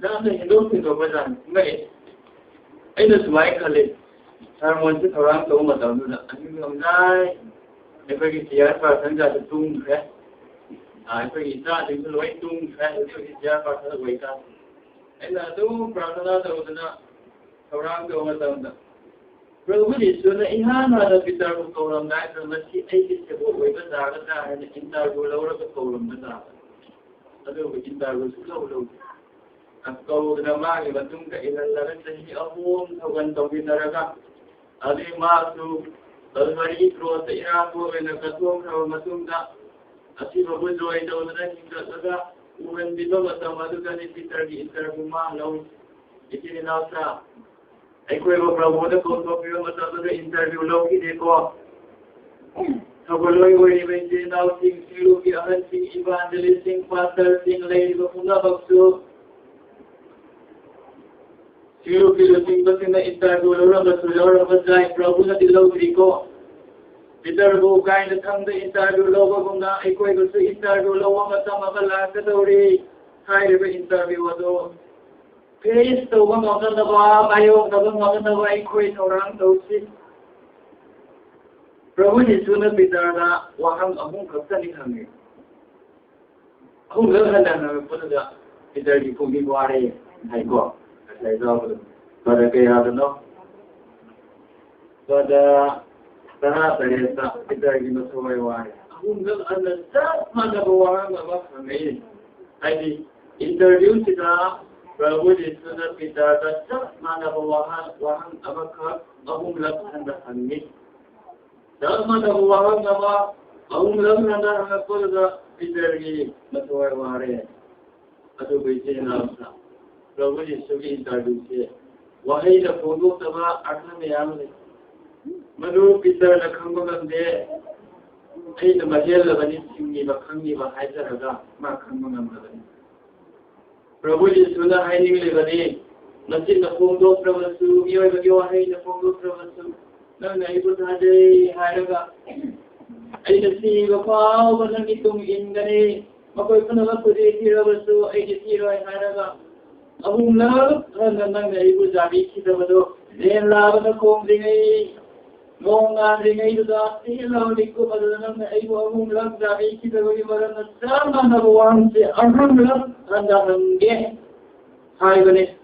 ꯌꯥꯝꯅ ꯍꯦꯟꯗꯣꯛ ꯊꯣꯏꯗꯣꯛꯄ ꯖꯥꯠꯅꯤ꯫ ꯉꯛꯑꯦ꯫ ꯑꯩꯅ ꯁꯨꯃꯥꯏꯅ ꯈꯜꯂꯤ, ꯁꯔꯃꯣꯟꯁꯦ ꯊꯧꯔꯥꯡ ꯇꯧꯕ ꯃꯇꯝꯗꯨꯗ ꯑꯅꯤ ꯉꯝꯖꯥꯏ ꯑꯩꯈꯣꯏꯒꯤ ꯆꯤꯌꯔ ꯄꯥꯔꯁꯟꯒꯁꯨ ꯇꯨꯝꯈ꯭ꯔꯦ꯫ ꯑꯥ, ꯑꯩꯈꯣꯏꯒꯤ ꯏꯆꯥꯁꯤꯡꯁꯨ ꯂꯣꯏ ꯇꯨꯝꯈ꯭ꯔꯦ꯫ ꯑꯩꯈꯣꯏꯒꯤ ꯆꯤꯌꯔ ꯄꯥꯔꯁꯟ ꯑꯣꯏꯇꯥꯔꯦ꯫ ꯑꯩꯅ ꯑꯗꯨꯝ ꯄ꯭ꯔꯥꯔꯊꯅꯥ ꯇꯧꯗꯅ ꯊꯧꯔꯥꯡ ꯇꯧꯕ ꯃꯇꯝꯗ ꯄ꯭ꯔꯚꯨ ꯌꯤꯁꯨꯅ ꯏꯍꯥꯟ ꯍꯥꯟꯅ ꯄꯤꯇꯔꯕꯨ ꯀꯧꯔꯝꯗꯥꯏꯗ ꯃꯁꯤ ꯑꯩꯒꯤ ꯁꯦꯕꯣꯛ ꯑꯣꯏꯕ ꯇꯥꯒꯗ꯭ꯔꯥ ꯍꯥꯏꯅ ꯏꯟꯇꯔꯚ꯭ꯌꯨ ꯂꯧꯔꯒ ꯀꯧꯔꯝꯕ ꯇꯥꯕ꯫ ꯑꯗꯨꯕꯨ ꯏꯟꯇꯔꯚ꯭ꯌꯨ ꯁꯨꯡꯂꯧ ꯂꯧꯗꯦ꯫ ꯀꯧꯗꯅ ꯃꯥꯒꯤ ꯃꯇꯨꯡꯗ ꯏꯜꯍꯜꯂꯒ ꯆꯍꯤ ꯑꯍꯨꯝ ꯊꯧꯒꯜ ꯇꯧꯃꯤꯟꯅꯔꯒ, ꯑꯗꯩ ꯃꯥꯁꯨ ꯀꯜꯚꯔꯤ ꯀ꯭ꯔꯣꯁꯇ ꯏꯔꯥꯡꯕ ꯑꯣꯏꯅ ꯀꯠꯊꯣꯛꯈ꯭ꯔꯕ ꯃꯇꯨꯡꯗ, ꯑꯁꯤꯕꯕꯨ ꯖꯣꯏ ꯇꯧꯗꯨꯅ ꯍꯤꯡꯒꯠꯂꯒ ꯎꯍꯟꯕꯤꯕ ꯃꯇꯝ ꯑꯗꯨꯗꯅꯤ ꯄꯤꯇꯔꯒꯤ ꯏꯟꯇꯔꯚ꯭ꯌꯨ ꯃꯥ ꯂꯧꯏ꯫ ꯏꯆꯤꯟ ꯏꯅꯥꯎꯁꯥ, ꯑꯩꯈꯣꯏꯕꯨ ꯄ꯭ꯔꯚꯨꯗ ꯀꯧꯊꯣꯛꯄꯤꯕ ꯃꯇꯝꯗꯨꯗ ꯏꯟꯇꯔꯚ꯭ꯌꯨ ꯂꯧꯈꯤꯗꯦꯀꯣ꯫ ꯊꯧꯒꯜꯂꯣꯏ ꯑꯣꯏꯔꯤꯕ ꯏꯆꯤꯟ ꯏꯅꯥꯎꯁꯤꯡ, ꯁꯤꯡꯂꯨꯒꯤ ꯑꯍꯜꯁꯤꯡ, ꯏꯚꯥꯟꯖꯦꯂꯤꯁꯁꯤꯡ, ꯄꯥꯁꯇꯔꯁꯤꯡ, ꯂꯩꯔꯤꯕ ꯄꯨꯝꯅꯃꯛꯁꯨ ꯁꯤꯡꯂꯨꯒꯤ ꯂꯨꯆꯤꯡꯕꯁꯤꯡꯅ ꯏꯟꯇꯔꯚ꯭ꯌꯨ ꯂꯧꯔꯝꯕꯁꯨ ꯂꯧꯔꯝꯕ ꯌꯥꯏ, ꯄ꯭ꯔꯚꯨꯅꯗꯤ ꯂꯧꯗ꯭ꯔꯤꯀꯣ꯫ ꯄꯤꯇꯔꯕꯨ ꯀꯥꯏꯅ ꯊꯪꯗ ꯏꯟꯇꯔꯚ꯭ꯌꯨ ꯂꯧꯕꯒꯨꯝꯅ ꯑꯩꯈꯣꯏꯕꯨꯁꯨ ꯏꯟꯇꯔꯚ꯭ꯌꯨ ꯂꯧꯕ ꯃꯇꯝ ꯑꯃ ꯂꯥꯛꯀꯗꯧꯔꯤ꯫ ꯍꯥꯏꯔꯤꯕ ꯏꯟꯇꯔꯚ꯭ꯌꯨ ꯑꯗꯨ ꯐꯦꯁ ꯇꯧꯕ ꯉꯝꯅꯅꯕ, ꯃꯥꯌꯣꯛꯅꯕ ꯉꯝꯅꯅꯕ ꯑꯩꯈꯣꯏ ꯊꯧꯔꯥꯡ ꯇꯧꯁꯤ꯫ ꯄ꯭ꯔꯚꯨ ꯌꯤꯁꯨꯅ ꯄꯤꯇꯔꯗ ꯋꯥꯍꯪ ꯑꯍꯨꯝ ꯈꯛꯇꯅꯤ ꯍꯪꯉꯤ꯫ ꯑꯍꯨꯝꯂꯛ ꯍꯟꯅ ꯍꯪꯉꯛꯄꯗꯨꯗ ꯄꯤꯇꯔꯒꯤ ꯄꯨꯛꯅꯤꯡ ꯋꯥꯔꯦ ꯍꯥꯏꯀꯣ꯫ ꯉꯁꯥꯏ ꯌꯥꯎꯕꯗꯣ꯫ ꯄꯗ ꯀꯌꯥꯗꯅꯣ? ꯄꯗ ꯇꯔꯥ ꯇꯔꯦꯠꯇ ꯄꯤꯇꯔꯒꯤ ꯃꯊꯧꯋꯥꯏ ꯋꯥꯔꯦ꯫ ꯑꯍꯨꯝꯂꯛ ꯍꯟꯅ ꯆꯞ ꯃꯥꯟꯅꯕ ꯋꯥꯍꯪ ꯑꯃ ꯍꯪꯉꯛꯏ꯫ ꯍꯥꯏꯗꯤ, interview ꯁꯤꯗ ꯄ꯭ꯔꯚꯨ ꯖꯤꯁꯨꯅ ꯄꯤꯇꯔꯗ ꯆꯞ ꯃꯥꯟꯅꯕ ꯋꯥꯍꯪ, ꯋꯥꯍꯪ ꯑꯃꯈꯛ ꯑꯍꯨꯝꯂꯛ ꯍꯟꯅ ꯍꯪꯉꯤ꯫ ꯆꯞ ꯃꯥꯟꯅꯕ ꯋꯥꯍꯪ ꯑꯃ ꯑꯍꯨꯝꯂꯛ ꯍꯟꯅ ꯍꯪꯉꯛꯄꯗꯨꯗ ꯄꯤꯇꯔꯒꯤ ꯃꯊ꯭ꯋꯥꯏ ꯋꯥꯔꯦ꯫ ꯑꯗꯨꯕꯨ ꯏꯆꯤꯟ ꯏꯅꯥꯎꯁꯤꯡ, ꯄ꯭ꯔꯚꯨ ꯖꯤꯁꯨꯒꯤ interview ꯁꯦ ꯋꯥꯍꯩꯅ ꯐꯣꯡꯗꯣꯛꯇꯕ ꯑꯔꯊ ꯃꯌꯥꯝ ꯂꯩ꯫ ꯃꯗꯨ ꯄꯤꯇꯔꯅ ꯈꯪꯕ ꯉꯝꯗꯦ꯫ "ꯑꯩꯅ ꯃꯍꯦꯜꯂꯕꯅꯤ, ꯁꯤꯡꯉꯤꯕ, ꯈꯪꯉꯤꯕ" ꯍꯥꯏꯖꯔꯒ ꯃꯥ ꯈꯪꯕ ꯉꯝꯗꯕꯅꯤ꯫ ꯄ꯭ꯔꯚꯨ ꯖꯤꯁꯨꯅ ꯍꯥꯏꯅꯤꯡꯂꯤꯕꯅꯤ, ꯃꯆꯤꯟꯅ ꯐꯣꯡꯗꯣꯛꯇ꯭ꯔꯕꯁꯨ, ꯃꯤꯑꯣꯏꯕꯒꯤ ꯋꯥꯍꯩꯅ ꯐꯣꯡꯗꯣꯛꯇ꯭ꯔꯕꯁꯨ, "ꯅꯪꯅ ꯑꯩꯕꯨ ꯊꯥꯖꯩ" ꯍꯥꯏꯔꯒ, "ꯑꯩꯅ ꯁꯤꯕ ꯐꯥꯎꯕ ꯅꯪꯒꯤ ꯇꯨꯡ ꯏꯟꯒꯅꯤ, ꯃꯈꯣꯏ ꯄꯨꯝꯅꯃꯛꯄꯨꯗꯤ ꯊꯤꯔꯕꯁꯨ ꯑꯩꯗꯤ ꯊꯤꯔꯣꯏ" ꯍꯥꯏꯔꯒ, ꯑꯍꯨꯝꯂꯛ ꯍꯟꯅ ꯅꯪꯅ ꯑꯩꯕꯨ ꯌꯥꯕꯤꯈꯤꯗꯕꯗꯣ, ꯂꯦꯟ ꯂꯥꯕꯅ ꯈꯣꯡꯗ꯭ꯔꯤꯉꯩ, ꯅꯣꯡ ꯉꯥꯟꯗ꯭ꯔꯤꯉꯩꯗꯨꯗ, ꯆꯦꯜꯂꯕ ꯃꯤꯀꯨꯞ ꯑꯗꯨꯗ ꯅꯪꯅ ꯑꯩꯕꯨ ꯑꯍꯨꯝꯂꯛ ꯌꯥꯕꯤꯈꯤꯗꯕꯒꯤ ꯃꯔꯝꯅ ꯆꯞ ꯃꯥꯟꯅꯕ ꯋꯥꯍꯪꯁꯦ ꯑꯍꯨꯝꯂꯛ ꯍꯟꯅ ꯍꯪꯒꯦ ꯍꯥꯏꯕꯅꯤ꯫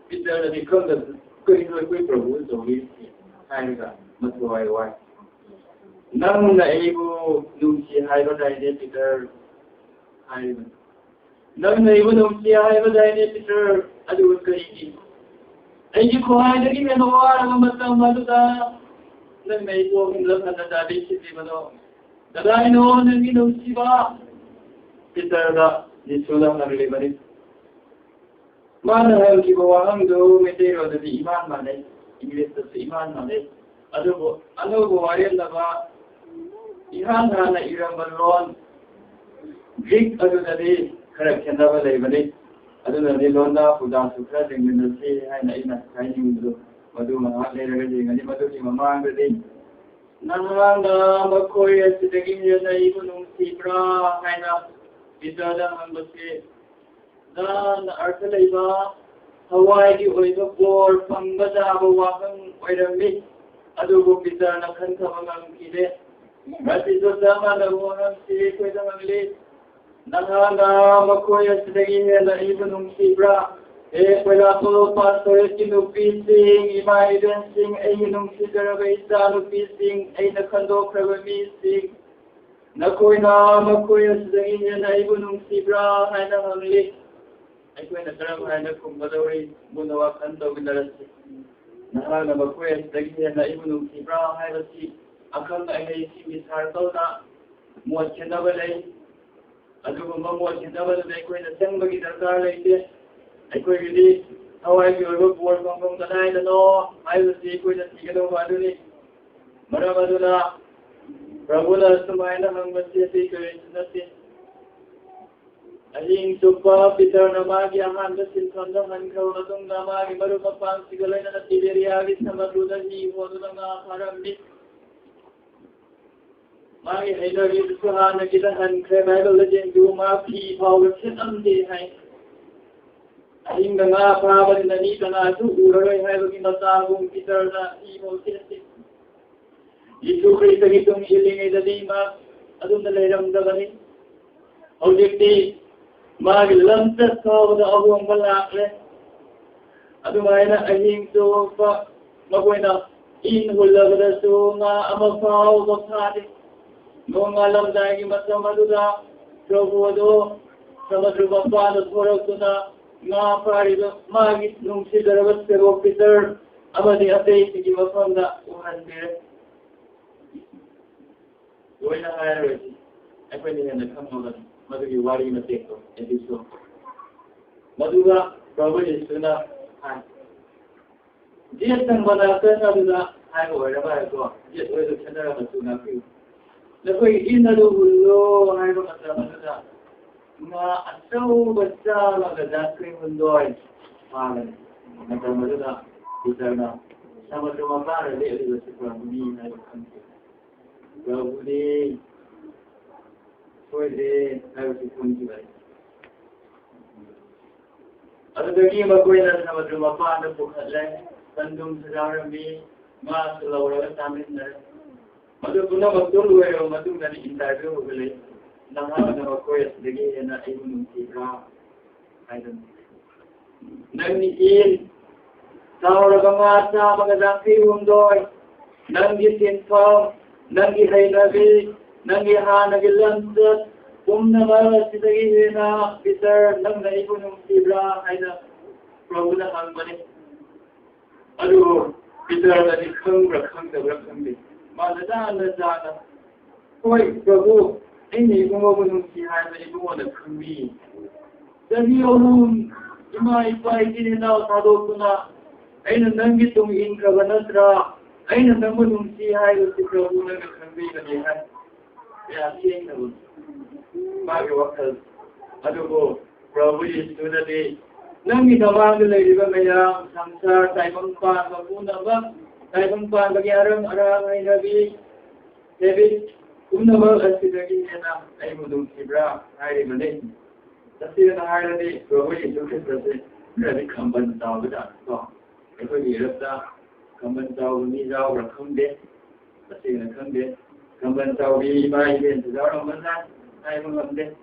ꯄꯤꯇꯔꯅꯗꯤ ꯈꯪꯗꯗꯅ, "ꯀꯔꯤꯅꯣ ꯑꯩꯈꯣꯏ ꯄ꯭ꯔꯚꯨꯅ ꯇꯧꯔꯤꯁꯦ?" ꯍꯥꯏꯔꯒ ꯃꯊ꯭ꯋꯥꯏ ꯋꯥꯏ꯫ "ꯅꯪꯅ ꯑꯩꯕꯨ ꯅꯨꯡꯁꯤ ꯍꯥꯏꯕꯗꯥꯏꯅꯦ, ꯄꯤꯇꯔ?" ꯍꯥꯏꯔꯤꯕꯅꯤ꯫ "ꯅꯪꯅ ꯑꯩꯕꯨ ꯅꯨꯡꯁꯤ ꯍꯥꯏꯕꯗꯥꯏꯅꯦ, ꯄꯤꯇꯔ? ꯑꯗꯨꯒ ꯀꯔꯤꯒꯤ ꯑꯩꯒꯤ ꯈ꯭ꯋꯥꯏꯗꯒꯤ ꯍꯦꯟꯅ ꯋꯥꯔꯕ ꯃꯇꯝ ꯑꯗꯨꯗ ꯅꯪꯅ ꯑꯩꯕꯨ ꯑꯍꯨꯝꯂꯛ ꯍꯟꯅ ꯇꯥꯕꯤꯈꯤꯗ꯭ꯔꯤꯕꯅꯣ? ꯀꯗꯥꯏꯅꯣ ꯅꯪꯒꯤ ꯅꯨꯡꯁꯤꯕ?" ꯄꯤꯇꯔꯗ ꯌꯤꯁꯨꯅ ꯍꯪꯂꯤꯕꯅꯤ꯫ ꯃꯥꯅ ꯍꯪꯈꯤꯕ ꯋꯥꯍꯪꯗꯨ ꯃꯩꯇꯩꯂꯣꯟꯗꯗꯤ ꯏꯃꯥꯟ ꯃꯥꯟꯅꯩ, ꯏꯪꯂꯤꯁꯇꯁꯨ ꯏꯃꯥꯟ ꯃꯥꯟꯅꯩ꯫ ꯑꯗꯨꯕꯨ ꯑꯅꯧꯕ ꯋꯥꯔꯦꯝꯅꯕ ꯏꯍꯥꯟ ꯍꯥꯟꯅ ꯏꯔꯝꯕ ꯂꯣꯟ ꯒ꯭ꯔꯤꯛ ꯑꯗꯨꯗꯗꯤ ꯈꯔ ꯈꯦꯠꯅꯕ ꯂꯩꯕꯅꯤ꯫ ꯑꯗꯨꯅꯅꯤ ꯂꯣꯟꯗ ꯄꯨꯖꯥꯁꯨ ꯈꯔ ꯌꯦꯡꯃꯤꯟꯅꯁꯤ ꯍꯥꯏꯅ ꯑꯩꯅ ꯍꯥꯏꯅꯤꯡꯕꯗꯨ꯫ ꯃꯗꯨ ꯉꯥꯏꯍꯥꯛ ꯂꯩꯔꯒ ꯌꯦꯡꯒꯅꯤ꯫ ꯃꯗꯨꯒꯤ ꯃꯃꯥꯡꯗꯗꯤ, "ꯅꯍꯥꯛꯅ ꯃꯈꯣꯏ ꯑꯁꯤꯗꯒꯤ ꯍꯦꯟꯅ ꯑꯩꯕꯨ ꯅꯨꯡꯁꯤꯕ꯭ꯔꯥ?" ꯍꯥꯏꯅ ꯄꯤꯇꯔꯗ ꯍꯪꯕꯁꯤ ꯌꯥꯝꯅ ꯑꯔꯊ ꯂꯩꯕ, ꯊꯋꯥꯏꯒꯤ ꯑꯣꯏꯕ ꯕꯣꯔ ꯐꯪꯕ ꯌꯥꯕ ꯋꯥꯐꯝ ꯑꯣꯏꯔꯝꯃꯤ꯫ ꯑꯗꯨꯕꯨ ꯄꯤꯇꯔꯅ ꯈꯟꯊꯕ ꯉꯝꯈꯤꯗꯦ꯫ ꯉꯁꯤꯁꯨ ꯆꯞ ꯃꯥꯟꯅꯕ ꯋꯥꯐꯝꯁꯤ ꯑꯩꯈꯣꯏꯗ ꯍꯪꯂꯤ꯫ "ꯅꯍꯥꯛꯅ ꯃꯈꯣꯏ ꯑꯁꯤꯗꯒꯤ ꯍꯦꯟꯅ ꯑꯩꯕꯨ ꯅꯨꯡꯁꯤꯕ꯭ꯔꯥ? ꯍꯦ ꯀꯣꯏꯂꯥꯄꯣ ꯄꯥꯁꯇꯣꯔꯦꯠꯀꯤ ꯅꯨꯄꯤꯁꯤꯡ, ꯏꯃꯥ ꯏꯕꯦꯟꯁꯤꯡ, ꯑꯩꯒꯤ ꯅꯨꯡꯁꯤꯖꯔꯕ ꯏꯆꯥ ꯅꯨꯄꯤꯁꯤꯡ, ꯑꯩꯅ ꯈꯟꯗꯣꯛꯈ꯭ꯔꯕ ꯃꯤꯁꯤꯡ, ꯅꯈꯣꯏꯅ ꯃꯈꯣꯏ ꯑꯁꯤꯗꯒꯤ ꯍꯦꯟꯅ ꯑꯩꯕꯨ ꯅꯨꯡꯁꯤꯕ꯭ꯔꯥ ꯍꯥꯏꯅ ꯍꯪꯂꯤ꯫ ꯑꯩꯈꯣꯏꯅ ꯀꯔꯝ ꯍꯥꯏꯅ ꯈꯨꯝꯒꯗꯧꯔꯤ? ꯃꯨꯟꯅ ꯋꯥꯈꯜ ꯇꯧꯃꯤꯟꯅꯔꯁꯤ꯫ ꯅꯍꯥꯛꯅ ꯃꯈꯣꯏ ꯑꯁꯤꯗꯒꯤ ꯍꯦꯟꯅ ꯑꯩꯕꯨ ꯅꯨꯡꯁꯤꯕ꯭ꯔꯥ ꯍꯥꯏꯕꯁꯤ ꯑꯈꯪ ꯑꯍꯩꯁꯤꯡꯒꯤ ꯁꯥꯔꯀꯜꯗ ꯃꯣꯠ ꯈꯦꯠꯅꯕ ꯂꯩ꯫ ꯑꯗꯨꯒꯨꯝꯕ ꯃꯣꯠ ꯈꯦꯠꯅꯕꯗꯨꯗ ꯑꯩꯈꯣꯏꯅ ꯆꯪꯕꯒꯤ ꯗꯔꯀꯥꯔ ꯂꯩꯇꯦ꯫ ꯑꯩꯈꯣꯏꯒꯤꯗꯤ ꯊꯋꯥꯏꯒꯤ ꯑꯣꯏꯕ ꯕꯣꯔ ꯐꯪꯐꯝ ꯀꯗꯥꯏꯗꯅꯣ ꯍꯥꯏꯕꯁꯤ ꯑꯩꯈꯣꯏꯅ ꯊꯤꯒꯗꯧꯕ ꯑꯗꯨꯅꯤ꯫ ꯃꯔꯝ ꯑꯗꯨꯅ ꯄ꯭ꯔꯚꯨꯅ ꯁꯨꯃꯥꯏꯅ ꯍꯪꯕꯁꯤ ꯑꯇꯩ ꯀꯔꯤꯁꯨ ꯅꯠꯇꯦ꯫ ꯑꯍꯤꯡ ꯆꯨꯞꯄ ꯄꯤꯇꯔꯅ ꯃꯥꯒꯤ ꯑꯍꯥꯟꯕ ꯁꯤꯟꯐꯝꯗ ꯍꯟꯈ꯭ꯔꯕ ꯃꯇꯨꯡꯗ, ꯃꯥꯒꯤ ꯃꯔꯨꯞ ꯃꯄꯥꯡꯁꯤꯡꯒ ꯂꯣꯏꯅꯅ ꯇꯤꯕꯦꯔꯤꯌꯥꯒꯤ ꯁꯃꯨꯗ꯭ꯔꯗ ꯍꯤ ꯍꯣꯗꯨꯅ ꯉꯥ ꯐꯥꯔꯝꯃꯤ꯫ ꯃꯥꯒꯤ ꯍꯩꯅꯕꯤꯗꯨꯁꯨ ꯍꯥꯟꯅꯒꯤꯗ ꯍꯟꯈ꯭ꯔꯦ꯫ ꯕꯥꯏꯕꯜꯗ ꯌꯦꯡꯕꯤꯌꯨ, ꯃꯥ ꯐꯤ ꯐꯥꯎꯕ ꯁꯦꯠꯂꯝꯗꯦ ꯍꯥꯏ꯫ ꯑꯍꯤꯡꯗ ꯉꯥ ꯐꯥꯕꯅꯤꯅ ꯃꯤ ꯀꯅꯥꯁꯨ ꯎꯔꯔꯣꯏ ꯍꯥꯏꯕꯒꯤ ꯃꯆꯥꯒꯨꯝ ꯄꯤꯇꯔꯅ ꯐꯤ ꯐꯥꯎ ꯁꯦꯠꯇꯦ꯫ ꯌꯤꯁꯨ ꯈ꯭ꯔꯤꯁꯇꯒꯤ ꯇꯨꯡ ꯏꯜꯂꯤꯉꯩꯗꯗꯤ ꯃꯥ ꯑꯗꯨꯝꯅ ꯂꯩꯔꯝꯗꯕꯅꯤ꯫ ꯍꯧꯖꯤꯛꯇꯤ ꯃꯥꯒꯤ ꯂꯝꯆꯠ ꯐꯥꯎꯕꯗ ꯑꯍꯣꯡꯕ ꯂꯥꯛꯂꯦ꯫ ꯑꯗꯨꯃꯥꯏꯅ ꯑꯍꯤꯡ ꯆꯨꯞꯄ ꯃꯈꯣꯏꯅ ꯏꯟ ꯍꯨꯜꯂꯕꯗꯁꯨ ꯉꯥ ꯑꯃ ꯐꯥꯎꯕ ꯐꯥꯗꯦ꯫ ꯅꯣꯡꯉꯥꯜꯂꯝꯗꯥꯏꯒꯤ ꯃꯇꯝ ꯑꯗꯨꯗ ꯄ꯭ꯔꯚꯨ ꯑꯗꯨ ꯁꯃꯨꯗ꯭ꯔ ꯃꯄꯥꯟꯗ ꯊꯣꯔꯛꯇꯨꯅ ꯉꯥ ꯐꯥꯔꯤꯕ ꯃꯥꯒꯤ ꯅꯨꯡꯁꯤꯖꯔꯕ ꯁꯦꯕꯣꯛ ꯄꯤꯇꯔ ꯑꯃꯗꯤ ꯑꯇꯩꯁꯤꯡꯒꯤ ꯃꯐꯝꯗ ꯎꯍꯟꯕꯤꯔꯦ꯫ ꯂꯣꯏꯅ ꯍꯥꯏꯔꯔꯣꯏꯁꯤ, ꯑꯩꯈꯣꯏꯅ ꯍꯦꯟꯅ ꯈꯪꯉꯕꯅꯤ ꯃꯗꯨꯒꯤ ꯋꯥꯔꯤ ꯃꯇꯦꯛꯇꯣ, ꯑꯦꯄꯤꯁꯣꯗꯇꯣ꯫ ꯃꯗꯨꯒ ꯄ꯭ꯔꯚꯨ ꯌꯤꯁꯨꯅ ꯍꯥꯏ, "ꯖꯦꯠ ꯊꯪꯕ ꯅꯥꯀꯟ ꯑꯗꯨꯗ" ꯍꯥꯏꯕ ꯑꯣꯏꯔ ꯃꯥꯜꯂꯦꯀꯣ, ꯖꯦꯠ ꯑꯣꯏꯗꯨ ꯈꯦꯠꯅꯔꯝꯃꯁꯨ ꯉꯥꯛꯄꯤꯌꯨ꯫ "ꯅꯈꯣꯏꯒꯤ ꯏꯟ ꯑꯗꯨ ꯍꯨꯜꯂꯣ" ꯍꯥꯏꯕ ꯃꯇꯝ ꯑꯗꯨꯗ ꯉꯥ ꯑꯆꯧꯕ ꯆꯥꯝꯃꯒ ꯌꯥꯡꯈꯩ ꯍꯨꯝꯗꯣꯏ ꯐꯥꯒꯅꯤ꯫ ꯃꯇꯝ ꯑꯗꯨꯗ ꯄꯤꯇꯔꯅ ꯁꯃꯨꯗ꯭ꯔ ꯃꯄꯥꯟꯗ ꯂꯦꯞꯂꯤꯕꯁꯤ ꯄ꯭ꯔꯚꯨꯅꯤ ꯍꯥꯏꯕ ꯈꯪꯈꯤ꯫ ꯄ꯭ꯔꯚꯨꯅꯤ, ꯁꯣꯏꯗ꯭ꯔꯦ ꯍꯥꯏꯕꯁꯤ ꯈꯪꯈꯤꯕꯅꯤ꯫ ꯑꯗꯨꯗꯒꯤ ꯃꯈꯣꯏꯅ ꯁꯃꯨꯗ꯭ꯔ ꯃꯄꯥꯟꯗ ꯄꯨꯈꯠꯂꯦ꯫ ꯇꯟꯗꯨꯝꯁꯨ ꯌꯥꯎꯔꯝꯃꯤ, ꯉꯥꯁꯨ ꯂꯧꯔꯒ ꯆꯥꯃꯤꯟꯅꯔꯦ꯫ ꯃꯗꯨ ꯄꯨꯝꯅꯃꯛꯇꯨ ꯂꯣꯏꯔꯕ ꯃꯇꯨꯡꯗꯅꯤ ꯏꯟꯇꯔꯚ꯭ꯌꯨ ꯍꯧꯒꯠꯂꯛꯏ꯫ "ꯅꯍꯥꯛꯅ ꯃꯈꯣꯏ ꯑꯁꯤꯗꯒꯤ ꯍꯦꯟꯅ ꯑꯩꯕꯨ ꯅꯨꯡꯁꯤꯕ꯭ꯔꯥ?" ꯍꯥꯏꯗꯨꯅ꯫ "ꯅꯪꯒꯤ ꯏꯟ ꯆꯥꯎꯔꯕ ꯉꯥ ꯆꯥꯝꯃꯒ ꯌꯥꯡꯈꯩ ꯍꯨꯝꯗꯣꯏ, ꯅꯪꯒꯤ ꯁꯤꯟꯐꯝ, ꯅꯪꯒꯤ ꯍꯩꯅꯕꯤ, ꯅꯪꯒꯤ ꯍꯥꯟꯅꯒꯤ ꯂꯝꯆꯠ ꯄꯨꯝꯅꯃꯛ ꯑꯁꯤꯗꯒꯤ ꯍꯦꯟꯅ, ꯄꯤꯇꯔ, ꯅꯪꯅ ꯑꯩꯕꯨ ꯅꯨꯡꯁꯤꯕ꯭ꯔꯥ ꯍꯥꯏꯅ ꯄ꯭ꯔꯚꯨꯅ ꯍꯪꯕꯅꯤ꯫ ꯑꯗꯨꯕꯨ ꯄꯤꯇꯔꯅꯗꯤ ꯈꯪꯕ꯭ꯔꯥ ꯈꯪꯗꯕ꯭ꯔꯥ ꯈꯪꯗꯦ, ꯃꯥꯅ ꯖꯥꯅ ꯖꯥꯅ, "ꯍꯣꯏ ꯄ꯭ꯔꯚꯨ, ꯑꯩꯅ ꯏꯕꯨꯡꯉꯣꯕꯨ ꯅꯨꯡꯁꯤ ꯍꯥꯏꯕ ꯏꯕꯨꯡꯉꯣꯅ ꯈꯪꯕꯤ꯫ ꯆꯍꯤ ꯑꯍꯨꯝ ꯏꯃꯥ ꯏꯄꯥ ꯏꯆꯤꯟ ꯏꯅꯥꯎ ꯊꯥꯗꯣꯛꯇꯨꯅ ꯑꯩꯅ ꯅꯪꯒꯤ ꯇꯨꯡ ꯏꯟꯈ꯭ꯔꯕ ꯅꯠꯇ꯭ꯔꯥ? ꯑꯩꯅ ꯅꯪꯕꯨ ꯅꯨꯡꯁꯤ ꯍꯥꯏꯕꯁꯤ ꯄ꯭ꯔꯚꯨ ꯅꯪꯅ ꯈꯪꯕꯤꯕꯅꯤ" ꯍꯥꯏ꯫ ꯀꯌꯥ ꯊꯦꯡꯅꯕ ꯃꯥꯒꯤ ꯋꯥꯈꯜ꯫ ꯑꯗꯨꯕꯨ ꯄ꯭ꯔꯚꯨ ꯌꯤꯁꯨꯅꯗꯤ, "ꯅꯪꯒꯤ ꯃꯃꯥꯡꯗ ꯂꯩꯔꯤꯕ ꯃꯌꯥꯝ, ꯁꯪꯁꯥꯔ ꯇꯥꯏꯕꯪ ꯄꯥꯟꯕ ꯄꯨꯝꯅꯃꯛ, ꯇꯥꯏꯕꯪ ꯄꯥꯟꯕꯒꯤ ꯑꯔꯪ ꯑꯔꯥꯡ ꯍꯩꯅꯕꯤ, ꯍꯦꯕꯤꯠ ꯄꯨꯝꯅꯃꯛ ꯑꯁꯤꯗꯒꯤ ꯍꯦꯟꯅ ꯑꯩꯕꯨ ꯅꯨꯡꯁꯤꯕ꯭ꯔꯥ?" ꯍꯥꯏꯔꯤꯕꯅꯤ꯫ ꯇꯁꯦꯡꯅ ꯍꯥꯏꯔꯗꯤ ꯄ꯭ꯔꯚꯨ ꯌꯤꯁꯨ ꯈ꯭ꯔꯤꯁꯇꯁꯦ ꯈꯔꯗꯤ ꯈꯝꯕꯟ ꯆꯥꯎꯕꯖꯥꯠꯅꯤꯀꯣ꯫ ꯑꯩꯈꯣꯏꯒꯤ ꯏꯔꯛꯇ ꯈꯝꯕꯟ ꯆꯥꯎꯕ ꯃꯤ ꯌꯥꯎꯕ꯭ꯔꯥ ꯈꯪꯗꯦ, ꯇꯁꯦꯡꯅ ꯈꯪꯗꯦ꯫ ꯈꯝꯕꯟ ꯆꯥꯎꯕꯤ ꯏꯃꯥ ꯏꯕꯦꯟꯁꯨ ꯌꯥꯎꯔꯝꯕꯖꯥꯠꯅꯤ, ꯍꯥꯏꯕ ꯉꯝꯗꯦ꯫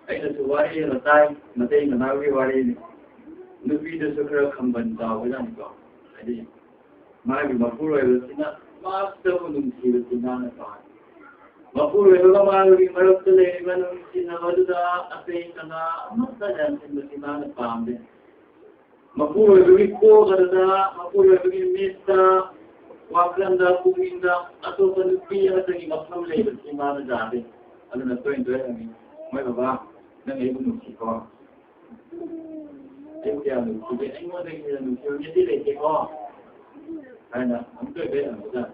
ꯑꯩꯅꯁꯨ ꯋꯥꯔꯤ ꯑꯃ ꯇꯥꯏ, ꯃꯇꯩ ꯃꯅꯥꯎꯒꯤ ꯋꯥꯔꯤꯅꯤ꯫ ꯅꯨꯄꯤꯗꯨꯁꯨ ꯈꯔ ꯈꯝꯕꯟ ꯆꯥꯎꯕꯖꯥꯠꯅꯤꯀꯣ꯫ ꯍꯥꯏꯗꯤ ꯃꯥꯒꯤ ꯃꯄꯨꯔꯣꯏꯕꯁꯤꯅ ꯃꯥꯇꯕꯨ ꯅꯨꯡꯁꯤꯕꯁꯤ ꯃꯥꯅ ꯄꯥꯝꯃꯤ꯫ ꯃꯄꯨꯔꯣꯏꯕꯒ ꯃꯥꯒꯤ ꯃꯔꯛꯇ ꯂꯩꯔꯤꯕ ꯅꯨꯡꯁꯤꯅꯕꯗꯨꯗ ꯑꯇꯩ ꯀꯅꯥ ꯑꯃꯠꯇ ꯌꯥꯟꯁꯤꯟꯕꯁꯤ ꯃꯥꯅ ꯄꯥꯝꯗꯦ꯫ ꯃꯄꯨꯔꯣꯏꯕꯒꯤ ꯀꯣꯛ ꯑꯗꯨꯗ, ꯃꯄꯨꯔꯣꯏꯕꯒꯤ ꯃꯤꯠꯇ, ꯋꯥꯈꯜꯗ, ꯄꯨꯛꯅꯤꯡꯗ ꯑꯇꯣꯞꯄ ꯅꯨꯄꯤ ꯑꯃꯠꯇꯒꯤ ꯃꯐꯝ ꯂꯩꯕꯁꯤ ꯃꯥꯅ ꯌꯥꯗꯦ꯫ ꯑꯗꯨꯅ ꯇꯣꯏꯅ ꯇꯣꯏꯅ ꯍꯪꯉꯤ, "ꯃꯣꯏ ꯕꯕꯥ, ꯅꯪ ꯑꯩꯕꯨ ꯅꯨꯡꯁꯤꯀꯣ? ꯑꯩꯕꯨ ꯀꯌꯥ ꯅꯨꯡꯁꯤꯒꯦ? ꯑꯩꯉꯣꯟꯗꯒꯤ ꯍꯦꯟꯅ ꯅꯨꯡꯁꯤꯕ ꯃꯤꯗꯤ ꯂꯩꯇꯦꯀꯣ?" ꯍꯥꯏꯅ ꯑꯃꯨꯛꯇ ꯑꯣꯏꯕ ꯍꯪꯕꯗ,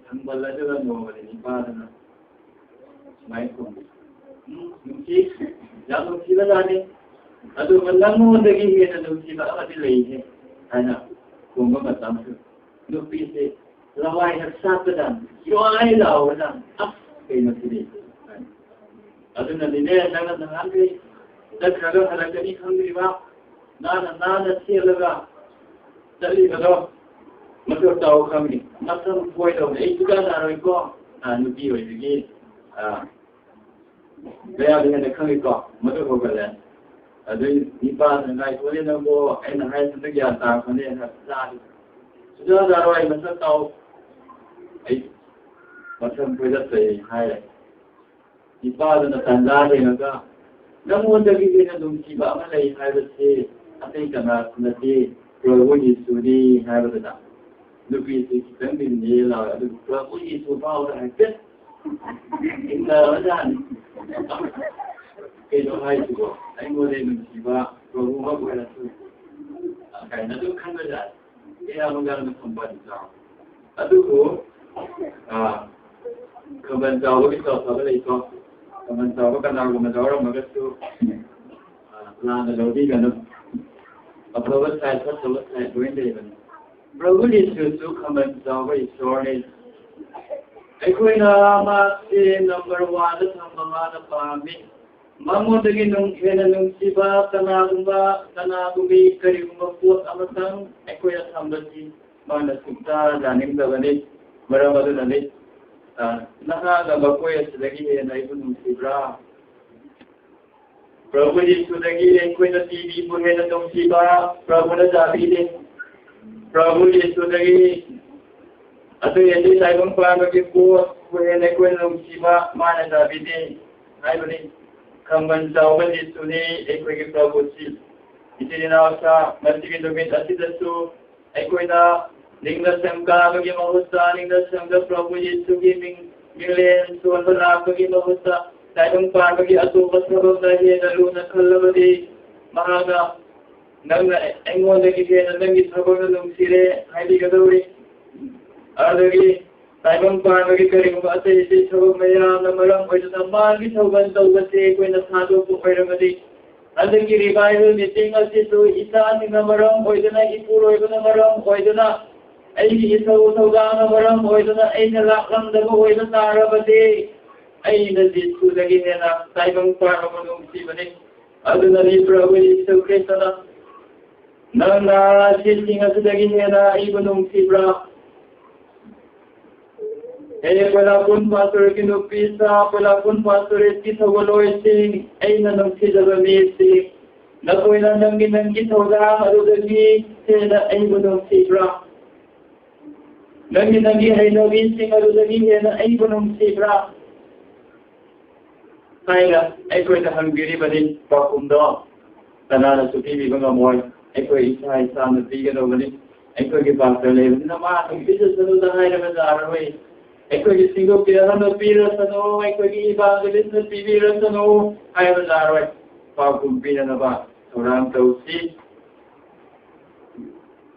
ꯍꯪꯕꯜꯂꯗꯨꯅ ꯅꯣꯡꯃꯗꯤ ꯅꯤꯄꯥꯗꯨꯅ ꯁꯨꯃꯥꯏꯅ ꯈꯨꯝꯃꯤ, "ꯎꯝ, ꯅꯨꯡꯁꯤ, ꯌꯥꯝ ꯅꯨꯡꯁꯤꯕꯖꯥꯠꯅꯤ꯫ ꯑꯗꯨꯒ ꯅꯪꯉꯣꯟꯗꯒꯤ ꯍꯦꯟꯅ ꯅꯨꯡꯁꯤꯕ ꯑꯃꯗꯤ ꯂꯩꯍꯦ" ꯍꯥꯏꯅ ꯈꯨꯝꯕ ꯃꯇꯝꯗ ꯅꯨꯄꯤꯁꯦ ꯂꯋꯥꯏꯗ ꯁꯥꯠꯄꯖꯥꯠꯅꯤ, ꯌ꯭ꯋꯥꯏ ꯂꯥꯎꯕꯖꯥꯠꯅꯤ꯫ ꯑꯁ, ꯀꯩꯅꯣ ꯁꯤꯗꯤ? ꯑꯗꯨꯅꯅꯤꯅꯦ ꯅꯪꯅ ꯅꯍꯥꯟꯈꯩ ꯆꯠꯈ꯭ꯔꯒ ꯍꯜꯂꯛꯀꯅꯤ ꯈꯪꯗ꯭ꯔꯤꯕ, ꯅꯥꯟꯅ ꯅꯥꯟꯅ ꯁꯦꯠꯂꯒ ꯆꯠꯂꯤꯕꯗꯣ꯫ ꯃꯇꯨ ꯇꯥꯎ ꯈꯪꯉꯤ, ꯃꯁꯝ ꯐꯣꯏꯗꯧꯅꯤ꯫ ꯑꯩ ꯁꯨꯡꯌꯥ ꯌꯥꯔꯣꯏꯀꯣ꯫ ꯑꯥ, ꯅꯨꯄꯤ ꯑꯣꯏꯕꯒꯤ, ꯑꯥ, ꯀꯌꯥꯗ ꯍꯦꯟꯅ ꯈꯪꯉꯤꯀꯣ? ꯃꯗꯨ ꯍꯧꯒꯠꯂꯦ꯫ ꯑꯗꯨꯏ ꯅꯤꯄꯥꯗꯨꯅ, "ꯉꯥꯏꯈꯣꯅꯦ ꯅꯪꯕꯣ, ꯑꯩꯅ ꯍꯥꯏꯕꯗ ꯒ꯭ꯌꯥꯟ ꯇꯥꯔꯛꯄꯅꯦ" ꯍꯥꯏꯅ ꯆꯥꯔꯤ꯫ "ꯁꯨꯡꯌꯥ ꯌꯥꯔꯣꯏ, ꯃꯁꯛ ꯇꯥꯎ꯫ ꯑꯩ ꯃꯁꯝ ꯐꯣꯏꯗꯠꯄꯩ ꯍꯥꯏꯔꯦ꯫ ꯅꯨꯄꯥꯗꯨꯅ ꯇꯟꯖꯥ ꯌꯦꯡꯉꯒ, "ꯅꯪꯉꯣꯟꯗꯒꯤ ꯍꯦꯟꯅ ꯅꯨꯡꯁꯤꯕ ꯑꯃ ꯂꯩ ꯍꯥꯏꯕꯁꯦ ꯑꯇꯩ ꯀꯅꯥꯁꯨ ꯅꯠꯇꯦ, ꯄ꯭ꯔꯚꯨ ꯌꯤꯁꯨꯅꯤ" ꯍꯥꯏꯕꯗꯨꯗ ꯅꯨꯄꯤꯁꯤ ꯈꯤꯇꯪꯗꯤ ꯅꯦ ꯂꯥꯎꯔꯦ, ꯑꯗꯨꯕꯨ ꯄ꯭ꯔꯚꯨ ꯌꯤꯁꯨ ꯐꯥꯎꯗ ꯍꯥꯏꯐꯦꯠ ꯏꯟꯅꯔꯕꯖꯥꯠꯅꯤ꯫ "ꯀꯩꯅꯣ ꯍꯥꯏꯁꯤꯕꯣ? ꯑꯩꯉꯣꯟꯗ ꯅꯨꯡꯁꯤꯕ ꯄ꯭ꯔꯚꯨꯃꯛ ꯑꯣꯏꯔꯁꯨ" ꯀꯥꯏꯅ ꯑꯗꯨꯝ ꯈꯟꯕꯖꯥꯠꯅꯤ꯫ ꯑꯌꯥꯝꯕ ꯉꯥꯡꯅ ꯈꯝꯕꯟ ꯆꯥꯎ꯫ ꯑꯗꯨꯕꯨ, ꯑꯥ, ꯈꯝꯕꯟ ꯆꯥꯎꯕꯒꯤ ꯆꯥꯎꯐꯕ ꯂꯩꯀꯣ꯫ ꯈꯝꯕꯟ ꯆꯥꯎꯕ ꯀꯅꯥꯒꯨꯝꯕ ꯌꯥꯎꯔꯝꯃꯒꯁꯨ, ꯑꯥ, ꯂꯥꯟꯅ ꯂꯧꯕꯤꯒꯅꯨ꯫ ꯑꯐꯕ ꯁꯥꯏꯠ, ꯐꯠꯇꯕ ꯁꯥꯏꯠ ꯂꯣꯏ ꯂꯩꯕꯅꯤ꯫ ꯄ꯭ꯔꯚꯨ ꯌꯤꯁꯨꯁꯨ ꯈꯝꯕꯟ ꯆꯥꯎꯕ ꯏꯁꯣꯔꯅꯤ꯫ ꯑꯩꯈꯣꯏꯅ ꯃꯥꯁꯦ ꯅꯝꯕꯔ ꯋꯥꯟꯗ ꯊꯝꯕ ꯃꯥꯅ ꯄꯥꯝꯃꯤ꯫ ꯃꯉꯣꯟꯗꯒꯤ ꯅꯨꯡ-, ꯍꯦꯟꯅ ꯅꯨꯡꯁꯤꯕ ꯀꯅꯥꯒꯨꯝꯕ, ꯀꯅꯥꯒꯨꯝꯕꯤ ꯀꯔꯤꯒꯨꯝꯕ ꯄꯣꯠ ꯑꯃꯇꯪ ꯑꯩꯈꯣꯏꯅ ꯊꯝꯕꯁꯤ ꯃꯥꯅ ꯁꯨꯛꯆꯥ ꯆꯥꯅꯤꯡꯗꯕꯅꯤ꯫ ꯃꯔꯝ ꯑꯗꯨꯅꯅꯤ, ꯑ, "ꯅꯍꯥꯛꯅ ꯃꯈꯣꯏ ꯑꯁꯤꯗꯒꯤ ꯍꯦꯟꯅ ꯑꯩꯕꯨ ꯅꯨꯡꯁꯤꯕ꯭ꯔꯥ?" ꯄ꯭ꯔꯚꯨ ꯌꯤꯁꯨꯗꯒꯤ ꯑꯩꯈꯣꯏꯅ ꯇꯤꯚꯤꯕꯨ ꯍꯦꯟꯅ ꯅꯨꯡꯁꯤꯕ ꯄ꯭ꯔꯚꯨꯅ ꯆꯥꯕꯤꯗꯦ꯫ ꯄ꯭ꯔꯚꯨ ꯌꯤꯁꯨꯗꯒꯤ ꯑꯇꯩ ꯑꯇꯩ ꯇꯥꯏꯕꯪ ꯄꯥꯟꯕꯒꯤ ꯄꯣꯠꯄꯨ ꯍꯦꯟꯅ ꯑꯩꯈꯣꯏꯅ ꯅꯨꯡꯁꯤꯕ ꯃꯥꯅ ꯆꯥꯕꯤꯗꯦ ꯍꯥꯏꯕꯅꯤ꯫ ꯈꯝꯕꯟ ꯆꯥꯎꯕ ꯌꯤꯁꯨꯅꯤ ꯑꯩꯈꯣꯏꯒꯤ ꯄ꯭ꯔꯚꯨꯁꯤ꯫ ꯏꯆꯤꯟ ꯏꯅꯥꯎꯁꯥ, ꯉꯁꯤꯒꯤ ꯅꯨꯃꯤꯠ ꯑꯁꯤꯗꯁꯨ ꯑꯩꯈꯣꯏꯅ ꯅꯤꯡꯅ ꯁꯦꯝ ꯀꯥꯕꯒꯤ ꯃꯍꯨꯠꯇ, ꯅꯤꯡꯅ ꯁꯦꯝꯗ ꯄ꯭ꯔꯚꯨ ꯌꯤꯁꯨꯒꯤ ꯃꯤꯡ, ꯃꯤꯡꯂꯦꯟ ꯁꯣꯟꯕ ꯂꯥꯛꯄꯒꯤ ꯃꯍꯨꯠꯇ, ꯇꯥꯏꯕꯪ ꯄꯥꯟꯕꯒꯤ ꯑꯇꯣꯞꯄ ꯊꯕꯛꯅ ꯍꯦꯟꯅ ꯂꯨꯅ ꯈꯜꯂꯕꯗꯤ, ꯃꯍꯥꯛꯅ, "ꯅꯪꯅ ꯑꯩꯉꯣꯟꯗꯒꯤ ꯍꯦꯟꯅ ꯅꯪꯒꯤ ꯊꯕꯛꯅ ꯅꯨꯡꯁꯤꯔꯦ" ꯍꯥꯏꯕꯤꯒꯗꯧꯔꯤ꯫ ꯑꯗꯨꯗꯒꯤ ꯇꯥꯏꯕꯪ ꯄꯥꯟꯕꯒꯤ ꯀꯔꯤꯒꯨꯝꯕ ꯑꯇꯩ ꯑꯇꯩ ꯊꯕꯛ ꯃꯌꯥꯝꯅ ꯃꯔꯝ ꯑꯣꯏꯗꯨꯅ ꯃꯥꯒꯤ ꯊꯧꯒꯜ ꯇꯧꯕꯁꯦ ꯑꯩꯈꯣꯏꯅ ꯊꯥꯗꯣꯛꯄ ꯑꯣꯏꯔꯕꯗꯤ, ꯍꯟꯗꯛꯀꯤ revival meeting ꯑꯁꯤꯁꯨ ꯏꯆꯥꯁꯤꯡꯅ ꯃꯔꯝ ꯑꯣꯏꯗꯨꯅ, ꯏꯄꯨꯔꯣꯏꯕꯅ ꯃꯔꯝ ꯑꯣꯏꯗꯨꯅ, ꯑꯩꯒꯤ ꯏꯊꯧ ꯊꯧꯗꯥꯡꯅ ꯃꯔꯝ ꯑꯣꯏꯗꯨꯅ ꯑꯩꯅ ꯂꯥꯛꯂꯝꯗꯕ ꯑꯣꯏꯕ ꯇꯥꯔꯕꯗꯤ, ꯑꯩꯅ ꯖꯤꯁꯨꯗꯒꯤ ꯍꯦꯟꯅ ꯇꯥꯏꯕꯪ ꯄꯥꯟꯕꯕꯨ ꯅꯨꯡꯁꯤꯕꯅꯤ꯫ ꯑꯗꯨꯅꯅꯤ ꯄ꯭ꯔꯚꯨ ꯌꯤꯁꯨ ꯈ꯭ꯔꯤꯁꯇꯅ, "ꯅꯪꯅ ꯁꯤꯁꯤꯡ ꯑꯁꯤꯗꯒꯤ ꯍꯦꯟꯅ ꯑꯩꯕꯨ ꯅꯨꯡꯁꯤꯕ꯭ꯔꯥ?" ꯍꯦ ꯄꯣꯏꯂꯥꯄꯨꯟ ꯄꯥꯁꯇꯣꯔꯦꯠꯀꯤ ꯅꯨꯄꯤ ꯁꯥ, ꯄꯣꯏꯂꯥꯄꯨꯟ ꯄꯥꯁꯇꯣꯔꯦꯠꯀꯤ ꯊꯧꯒꯜꯂꯣꯏꯁꯤꯡ, ꯑꯩꯅ ꯅꯨꯡꯁꯤꯖꯕ ꯃꯤꯁꯤꯡ, ꯅꯈꯣꯏꯅ ꯅꯪꯒꯤ, ꯅꯪꯒꯤ ꯊꯧꯗꯥꯡ ꯑꯗꯨꯗꯒꯤ ꯍꯦꯟꯅ ꯑꯩꯕꯨ ꯅꯨꯡꯁꯤꯕ꯭ꯔꯥ? ꯅꯪꯒꯤ, ꯅꯪꯒꯤ ꯍꯩꯅꯕꯤꯁꯤꯡ ꯑꯗꯨꯗꯒꯤ ꯍꯦꯟꯅ ꯑꯩꯕꯨ ꯅꯨꯡꯁꯤꯕ꯭ꯔꯥ? ꯍꯥꯏꯅ ꯑꯩꯈꯣꯏꯗ ꯍꯪꯕꯤꯔꯤꯕꯅꯤ꯫ ꯄꯥꯎꯈꯨꯝꯗꯣ ꯀꯅꯥꯅꯁꯨ ꯄꯤꯕꯤꯕ ꯉꯝꯃꯣꯏ꯫ ꯑꯩꯈꯣꯏ ꯏꯁꯥ ꯏꯁꯥꯅ ꯄꯤꯒꯗꯧꯕꯅꯤ꯫ ꯑꯩꯈꯣꯏꯒꯤ ꯄꯥꯁꯇꯔ ꯂꯩꯕꯅꯤꯅ ꯃꯥ ꯑꯗꯨꯝ ꯄꯤꯖꯁꯅꯨꯗ ꯍꯥꯏꯔꯕ ꯌꯥꯔꯔꯣꯏ꯫ ꯑꯩꯈꯣꯏꯒꯤ ꯁꯤꯡꯗꯣꯛꯄꯤꯔꯒꯅ ꯄꯤꯔꯁꯅꯨ, ꯑꯩꯈꯣꯏꯒꯤ ꯏꯚꯥꯟꯖꯦꯂꯤꯁꯅ ꯄꯤꯕꯤꯔꯁꯅꯨ ꯍꯥꯏꯕ ꯌꯥꯔꯣꯏ꯫ ꯄꯥꯎꯈꯨꯝ ꯄꯤꯅꯅꯕ ꯊꯧꯔꯥꯡ ꯇꯧꯁꯤ꯫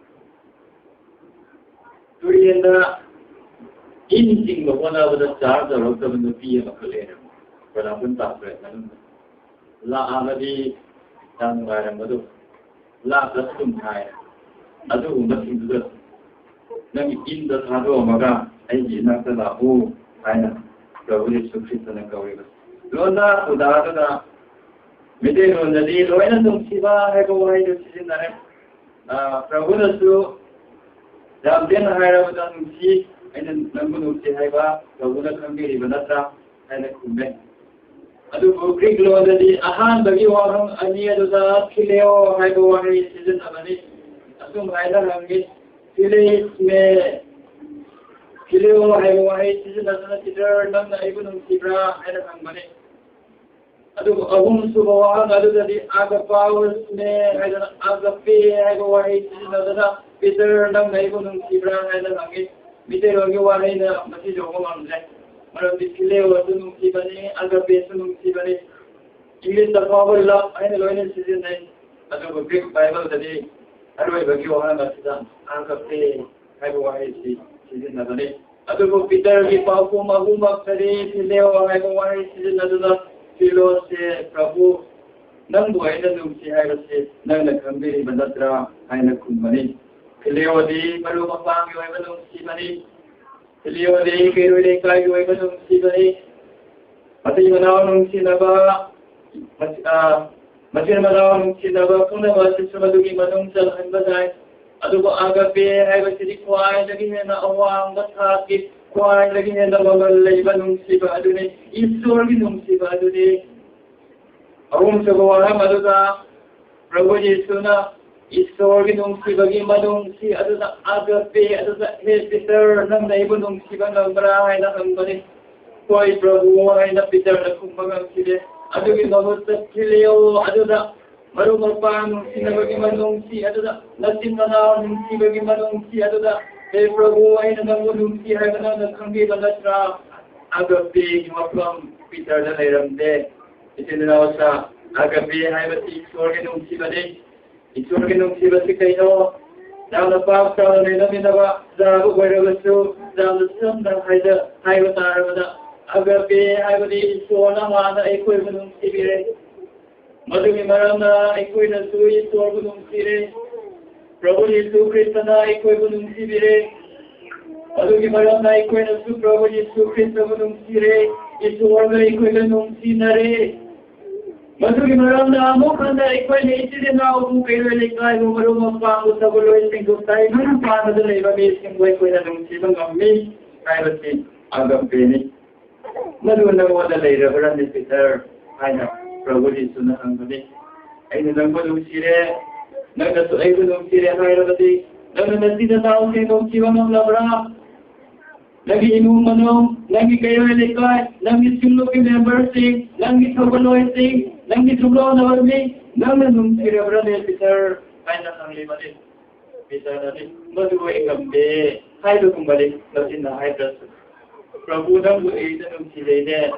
ꯇꯨꯔꯦꯟꯗ ꯏꯟ ꯆꯤꯡꯕ ꯍꯣꯠꯅꯕꯗ ꯆꯥꯔꯖ ꯇꯧꯔꯛꯇꯕ ꯅꯨꯄꯤ ꯑꯃꯈꯛ ꯂꯩꯔꯝꯃꯤ꯫ ꯈꯣꯏꯔꯥꯡꯕꯝ ꯇꯥꯛꯄ ꯃꯅꯨꯡꯗ ꯂꯥꯛꯑꯒꯗꯤ ꯌꯥꯝ ꯅꯨꯡꯉꯥꯏꯔꯝꯕꯗꯣ, ꯂꯥꯛꯇ꯭ꯔꯁꯨ ꯑꯗꯨꯝ ꯍꯥꯏꯔꯦ꯫ ꯑꯗꯨꯒꯨꯝꯕꯁꯤꯡꯗꯨꯗ ꯅꯪꯒꯤ ꯏꯟꯗ ꯊꯥꯗꯣꯛꯑꯝꯃꯒ ꯑꯩꯒꯤ ꯏꯅꯥꯛꯇ ꯂꯥꯛꯎ ꯍꯥꯏꯅ ꯄ꯭ꯔꯚꯨ ꯌꯤꯁꯨ ꯈ꯭ꯔꯤꯁꯇꯅ ꯀꯧꯔꯤꯕ꯫ ꯂꯣꯟꯗꯥ ꯈꯨꯗꯥꯗꯨꯅ ꯃꯩꯇꯩꯂꯣꯟꯗꯗꯤ ꯂꯣꯏꯅ ꯅꯨꯡꯁꯤꯕ ꯍꯥꯏꯕ ꯋꯥꯍꯩꯗꯨ ꯁꯤꯖꯤꯟꯅꯔꯦ꯫ ꯑ, ꯄ꯭ꯔꯚꯨꯅꯁꯨ ꯌꯥꯝ ꯇꯦꯟꯅ ꯍꯥꯏꯔꯕꯗ ꯅꯨꯡꯁꯤ, ꯑꯩꯅ ꯅꯪꯕꯨ ꯅꯨꯡꯁꯤ ꯍꯥꯏꯕ ꯄ꯭ꯔꯚꯨꯅ ꯈꯪꯕꯤꯔꯤꯕ ꯅꯠꯇ꯭ꯔꯥ ꯍꯥꯏꯅ ꯈꯨꯝꯃꯦ꯫ ꯑꯗꯨꯕꯨ ꯒ꯭ꯔꯤꯛ ꯂꯣꯟꯗꯗꯤ ꯑꯍꯥꯟꯕꯒꯤ ꯋꯥꯍꯪ ꯑꯅꯤ ꯑꯗꯨꯗ ꯐꯤꯂꯦꯑꯣ ꯍꯥꯏꯕ ꯋꯥꯍꯩ ꯁꯤꯖꯤꯟꯅꯕꯅꯤ꯫ ꯑꯁꯨꯝ ꯍꯥꯏꯅ ꯍꯪꯉꯤ, "ꯐꯤꯂꯦꯏꯁꯃꯦ, ꯐꯤꯂꯦꯑꯣ ꯍꯥꯏꯕ ꯋꯥꯍꯩ ꯁꯤꯖꯤꯟꯅꯗꯨꯅ ꯄꯤꯇꯔ, ꯅꯪꯅ ꯑꯩꯕꯨ ꯅꯨꯡꯁꯤꯕ꯭ꯔꯥ?" ꯍꯥꯏꯅ ꯍꯪꯕꯅꯤ꯫ ꯑꯗꯨꯒ ꯑꯍꯨꯝꯁꯨꯕ ꯋꯥꯍꯪ ꯑꯗꯨꯗꯗꯤ ꯑꯒꯥꯄꯥꯎꯁꯅꯦ ꯍꯥꯏꯗꯅ, ꯑꯒꯥꯄꯦ ꯍꯥꯏꯕ ꯋꯥꯍꯩ ꯁꯤꯖꯤꯟꯅꯗꯅ, "ꯄꯤꯇꯔ, ꯅꯪꯅ ꯑꯩꯕꯨ ꯅꯨꯡꯁꯤꯕ꯭ꯔꯥ?" ꯍꯥꯏꯅ ꯍꯪꯉꯤ꯫ ꯃꯤꯇꯩꯂꯣꯟꯒꯤ ꯋꯥꯍꯩꯅ ꯃꯁꯤ ꯌꯧꯕ ꯉꯝꯗ꯭ꯔꯦ꯫ ꯃꯔꯝꯗꯤ ꯐꯤꯂꯦꯑꯣꯁꯨ ꯅꯨꯡꯁꯤꯕꯅꯤ, ꯑꯒꯥꯄꯦꯁꯨ ꯅꯨꯡꯁꯤꯕꯅꯤ꯫ ꯏꯪꯂꯤꯁꯇ ꯐꯥꯎꯕ ꯂꯚ ꯍꯥꯏꯅ ꯂꯣꯏꯅ ꯁꯤꯖꯤꯟꯅꯩ꯫ ꯑꯗꯨꯕꯨ ꯒ꯭ꯔꯤꯛ ꯕꯥꯏꯕꯜꯗꯗꯤ ꯑꯔꯣꯏꯕꯒꯤ ꯋꯥꯍꯪ ꯑꯁꯤꯗ ꯑꯒꯥꯄꯦ ꯍꯥꯏꯕ ꯋꯥꯍꯩꯁꯤ ꯁꯤꯖꯤꯟꯅꯕꯅꯤ꯫ ꯑꯗꯨꯕꯨ ꯄꯤꯇꯔꯒꯤ ꯄꯥꯎꯈꯨꯝ ꯑꯍꯨꯝꯃꯛꯇꯗꯤ ꯐꯤꯂꯦꯑꯣ ꯍꯥꯏꯕ ꯋꯥꯍꯩ ꯁꯤꯖꯤꯟꯅꯗꯨꯅ, "ꯐꯤꯂꯣꯁꯦ, ꯄ꯭ꯔꯚꯨ, ꯅꯪꯕꯨ ꯑꯩꯅ ꯅꯨꯡꯁꯤ ꯍꯥꯏꯕꯁꯤ ꯅꯪꯅ ꯈꯪꯕꯤꯔꯤꯕ ꯅꯠꯇ꯭ꯔꯥ?" ꯍꯥꯏꯅ ꯈꯨꯝꯕꯅꯤ꯫ ꯐꯤꯂꯦꯑꯣꯗꯤ ꯃꯔꯨꯞ ꯃꯄꯥꯡꯒꯤ ꯑꯣꯏꯕ ꯅꯨꯡꯁꯤꯕꯅꯤ꯫ ꯐꯤꯂꯦꯑꯣꯗꯤ ꯀꯩꯔꯣꯏ ꯂꯩꯀꯥꯏꯒꯤ ꯑꯣꯏꯕ ꯅꯨꯡꯁꯤꯕꯅꯤ꯫ ꯃꯆꯤꯟ ꯃꯅꯥꯎ ꯅꯨꯡꯁꯤꯅꯕ, ꯃꯆ-, ꯑ, ꯃꯆꯤꯟ ꯃꯅꯥꯎ ꯅꯨꯡꯁꯤꯅꯕ ꯄꯨꯝꯅꯃꯛ ꯑꯁꯤꯁꯨ ꯃꯗꯨꯒꯤ ꯃꯅꯨꯡ ꯆꯜꯍꯟꯕ ꯌꯥꯏ꯫ ꯑꯗꯨꯕꯨ ꯑꯒꯥꯄꯦ ꯍꯥꯏꯕꯁꯤꯗꯤ ꯈ꯭ꯋꯥꯏꯗꯒꯤ ꯍꯦꯟꯅ ꯑꯋꯥꯡꯕ ꯊꯥꯛꯀꯤ, ꯈ꯭ꯋꯥꯏꯗꯒꯤ ꯍꯦꯟꯅ ꯃꯃꯜ ꯂꯩꯕ ꯅꯨꯡꯁꯤꯕ ꯑꯗꯨꯅꯤ, ꯏꯁꯣꯔꯒꯤ ꯅꯨꯡꯁꯤꯕ ꯑꯗꯨꯅꯤ꯫ ꯑꯍꯨꯝꯁꯨꯕ ꯋꯥꯍꯪ ꯑꯗꯨꯗ ꯄ꯭ꯔꯚꯨ ꯌꯤꯁꯨꯅ ꯏꯁꯣꯔꯒꯤ ꯅꯨꯡꯁꯤꯕꯒꯤ ꯃꯅꯨꯡꯁꯤ ꯑꯗꯨꯗ, ꯑꯒꯥꯄꯦ ꯑꯗꯨꯗ, "ꯍꯦ ꯄꯤꯇꯔ, ꯅꯪꯅ ꯑꯩꯕꯨ ꯅꯨꯡꯁꯤꯕ ꯉꯝꯕ꯭ꯔꯥ?" ꯍꯥꯏꯅ ꯍꯪꯕꯅꯤ꯫ "ꯍꯣꯏ ꯄ꯭ꯔꯚꯨ" ꯍꯥꯏꯅ ꯄꯤꯇꯔꯅ ꯈꯨꯝꯕ ꯉꯝꯈꯤꯗꯦ꯫ ꯑꯗꯨꯒꯤ ꯃꯍꯨꯠꯇ "ꯐꯤꯂꯦꯑꯣ" ꯑꯗꯨꯗ, ꯃꯔꯨꯞ ꯃꯄꯥꯡ ꯅꯨꯡꯁꯤꯅꯕꯒꯤ ꯃꯅꯨꯡꯁꯤ ꯑꯗꯨꯗ, ꯅꯆꯤꯟ ꯅꯅꯥꯎ ꯅꯨꯡꯁꯤꯕꯒꯤ ꯃꯅꯨꯡꯁꯤ ꯑꯗꯨꯗ, "ꯍꯦ ꯄ꯭ꯔꯚꯨ, ꯑꯩꯅ ꯅꯪꯕꯨ ꯅꯨꯡꯁꯤ ꯍꯥꯏꯕ ꯅꯪꯅ ꯈꯪꯕꯤꯕ ꯅꯠꯇ꯭ꯔꯥ?" ꯑꯒꯥꯄꯦꯒꯤ ꯋꯥꯐꯝ ꯄꯤꯇꯔꯗ ꯂꯩꯔꯝꯗꯦ꯫ ꯏꯆꯤꯟ ꯏꯅꯥꯎꯁꯥ, ꯑꯒꯥꯄꯦ ꯍꯥꯏꯕꯁꯤ ꯏꯁꯣꯔꯒꯤ ꯅꯨꯡꯁꯤꯕꯅꯤ꯫ ꯏꯁꯣꯔꯒꯤ ꯅꯨꯡꯁꯤꯕꯁꯤ ꯀꯩꯅꯣ? ꯌꯥꯝꯅ ꯄꯥꯛ ꯆꯥꯎꯅ ꯂꯩꯅꯃꯤꯟꯅꯕ ꯆꯥꯕ ꯑꯣꯏꯔꯕꯁꯨ, ꯌꯥꯝꯅ ꯁꯝꯅ ꯍꯥꯏꯗ-, ꯍꯥꯏꯕ ꯇꯥꯔꯕꯗ, ꯑꯒꯥꯄꯦ ꯍꯥꯏꯕꯗꯤ ꯏꯁꯣꯔꯅ ꯍꯥꯟꯅ ꯑꯩꯈꯣꯏꯕꯨ ꯅꯨꯡꯁꯤꯕꯤꯔꯦ꯫ ꯃꯗꯨꯒꯤ ꯃꯔꯝꯅ ꯑꯩꯈꯣꯏꯅꯁꯨ ꯏꯁꯣꯔꯕꯨ ꯅꯨꯡꯁꯤꯔꯦ꯫ ꯄ꯭ꯔꯚꯨ ꯌꯤꯁꯨ ꯈ꯭ꯔꯤꯁꯇꯅ ꯑꯩꯈꯣꯏꯕꯨ ꯅꯨꯡꯁꯤꯕꯤꯔꯦ꯫ ꯑꯗꯨꯒꯤ ꯃꯔꯝꯅ ꯑꯩꯈꯣꯏꯅꯁꯨ ꯄ꯭ꯔꯚꯨ ꯌꯤꯁꯨ ꯈ꯭ꯔꯤꯁꯇꯕꯨ ꯅꯨꯡꯁꯤꯔꯦ꯫ ꯏꯁꯣꯔꯒ ꯑꯩꯈꯣꯏꯒ ꯅꯨꯡꯁꯤꯅꯔꯦ꯫ ꯃꯗꯨꯒꯤ ꯃꯔꯝꯅ ꯑꯃꯨꯛ ꯍꯟꯅ ꯑꯩꯈꯣꯏꯅ ꯏꯆꯤꯜ ꯏꯅꯥꯎꯕꯨ, ꯀꯩꯔꯣꯏ ꯂꯩꯀꯥꯏꯕꯨ, ꯃꯔꯨꯞ ꯃꯄꯥꯡꯕꯨ, ꯊꯧꯒꯜꯂꯣꯏꯁꯤꯡꯕꯨ, ꯇꯥꯏꯕꯪ ꯄꯥꯟꯕꯗ ꯂꯩꯕ ꯃꯤꯁꯤꯡꯕꯨ ꯑꯩꯈꯣꯏꯅ ꯅꯨꯡꯁꯤꯕ ꯉꯝꯃꯤ ꯍꯥꯏꯕꯁꯤ ꯑꯒꯥꯄꯦꯅꯤ꯫ "ꯃꯗꯨ ꯅꯉꯣꯟꯗ ꯂꯩꯔꯕ꯭ꯔꯅꯦ ꯄꯤꯇꯔ?" ꯍꯥꯏꯅ ꯄ꯭ꯔꯚꯨ ꯌꯤꯁꯨꯅ ꯍꯪꯕꯅꯤ꯫ "ꯑꯩꯅ ꯅꯪꯕꯨ ꯅꯨꯡꯁꯤꯔꯦ, ꯅꯪꯅꯁꯨ ꯑꯩꯕꯨ ꯅꯨꯡꯁꯤꯔꯦ ꯍꯥꯏꯔꯕꯗꯤ, ꯅꯪꯅ ꯅꯆꯤꯟ ꯅꯅꯥꯎꯁꯤꯡ ꯅꯨꯡꯁꯤꯕ ꯉꯝꯂꯕ꯭ꯔꯥ? ꯅꯪꯒꯤ ꯏꯃꯨꯡ ꯃꯅꯨꯡ, ꯅꯪꯒꯤ ꯀꯩꯔꯣꯏ ꯂꯩꯀꯥꯏ, ꯅꯪꯒꯤ ꯁꯤꯡꯂꯨꯞꯀꯤ ꯃꯦꯝꯕꯔꯁꯤꯡ, ꯅꯪꯒꯤ ꯊꯧꯒꯜꯂꯣꯏꯁꯤꯡ, ꯅꯪꯒꯤ ꯊꯧꯒꯜꯂꯣꯟꯅꯕ ꯃꯤ, ꯅꯪꯅ ꯅꯨꯡꯁꯤꯔꯕ꯭ꯔꯅꯦ ꯄꯤꯇꯔ?" ꯍꯥꯏꯅ ꯍꯪꯂꯤꯕꯅꯤ꯫ ꯄꯤꯇꯔꯅꯗꯤ, "ꯃꯗꯨ ꯑꯩ ꯉꯝꯗꯦ" ꯍꯥꯏꯕꯒꯨꯝꯕꯅꯤ, ꯃꯆꯤꯟꯅ ꯍꯥꯏꯗ꯭ꯔꯁꯨ꯫ "ꯄ꯭ꯔꯚꯨ, ꯅꯪꯕꯨ ꯑꯩꯅ ꯅꯨꯡꯁꯤꯖꯩꯅꯦ꯫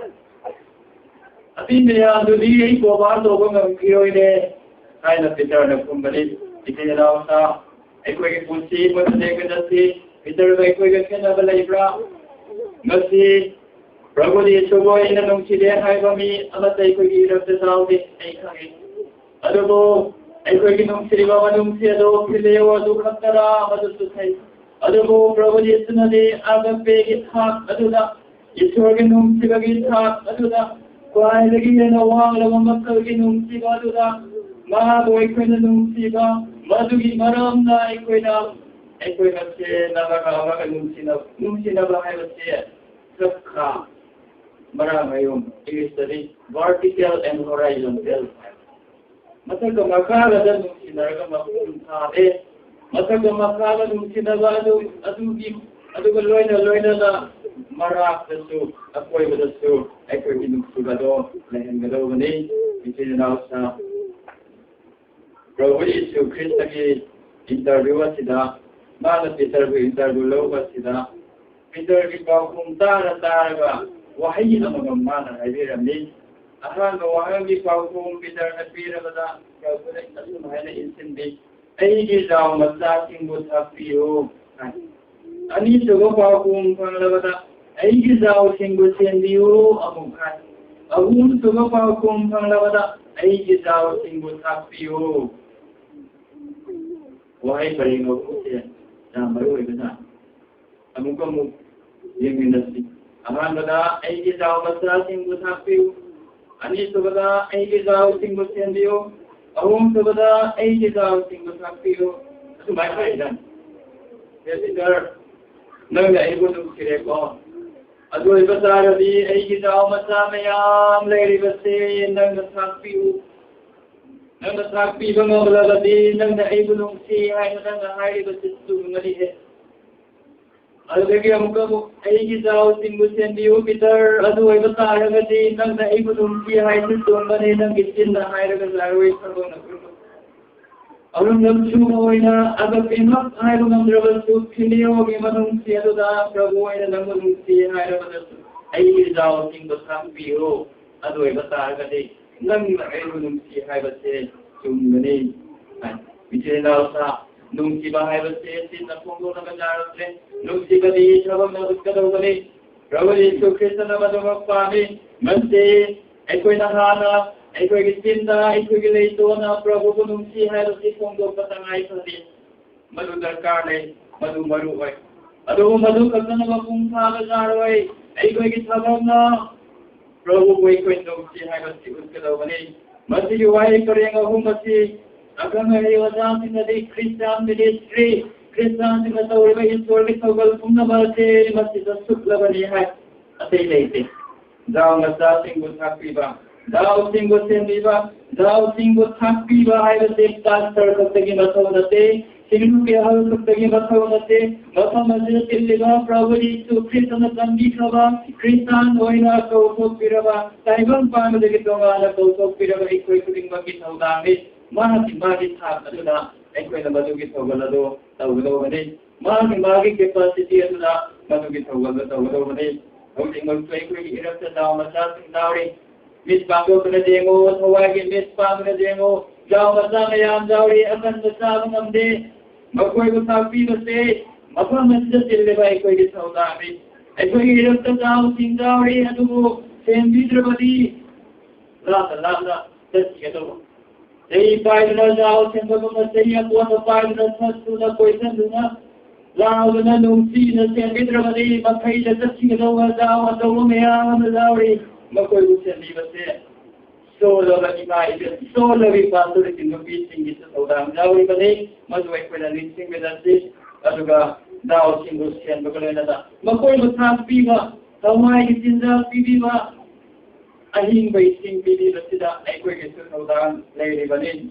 ꯑꯁꯤ ꯃꯌꯥꯝꯗꯨꯗꯤ ꯑꯩ ꯀꯣꯚꯔ ꯇꯧꯕ ꯉꯝꯈꯤꯔꯣꯏꯅꯦ" ꯍꯥꯏꯅ ꯄꯤꯇꯔꯅ ꯈꯨꯝꯕꯅꯤ꯫ ꯏꯆꯤꯟ ꯏꯅꯥꯎꯁꯥ, ꯑꯩꯈꯣꯏꯒꯤ ꯄꯨꯟꯁꯤ ꯑꯃꯗ ꯂꯦꯡꯒꯗꯁꯤ ꯄꯤꯇꯔꯒ ꯑꯩꯈꯣꯏꯒ ꯈꯦꯠꯅꯕ ꯂꯩꯕ꯭ꯔꯥ? ꯉꯁꯤ ꯄ꯭ꯔꯚꯨ ꯌꯤꯁꯨꯕꯨ ꯑꯩꯅ ꯅꯨꯡꯁꯤꯗꯦ ꯍꯥꯏꯕ ꯃꯤ ꯑꯃꯠꯇ ꯑꯩꯈꯣꯏꯒꯤ ꯏꯔꯛꯇ ꯌꯥꯎꯗꯦ, ꯑꯩ ꯈꯪꯉꯤ꯫ ꯑꯗꯨꯕꯨ ꯑꯩꯈꯣꯏꯒꯤ ꯅꯨꯡꯁꯤꯔꯤꯕ ꯃꯅꯨꯡꯁꯤ ꯑꯗꯨ ꯐꯤꯂꯦꯑꯣ ꯑꯗꯨ ꯈꯛꯇꯔꯥ, ꯃꯗꯨꯁꯨ ꯊꯩ꯫ ꯑꯗꯨꯕꯨ ꯄ꯭ꯔꯚꯨ ꯌꯤꯁꯨꯅꯗꯤ ꯑꯒꯥꯄꯦꯒꯤ ꯊꯥꯛ ꯑꯗꯨꯗ, ꯏꯁꯣꯔꯒꯤ ꯅꯨꯡꯁꯤꯕꯒꯤ ꯊꯥꯛ ꯑꯗꯨꯗ, ꯈ꯭ꯋꯥꯏꯗꯒꯤ ꯍꯦꯟꯅ ꯋꯥꯡꯂꯕ ꯃꯈꯜꯒꯤ ꯅꯨꯡꯁꯤꯕ ꯑꯗꯨꯗ, ꯃꯥꯕꯨ ꯑꯩꯈꯣꯏꯅ ꯅꯨꯡꯁꯤꯕ, ꯃꯗꯨꯒꯤ ꯃꯔꯝꯅ ꯑꯩꯈꯣꯏꯅ, ꯑꯩꯈꯣꯏ ꯃꯁꯦꯟ ꯑꯃꯒ ꯑꯃꯒ ꯅꯨꯡꯁꯤꯅ-, ꯅꯨꯡꯁꯤꯅꯕ ꯍꯥꯏꯕꯁꯦ ꯆꯠꯈꯥ ꯃꯔꯥꯡ ꯃꯌꯨꯝ, ꯏꯪꯂꯤꯁꯇꯗꯤ vertical and horizontal ꯍꯥꯏꯕ꯫ ꯃꯊꯛꯀ ꯃꯈꯥꯒꯗ ꯅꯨꯡꯁꯤꯅꯔꯒ ꯃꯄꯨꯡ ꯐꯥꯔꯦ꯫ ꯃꯊꯛꯀ ꯃꯈꯥꯒ ꯅꯨꯡꯁꯤꯅꯕ ꯑꯗꯨ, ꯑꯗꯨꯒꯤ, ꯑꯗꯨꯒ ꯂꯣꯏꯅ ꯂꯣꯏꯅꯅ ꯃꯔꯥꯛꯇꯁꯨ, ꯑꯀꯣꯏꯕꯗꯁꯨ ꯑꯩꯈꯣꯏꯒꯤ ꯅꯨꯡꯁꯤꯕꯗꯣ ꯂꯩꯍꯟꯒꯗꯧꯕꯅꯤ꯫ ꯏꯆꯤꯟ ꯏꯅꯥꯎꯁꯥ, ꯄ꯭ꯔꯚꯨ ꯌꯤꯁꯨ ꯈ꯭ꯔꯤꯁꯇꯒꯤ interview ꯑꯁꯤꯗ, ꯃꯥꯅ ꯄꯤꯇꯔꯕꯨ interview ꯂꯧꯕ ꯑꯁꯤꯗ, ꯄꯤꯇꯔꯒꯤ ꯄꯥꯎꯈꯨꯝ ꯇꯥꯔ ꯇꯥꯔꯒ ꯋꯥꯍꯩ ꯑꯃꯃꯝ ꯃꯥꯅ ꯍꯥꯏꯕꯤꯔꯝꯃꯤ꯫ ꯑꯍꯥꯟꯕ ꯋꯥꯍꯪꯒꯤ ꯄꯥꯎꯈꯨꯝ ꯄꯤꯇꯔꯅ ꯄꯤꯔꯕꯗ, ꯄ꯭ꯔꯚꯨꯅ ꯑꯁꯨꯝ ꯍꯥꯏꯅ ꯏꯟꯁꯤꯟꯕꯤ, "ꯑꯩꯒꯤ ꯖꯥꯎ ꯃꯆꯥꯁꯤꯡꯕꯨ ꯊꯥꯛꯄꯤꯌꯨ" ꯍꯥꯏ꯫ ꯑꯅꯤꯁꯨꯕ ꯄꯥꯎꯈꯨꯝ ꯐꯪꯂꯕꯗ, "ꯑꯩꯒꯤ ꯖꯥꯎꯁꯤꯡꯕꯨ ꯁꯦꯟꯕꯤꯌꯨ" ꯑꯃꯨꯛ ꯍꯥꯏ꯫ ꯑꯍꯨꯝꯁꯨꯕ ꯄꯥꯎꯈꯨꯝ ꯐꯪꯂꯕꯗ, "ꯑꯩꯒꯤ ꯖꯥꯎꯁꯤꯡꯕꯨ ꯊꯥꯛꯄꯤꯌꯨ"꯫ ꯋꯥꯍꯩ ꯄꯔꯦꯡ ꯑꯍꯨꯝꯁꯦ ꯌꯥꯝ ꯃꯔꯨ ꯑꯣꯏꯕꯖꯥꯠꯅꯤ꯫ ꯑꯃꯨꯛ ꯑꯃꯨꯛ ꯌꯦꯡꯃꯤꯟꯅꯁꯤ꯫ ꯑꯍꯥꯟꯕꯗ, "ꯑꯩꯒꯤ ꯖꯥꯎ ꯃꯆꯥꯁꯤꯡꯕꯨ ꯊꯥꯛꯄꯤꯌꯨ"꯫ ꯑꯅꯤꯁꯨꯕꯗ, "ꯑꯩꯒꯤ ꯖꯥꯎꯁꯤꯡꯕꯨ ꯁꯦꯝꯕꯤꯌꯨ"꯫ ꯑꯍꯨꯝꯁꯨꯕꯗ, "ꯑꯩꯒꯤ ꯖꯥꯎꯁꯤꯡꯕꯨ ꯊꯥꯛꯄꯤꯌꯨ"꯫ ꯑꯁꯨꯃꯥꯏꯅ ꯍꯥꯏꯗꯅ, "ꯍꯦ ꯄꯤꯇꯔ, ꯅꯪꯅ ꯑꯩꯕꯨ ꯅꯨꯡꯁꯤꯔꯦꯀꯣ꯫ ꯑꯗꯨ ꯑꯣꯏꯕ ꯇꯥꯔꯒꯗꯤ ꯑꯩꯒꯤ ꯖꯥꯎ ꯃꯆꯥ ꯃꯌꯥꯝ ꯂꯩꯔꯤꯕꯁꯦ ꯅꯪꯅ ꯊꯥꯛꯄꯤꯌꯨ꯫ ꯅꯪꯅ ꯊꯥꯛꯄꯤꯕ ꯉꯝꯂꯕꯗꯤ ꯅꯪꯅ ꯑꯩꯕꯨ ꯅꯨꯡꯁꯤ ꯍꯥꯏꯅ ꯅꯪꯅ ꯍꯥꯏꯔꯤꯕꯁꯤ ꯆꯨꯝꯒꯅꯤꯍꯦ꯫ ꯑꯗꯨꯗꯒꯤ ꯑꯃꯨꯛꯀ ꯑꯃꯨꯛ, "ꯑꯩꯒꯤ ꯖꯥꯎꯁꯤꯡꯕꯨ ꯁꯦꯟꯕꯤꯌꯨ ꯄꯤꯇꯔ, ꯑꯗꯨ ꯑꯣꯏꯕ ꯇꯥꯔꯒꯗꯤ ꯅꯪꯅ ꯑꯩꯕꯨ ꯅꯨꯡꯁꯤ ꯍꯥꯏꯁꯤ ꯆꯨꯝꯕꯅꯤ, ꯅꯪꯒꯤ ꯆꯤꯟꯅ ꯍꯥꯏꯔꯒ ꯌꯥꯔꯣꯏ, ꯊꯕꯛꯅ ꯄꯨꯝꯕ ꯑꯍꯨꯝꯂꯛ ꯁꯨꯕ ꯑꯣꯏꯅ ꯑꯒꯄꯦꯃꯛ ꯍꯥꯏꯕ ꯉꯝꯗ꯭ꯔꯕꯁꯨ, ꯐꯤꯂꯤꯑꯣꯒꯤ ꯃꯅꯨꯡꯁꯤ ꯑꯗꯨꯗ ꯄ꯭ꯔꯚꯨ ꯑꯣꯏꯅ ꯅꯪꯕꯨ ꯅꯨꯡꯁꯤ ꯍꯥꯏꯔꯕꯗꯁꯨ, ꯑꯩꯒꯤ ꯖꯥꯎꯁꯤꯡꯗꯣ ꯊꯥꯛꯄꯤꯌꯨ, ꯑꯗꯨ ꯑꯣꯏꯕ ꯇꯥꯔꯒꯗꯤ ꯅꯪꯅ ꯑꯩꯕꯨ ꯅꯨꯡꯁꯤ ꯍꯥꯏꯕꯁꯦ ꯆꯨꯝꯒꯅꯤ" ꯍꯥꯏ꯫ ꯏꯆꯤꯜ ꯏꯅꯥꯎꯁꯥ, ꯅꯨꯡꯁꯤꯕ ꯍꯥꯏꯕꯁꯦ ꯆꯤꯟꯅ ꯐꯣꯡꯗꯣꯛꯂꯒ ꯌꯥꯔꯗ꯭ꯔꯦ꯫ ꯅꯨꯡꯁꯤꯕꯗꯤ ꯊꯕꯛꯅ ꯎꯠꯀꯗꯧꯕꯅꯤ꯫ ꯄ꯭ꯔꯚꯨ ꯌꯤꯁꯨ ꯈ꯭ꯔꯤꯁꯇꯅ ꯃꯗꯨꯃꯛ ꯄꯥꯝꯃꯤ꯫ ꯃꯁꯤ ꯑꯩꯈꯣꯏꯅ ꯍꯥꯟꯅ ꯑꯩꯈꯣꯏꯒꯤ ꯆꯤꯟꯗ, ꯑꯩꯈꯣꯏꯒꯤ ꯂꯩꯇꯣꯟꯅ ꯄ꯭ꯔꯚꯨꯕꯨ ꯅꯨꯡꯁꯤ ꯍꯥꯏꯕꯁꯤ ꯐꯣꯡꯗꯣꯛꯄ ꯇꯉꯥꯏ ꯐꯗꯦ꯫ ꯃꯗꯨ ꯗꯔꯀꯥꯔ ꯂꯩ, ꯃꯗꯨ ꯃꯔꯨ ꯑꯣꯏ꯫ ꯑꯗꯨꯕꯨ ꯃꯗꯨ ꯈꯛꯇꯅ ꯃꯄꯨꯡ ꯐꯥꯕ ꯌꯥꯔꯣꯏ꯫ ꯑꯩꯈꯣꯏꯒꯤ ꯊꯕꯛꯅ ꯄ꯭ꯔꯚꯨꯕꯨ ꯑꯩꯈꯣꯏ ꯅꯨꯡꯁꯤ ꯍꯥꯏꯕꯁꯤ ꯎꯠꯀꯗꯧꯕꯅꯤ꯫ ꯃꯁꯤꯒꯤ ꯋꯥꯍꯩ ꯄꯔꯦꯡ ꯑꯍꯨꯝ ꯑꯁꯤ ꯑꯈꯪ ꯑꯍꯩ ꯑꯣꯖꯥꯁꯤꯡꯅꯗꯤ Christian ministry, ꯈ꯭ꯔꯤꯁꯇꯥꯟꯁꯤꯡꯅ ꯇꯧꯔꯤꯕ ꯏꯁꯣꯔꯒꯤ ꯊꯧꯒꯜ ꯄꯨꯝꯅꯃꯛ ꯑꯁꯤ ꯃꯁꯤꯗ ꯁꯨꯞꯂꯕꯅꯤ ꯍꯥꯏ꯫ ꯑꯇꯩ ꯂꯩꯇꯦ꯫ ꯖꯥꯎ ꯃꯆꯥꯁꯤꯡꯕꯨ ꯊꯥꯛꯄꯤꯕ, ꯗꯥꯎꯁꯤꯡꯕꯨ ꯁꯦꯝꯕꯤꯕ, ꯗꯥꯎꯁꯤꯡꯕꯨ ꯊꯥꯛꯄꯤꯕ ꯍꯥꯏꯕꯁꯤ ꯄꯥꯁꯇꯔ ꯈꯛꯇꯒꯤ ꯃꯊꯧ ꯅꯠꯇꯦ, ꯁꯤꯡꯂꯨꯞꯀꯤ ꯑꯍꯜ ꯈꯛꯇꯒꯤ ꯃꯊꯧ ꯅꯠꯇꯦ꯫ ꯃꯐꯝ ꯑꯁꯤꯗ ꯇꯤꯜꯂꯤꯕ ꯄ꯭ꯔꯚꯨ ꯌꯤꯁꯨ ꯈ꯭ꯔꯤꯁꯇꯅ ꯇꯝꯕꯤꯈ꯭ꯔꯕ, ꯈ꯭ꯔꯤꯁꯇꯥꯟ ꯑꯣꯏꯅ ꯀꯧꯊꯣꯛꯄꯤꯔꯕ, ꯇꯥꯏꯕꯪ ꯄꯥꯟꯕꯗꯒꯤ ꯇꯣꯉꯥꯟꯅ ꯀꯧꯊꯣꯛꯄꯤꯔꯕ ꯑꯩꯈꯣꯏ ꯈꯨꯗꯤꯡꯃꯛꯀꯤ ꯊꯧꯗꯥꯡꯅꯤ꯫ ꯃꯥꯒꯤ, ꯃꯥꯒꯤ ꯊꯥꯛ ꯑꯗꯨꯗ ꯑꯩꯈꯣꯏꯅ ꯃꯗꯨꯒꯤ ꯊꯧꯒꯜ ꯑꯗꯨ ꯇꯧꯒꯗꯧꯕꯅꯤ꯫ ꯃꯥꯒꯤ, ꯃꯥꯒꯤ capacity ꯑꯗꯨꯗ ꯃꯗꯨꯒꯤ ꯊꯧꯒꯜ ꯑꯗꯨ ꯇꯧꯒꯗꯧꯕꯅꯤ꯫ ꯍꯧꯖꯤꯛꯃꯛꯁꯨ ꯑꯩꯈꯣꯏꯒꯤ ꯏꯔꯛꯇ ꯗꯥꯎ ꯃꯆꯥꯁꯤꯡ ꯌꯥꯎꯔꯤ꯫ ꯃꯤꯠ ꯄꯥꯡꯊꯣꯛꯇꯨꯅ ꯌꯦꯡꯉꯨ, ꯊꯋꯥꯏꯒꯤ ꯃꯤꯠ ꯄꯥꯡꯗꯨꯅ ꯌꯦꯡꯉꯨ꯫ ꯌꯥꯎ ꯃꯆꯥ ꯃꯌꯥꯝ ꯌꯥꯎꯔꯤ, ꯑꯀꯟꯕ ꯆꯥꯕ ꯉꯝꯗꯦ꯫ ꯃꯈꯣꯏꯕꯨ ꯇꯥꯛꯄꯤꯕꯁꯦ ꯃꯐꯝ ꯑꯁꯤꯗ ꯇꯤꯜꯂꯤꯕ ꯑꯩꯈꯣꯏꯒꯤ ꯊꯧꯗꯥꯡꯅꯤ꯫ ꯑꯩꯈꯣꯏꯒꯤ ꯏꯔꯛꯇ ꯆꯥꯎꯁꯤꯡ ꯌꯥꯎꯔꯤ, ꯑꯗꯨꯕꯨ ꯁꯦꯝꯕꯤꯗ꯭ꯔꯕꯗꯤ ꯂꯥꯞꯅ ꯂꯥꯞꯅ ꯆꯠꯈꯤꯒꯗꯧꯕ꯫ ꯆꯍꯤ ꯄꯥꯏꯗꯨꯅ ꯆꯥꯎ ꯁꯦꯝꯕꯒꯨꯝꯅ ꯆꯍꯤ ꯑꯀꯣꯟꯕ ꯄꯥꯏꯗꯨꯅ ꯆꯠꯇꯨꯅ ꯀꯣꯏꯁꯟꯗꯨꯅ ꯂꯥꯎꯗꯨꯅ ꯅꯨꯡꯁꯤꯅ ꯁꯦꯝꯕꯤꯗ꯭ꯔꯕꯗꯤ ꯃꯈꯩꯗ ꯆꯠꯈꯤꯒꯗꯧꯕ ꯆꯥꯎ ꯑꯆꯧꯕ ꯃꯌꯥꯝ ꯑꯃ ꯌꯥꯎꯔꯤ꯫ ꯃꯈꯣꯏꯕꯨ ꯁꯦꯝꯕꯤꯕꯁꯦ ꯁꯣꯜꯂꯕ ꯏꯃꯥ ꯏꯕꯦꯟ, ꯁꯣꯜꯂꯕ ꯏꯄꯥ ꯁꯣꯜꯂꯤꯕ ꯅꯨꯄꯤꯁꯤꯡꯒꯤꯁꯨ ꯊꯧꯗꯥꯡ ꯌꯥꯎꯔꯤꯕꯅꯤ꯫ ꯃꯗꯨ ꯑꯩꯈꯣꯏꯅ ꯅꯤꯡꯁꯤꯡꯃꯤꯟꯅꯁꯤ꯫ ꯑꯗꯨꯒ ꯗꯥꯎꯁꯤꯡꯕꯨ ꯁꯦꯝꯕꯒ ꯂꯣꯏꯅꯅ ꯃꯈꯣꯏꯕꯨ ꯊꯥꯛꯄꯤꯕ, ꯊꯋꯥꯏꯒꯤ ꯆꯤꯟꯖꯥꯛ ꯄꯤꯕꯤꯕ, ꯑꯍꯤꯡꯕ ꯏꯁꯤꯡ ꯄꯤꯕꯤꯕꯁꯤꯗ ꯑꯩꯈꯣꯏꯒꯤꯁꯨ ꯊꯧꯗꯥꯡ ꯂꯩꯔꯤꯕꯅꯤ꯫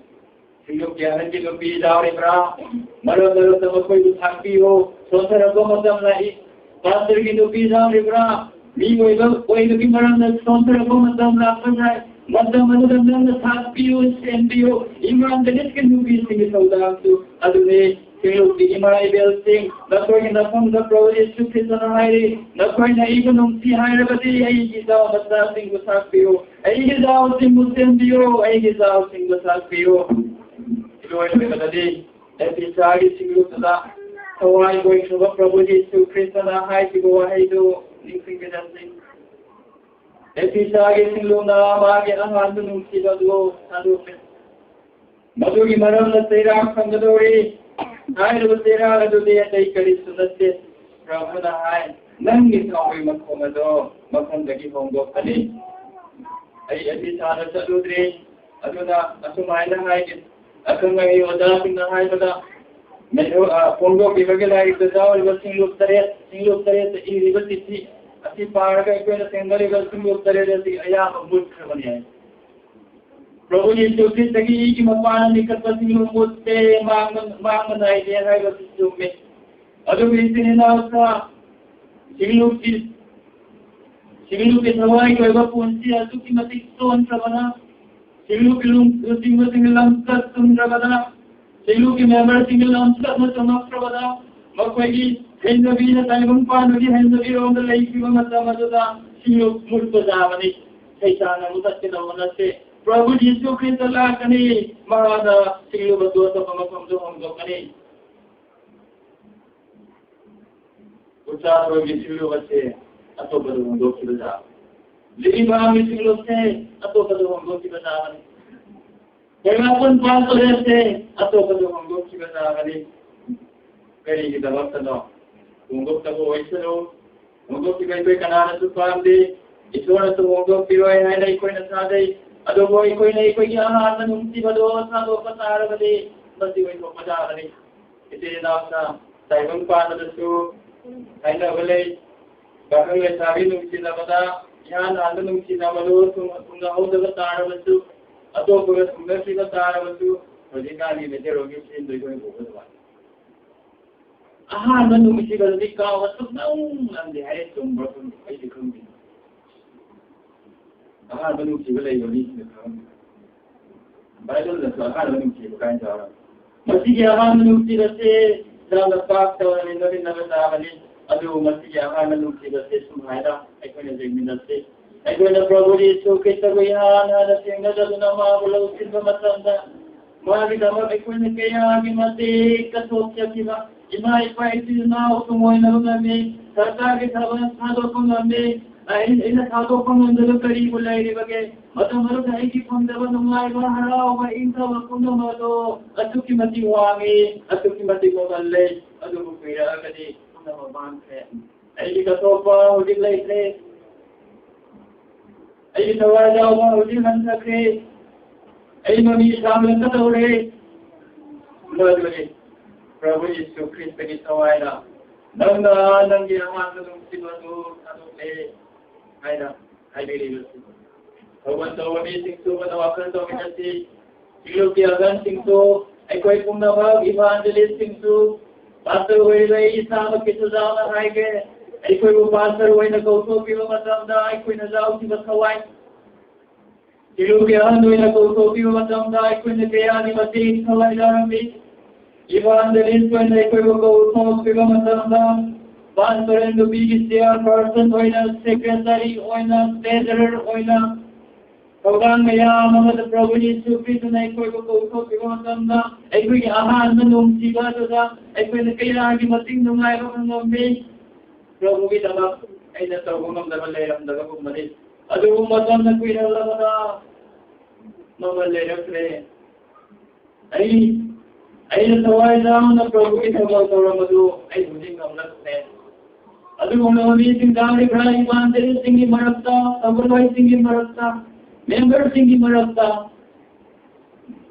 ꯁꯤꯡꯂꯨꯞꯀꯤ ꯑꯍꯟꯒꯤ ꯅꯨꯄꯤ ꯌꯥꯎꯔꯤꯕ꯭ꯔꯥ? ꯃꯔꯛ ꯃꯔꯛꯇ ꯃꯈꯣꯏꯕꯨ ꯊꯥꯛꯄꯤꯌꯨ꯫ ꯁꯣꯟꯊꯔꯛꯄ ꯃꯇꯝ ꯂꯥꯛꯏ꯫ ꯄꯥꯁꯇꯔꯒꯤ ꯅꯨꯄꯤ ꯌꯥꯎꯔꯤꯕ꯭ꯔꯥ? ꯃꯤꯑꯣꯏꯕ ꯑꯣꯏꯕꯒꯤ ꯃꯔꯝꯅ ꯁꯣꯟꯊꯔꯛꯄ ꯃꯇꯝ ꯂꯥꯛꯄ ꯌꯥꯏ꯫ ꯃꯇꯝ ꯑꯗꯨꯗ ꯅꯪꯅ ꯊꯥꯛꯄꯤꯌꯨ, ꯁꯦꯝꯕꯤꯌꯨ꯫ ꯏꯃꯥꯟꯗꯅꯤꯁꯀꯤ ꯅꯨꯄꯤꯁꯤꯡꯒꯤ ꯊꯧꯗꯥꯡꯁꯨ ꯑꯗꯨꯅꯤ꯫ ꯁꯤꯡꯂꯨꯞꯀꯤ ꯏꯃꯥ ꯏꯕꯦꯜꯁꯤꯡ, ꯅꯈꯣꯏꯒꯤ ꯅꯐꯝꯗ ꯄ꯭ꯔꯚꯨ ꯌꯤꯁꯨ ꯈ꯭ꯔꯤꯁꯇꯅ ꯍꯥꯏꯔꯤ, "ꯅꯈꯣꯏꯅ ꯑꯩꯕꯨ ꯅꯨꯡꯁꯤ ꯍꯥꯏꯔꯕꯗꯤ ꯑꯩꯒꯤ ꯏꯆꯥ ꯃꯆꯥꯁꯤꯡꯕꯨ ꯊꯥꯛꯄꯤꯌꯨ, ꯑꯩꯒꯤ ꯏꯆꯥꯁꯤꯡꯕꯨ ꯁꯦꯝꯕꯤꯌꯨ, ꯑꯩꯒꯤ ꯏꯆꯥꯁꯤꯡꯕꯨ ꯊꯥꯛꯄꯤꯌꯨ"꯫ ꯏꯂꯣꯏ ꯂꯣꯏꯕꯗꯗꯤ ꯑꯦꯐꯤꯁꯥꯒꯤ ꯁꯤꯡꯂꯨꯞꯇꯨꯗ ꯊꯋꯥꯏ ꯑꯣꯏꯈ꯭ꯔꯕ ꯄ꯭ꯔꯚꯨ ꯌꯤꯁꯨ ꯈ꯭ꯔꯤꯁꯇꯅ ꯍꯥꯏꯈꯤꯕ ꯋꯥꯍꯩꯗꯨ ꯅꯤꯡꯁꯤꯡꯃꯤꯟꯅꯁꯤ꯫ ꯑꯦꯐꯤꯁꯥꯒꯤ ꯁꯤꯡꯂꯨꯞꯅ ꯃꯥꯒꯤ ꯑꯉꯥꯡꯗꯨ ꯅꯨꯡꯁꯤꯕꯗꯨ ꯊꯥꯗꯣꯛꯈ꯭ꯔꯦ꯫ ꯃꯗꯨꯒꯤ ꯃꯔꯝꯅ ꯆꯩꯔꯥꯛ ꯐꯪꯒꯗꯧꯔꯤ꯫ ꯍꯥꯏꯔꯤꯕ ꯆꯩꯔꯥꯛ ꯑꯗꯨꯗꯤ ꯑꯇꯩ ꯀꯔꯤꯁꯨ ꯅꯠꯇꯦ꯫ ꯄ꯭ꯔꯚꯨꯅ ꯍꯥꯏ, "ꯅꯪꯒꯤ ꯊꯥꯎꯒꯤ ꯃꯈꯣꯡ ꯑꯗꯣ ꯃꯐꯝꯗꯒꯤ ꯍꯣꯡꯗꯣꯛꯀꯅꯤ"꯫ ꯑꯩ ꯑꯦꯐꯤꯁꯥꯗ ꯆꯠꯂꯨꯗ꯭ꯔꯤ꯫ ꯑꯗꯨꯅ ꯑꯁꯨꯃꯥꯏꯅ ꯍꯥꯏꯒꯦ, ꯑꯈꯪ ꯑꯍꯩ ꯑꯣꯖꯥꯁꯤꯡꯅ ꯍꯥꯏꯕꯗ, ꯃꯦꯊꯣ-, ꯑ, ꯐꯣꯡꯗꯣꯛꯄꯤꯕꯒꯤ ꯂꯥꯏꯔꯤꯛꯇ ꯌꯥꯎꯔꯤꯕ ꯁꯤꯡꯂꯨꯞ ꯇꯔꯦꯠ, ꯁꯤꯡꯂꯨꯞ ꯇꯔꯦꯠꯇ ꯏꯔꯤꯕ ꯆꯤꯊꯤ, ꯑꯁꯤ ꯄꯥꯔꯒ ꯑꯩꯈꯣꯏꯅ ꯊꯦꯡꯅꯔꯤꯕ ꯁꯤꯡꯂꯨꯞ ꯇꯔꯦꯠ ꯑꯁꯤ ꯑꯌꯥꯝꯕ ꯃꯨꯠꯈ꯭ꯔꯕꯅꯤ ꯍꯥꯏ꯫ ꯄ꯭ꯔꯚꯨ ꯌꯤꯁꯨ ꯈ꯭ꯔꯤꯁꯇꯒꯤ ꯏꯒꯤ ꯃꯄꯥꯟꯅ ꯂꯤꯈꯠꯄ ꯁꯤꯡꯂꯨꯞ ꯃꯨꯠꯇꯦ, ꯃꯥꯡꯕ, ꯃꯥꯡꯕ ꯅꯥꯏꯗꯦ ꯍꯥꯏꯕꯁꯤ ꯆꯨꯝꯃꯤ꯫ ꯑꯗꯨꯕꯨ ꯏꯆꯤꯟ ꯏꯅꯥꯎꯁꯥ, ꯁꯤꯡꯂꯨꯞꯀꯤ, ꯁꯤꯡꯂꯨꯞꯀꯤ ꯊꯋꯥꯏꯒꯤ ꯑꯣꯏꯕ ꯄꯨꯟꯁꯤ ꯑꯗꯨꯛꯀꯤ ꯃꯇꯤꯛ ꯁꯣꯟꯈ꯭ꯔꯕꯅ, ꯁꯤꯡꯂꯨꯞꯀꯤ ꯂꯨꯆꯤꯡꯕꯁꯤꯡꯒꯤ ꯂꯝꯆꯠ ꯆꯨꯝꯗ꯭ꯔꯕꯗ, ꯁꯤꯡꯂꯨꯞꯀꯤ ꯃꯦꯝꯕꯔꯁꯤꯡꯒꯤ ꯂꯝꯆꯠꯅ ꯆꯨꯝꯃꯛꯇ꯭ꯔꯕꯗ, ꯃꯈꯣꯏꯒꯤ ꯍꯩꯅꯕꯤꯅ ꯇꯥꯏꯕꯪ ꯄꯥꯟꯕꯒꯤ ꯍꯩꯅꯕꯤꯔꯣꯝꯗ ꯂꯩꯈꯤꯕ ꯃꯇꯝ ꯑꯗꯨꯗ ꯁꯤꯡꯂꯨꯞ ꯃꯨꯠꯄ ꯇꯥꯕꯅꯤ꯫ ꯁꯩꯇꯥꯟꯅ ꯃꯨꯊꯠꯀꯗꯧꯕ ꯅꯠꯇꯦ꯫ ꯄ꯭ꯔꯚꯨ ꯖꯤꯁꯨ ꯈ꯭ꯔꯤꯁꯇ ꯂꯥꯛꯀꯅꯤ, ꯃꯍꯥꯛꯅ ꯁꯤꯡꯂꯨꯞ ꯑꯗꯨ ꯑꯇꯣꯞꯄ ꯃꯐꯝꯗ ꯍꯣꯡꯗꯣꯛꯀꯅꯤ꯫ ꯎꯆꯥꯔꯣꯏꯒꯤ ꯁꯤꯡꯂꯨꯞ ꯑꯁꯦ ꯑꯇꯣꯞꯄꯗ ꯍꯣꯡꯗꯣꯛꯈꯤꯕ ꯇꯥꯕꯅꯤ꯫ ꯂꯤꯔꯤꯕꯥꯝꯒꯤ ꯁꯤꯡꯂꯨꯞꯁꯦ ꯑꯇꯣꯞꯄꯗ ꯍꯣꯡꯗꯣꯛꯈꯤꯕ ꯇꯥꯕꯅꯤ꯫ ꯀꯩꯅꯥꯄꯟ ꯄꯥꯁꯇꯣꯔꯦꯠꯁꯦ ꯑꯇꯣꯞꯄꯗ ꯍꯣꯡꯗꯣꯛꯈꯤꯕ ꯇꯥꯕꯅꯤ꯫ ꯀꯔꯤꯒꯤꯗꯃꯛꯇꯅꯣ? ꯍꯣꯡꯗꯣꯛꯇꯕ ꯑꯣꯏꯁꯅꯨ꯫ ꯍꯣꯡꯗꯣꯛꯈꯤꯕ ꯑꯩꯈꯣꯏ ꯀꯅꯥꯅꯁꯨ ꯄꯥꯝꯗꯦ꯫ ꯏꯁꯣꯔꯅꯁꯨ ꯍꯣꯡꯗꯣꯛꯄꯤꯔꯣꯏ ꯍꯥꯏꯅ ꯑꯩꯈꯣꯏꯅ ꯊꯥꯖꯩ꯫ ꯑꯗꯨꯕꯨ ꯑꯩꯈꯣꯏꯅ ꯑꯩꯈꯣꯏꯒꯤ ꯑꯍꯥꯟꯕ ꯅꯨꯡꯁꯤꯕꯗꯣ ꯊꯥꯗꯣꯛꯄ ꯇꯥꯔꯕꯗꯤ ꯃꯁꯤ ꯑꯣꯏꯊꯣꯛꯄ ꯇꯥꯕꯅꯤ꯫ ꯏꯆꯤꯜ ꯏꯅꯥꯎꯁꯥ, ꯇꯥꯏꯕꯪ ꯄꯥꯟꯕꯗꯁꯨ ꯍꯥꯏꯅꯕ ꯂꯩ꯫ ꯄꯥꯈꯪ ꯂꯩꯁꯥꯕꯤ ꯅꯨꯡꯁꯤꯅꯕꯗ ꯏꯍꯥꯟ ꯍꯥꯟꯕ ꯅꯨꯡꯁꯤꯅꯕꯗꯨ ꯊꯨꯡ-, ꯊꯨꯡꯅꯍꯧꯗꯕ ꯇꯥꯔꯕꯁꯨ, ꯑꯇꯣꯞꯄꯒ ꯊꯨꯡꯅꯈꯤꯕ ꯇꯥꯔꯕꯁꯨ, ꯍꯧꯖꯤꯛꯀꯥꯟꯒꯤ ꯃꯩꯇꯩꯂꯣꯟꯒꯤ ꯐꯤꯂꯝꯗ ꯑꯩꯈꯣꯏꯅ ꯎꯕ ꯑꯗꯨꯃꯥꯏꯅ꯫ ꯑꯍꯥꯟꯕ ꯅꯨꯡꯁꯤꯕꯗꯨꯗꯤ ꯀꯥꯎꯕ ꯁꯨꯛꯉꯝ ꯉꯝꯗꯦ ꯍꯥꯏꯔꯦ, ꯆꯨꯝꯕ꯭ꯔꯥ ꯈꯪꯗꯦ, ꯑꯩꯗꯤ ꯈꯪꯗꯦ꯫ ꯑꯍꯥꯟꯕ ꯅꯨꯡꯁꯤꯕ ꯂꯩꯕ ꯃꯤꯁꯤꯡꯅ ꯈꯪꯉꯝꯒꯅꯤ꯫ ꯕꯥꯏꯕꯜꯗꯁꯨ ꯑꯍꯥꯟꯕ ꯅꯨꯡꯁꯤꯕ ꯀꯥꯏꯅ ꯌꯥꯎꯔꯝꯃꯤ꯫ ꯃꯁꯤꯒꯤ ꯑꯍꯥꯟꯕ ꯅꯨꯡꯁꯤꯕꯁꯦ ꯌꯥꯝꯅ ꯄꯥꯛ ꯇꯧꯔꯅꯤ, ꯅꯣꯛꯃꯤꯟꯅꯕ ꯇꯥꯕꯅꯤ꯫ ꯑꯗꯨꯕꯨ ꯃꯁꯤꯒꯤ ꯑꯍꯥꯟꯕ ꯅꯨꯡꯁꯤꯕꯁꯦ ꯁꯨꯃꯥꯏꯅ ꯑꯩꯈꯣꯏꯅ ꯌꯦꯡꯃꯤꯟꯅꯁꯤ꯫ ꯑꯩꯈꯣꯏꯅ ꯄ꯭ꯔꯚꯨ ꯌꯤꯁꯨ ꯈ꯭ꯔꯤꯁꯇꯕꯨ ꯏꯍꯥꯟ ꯍꯥꯟꯅ ꯊꯦꯡꯅꯖꯗꯨꯅ ꯃꯥꯕꯨ ꯂꯧꯁꯤꯟꯕ ꯃꯇꯝꯗ, ꯃꯥꯒꯤꯗꯃꯛ ꯑꯩꯈꯣꯏꯅ ꯀꯌꯥꯒꯤ ꯃꯇꯤꯛ ꯀꯠꯊꯣꯛꯆꯈꯤꯕ, ꯏꯃꯥ ꯏꯄꯥ ꯏꯆꯤꯜ ꯏꯅꯥꯎ ꯊꯨꯡꯑꯣꯏꯅꯕ ꯉꯝꯃꯤ, ꯁꯔꯀꯥꯔꯒꯤ ꯊꯕꯛ ꯊꯥꯗꯣꯛꯄ ꯉꯝꯃꯤ꯫ ꯑꯩ-, ꯑꯩꯅ ꯊꯥꯗꯣꯛꯄ ꯉꯝꯗꯕ ꯀꯔꯤꯕꯨ ꯂꯩꯔꯤꯕꯒꯦ? ꯃꯇꯝ ꯑꯗꯨꯗ ꯑꯩꯒꯤ ꯐꯪꯗꯕ ꯅꯨꯡꯉꯥꯏꯕ, ꯍꯔꯥꯎꯕ, ꯏꯪꯊꯕ ꯄꯨꯝꯅꯃꯛ ꯑꯗꯨ ꯑꯁꯨꯛꯀꯤ ꯃꯇꯤꯛ ꯋꯥꯡꯏ, ꯑꯁꯨꯛꯀꯤ ꯃꯇꯤꯛ ꯃꯃꯜ ꯂꯩ꯫ ꯑꯗꯨꯕꯨ ꯀꯨꯏꯔꯛꯑꯒꯗꯤ ꯄꯨꯝꯅꯃꯛ ꯃꯥꯡꯈ꯭ꯔꯦ꯫ ꯑꯩꯒꯤ ꯀꯠꯊꯣꯛꯄ ꯍꯧꯖꯤꯛ ꯂꯩꯇ꯭ꯔꯦ꯫ ꯑꯩꯒꯤ ꯊꯋꯥꯏ ꯌꯥꯎꯕ ꯍꯧꯖꯤꯛ ꯍꯟꯊꯈ꯭ꯔꯦ꯫ ꯑꯩ ꯃꯃꯤ ꯁꯥꯝꯂꯛꯀꯗꯧꯔꯦ꯫ ꯂꯣꯏꯗꯣꯔꯦ꯫ ꯄ꯭ꯔꯚꯨ ꯌꯤꯁꯨ ꯈ꯭ꯔꯤꯁꯇꯒꯤ ꯊꯋꯥꯏꯅ ꯅꯪꯅ ꯅꯪꯒꯤ ꯑꯍꯥꯟꯕ ꯅꯨꯡꯁꯤꯕꯗꯨ ꯊꯥꯗꯣꯛꯂꯦ ꯍꯥꯏꯅ ꯍꯥꯏꯕꯤꯔꯤꯕꯁꯤ꯫ ꯊꯧꯒꯜ ꯇꯧꯕ ꯃꯤꯁꯤꯡꯁꯨ ꯃꯗꯨ ꯋꯥꯈꯜ ꯇꯧꯃꯤꯟꯅꯁꯤ꯫ ꯀꯥꯡꯂꯨꯞꯀꯤ ꯑꯍꯟꯁꯤꯡꯁꯨ, ꯑꯩꯈꯣꯏ ꯄꯨꯝꯅꯃꯛ evangelistꯁꯤꯡꯁꯨ, pastor ꯑꯣꯏꯔꯤꯕ ꯑꯩ ꯏꯁꯥꯃꯛꯀꯤꯁꯨ ꯌꯥꯎꯅ ꯍꯥꯏꯒꯦ, ꯑꯩꯈꯣꯏꯕꯨ pastor ꯑꯣꯏꯅ ꯀꯧꯊꯣꯛꯄꯤꯕ ꯃꯇꯝꯗ ꯑꯩꯈꯣꯏꯅ ꯌꯥꯎꯈꯤꯕ ꯊꯋꯥꯏ, ꯀꯥꯡꯂꯨꯞꯀꯤ ꯑꯍꯟ ꯑꯣꯏꯅ ꯀꯧꯊꯣꯛꯄꯤꯕ ꯃꯇꯝꯗ ꯑꯩꯈꯣꯏꯅ ꯀꯌꯥꯒꯤ ꯃꯇꯦꯡ ꯊꯋꯥꯏ ꯌꯥꯎꯔꯝꯃꯤ꯫ Evangelist ꯑꯣꯏꯅ ꯑꯩꯈꯣꯏꯕꯨ ꯀꯧꯊꯣꯛꯄꯤꯕ ꯃꯇꯝꯗ, pastor ꯅꯨꯄꯤꯒꯤ chairperson ꯑꯣꯏꯅ, secretary ꯑꯣꯏꯅ, treasurer ꯑꯣꯏꯅ, ꯊꯧꯔꯥꯡ ꯃꯌꯥꯝ ꯑꯃꯗ ꯄ꯭ꯔꯚꯨ ꯌꯤꯁꯨ ꯈ꯭ꯔꯤꯁꯇꯅ ꯑꯩꯈꯣꯏꯕꯨ ꯀꯧꯊꯣꯛꯄꯤꯕ ꯃꯇꯝꯗ, ꯑꯩꯈꯣꯏꯒꯤ ꯑꯍꯥꯟꯕ ꯅꯨꯡꯁꯤꯕ ꯑꯗꯨꯗ ꯑꯩꯈꯣꯏꯅ ꯀꯌꯥꯒꯤ ꯃꯇꯤꯛ ꯅꯨꯡꯉꯥꯏꯕ ꯐꯪꯂꯝꯃꯤ꯫ ꯄ꯭ꯔꯚꯨꯒꯤꯗꯃꯛ ꯑꯩꯅ ꯇꯧꯕ ꯉꯝꯗꯕ ꯂꯩꯔꯝꯗꯕꯒꯨꯝꯕꯅꯤ, ꯑꯗꯨꯕꯨ ꯃꯇꯝꯅ ꯀꯨꯏꯔꯛꯂꯕꯅ ꯃꯃꯜ ꯂꯩꯔꯛꯇ꯭ꯔꯦ꯫ ꯑꯩ, ꯑꯩꯅ ꯊꯋꯥꯏ ꯌꯥꯎꯅ ꯄ꯭ꯔꯚꯨꯒꯤ ꯊꯕꯛ ꯇꯧꯔꯝꯕꯗꯨ ꯑꯩ ꯍꯧꯖꯤꯛ ꯉꯝꯂꯛꯇ꯭ꯔꯦ꯫ ꯑꯗꯨꯒꯨꯝꯂꯕ ꯃꯤꯁꯤꯡ ꯇꯥꯔꯤꯕ꯭ꯔꯥ? Evangelistꯁꯤꯡꯒꯤ ꯃꯔꯛꯇ, ꯊꯧꯒꯜꯂꯣꯏꯁꯤꯡꯒꯤ ꯃꯔꯛꯇ, memberꯁꯤꯡꯒꯤ ꯃꯔꯛꯇ,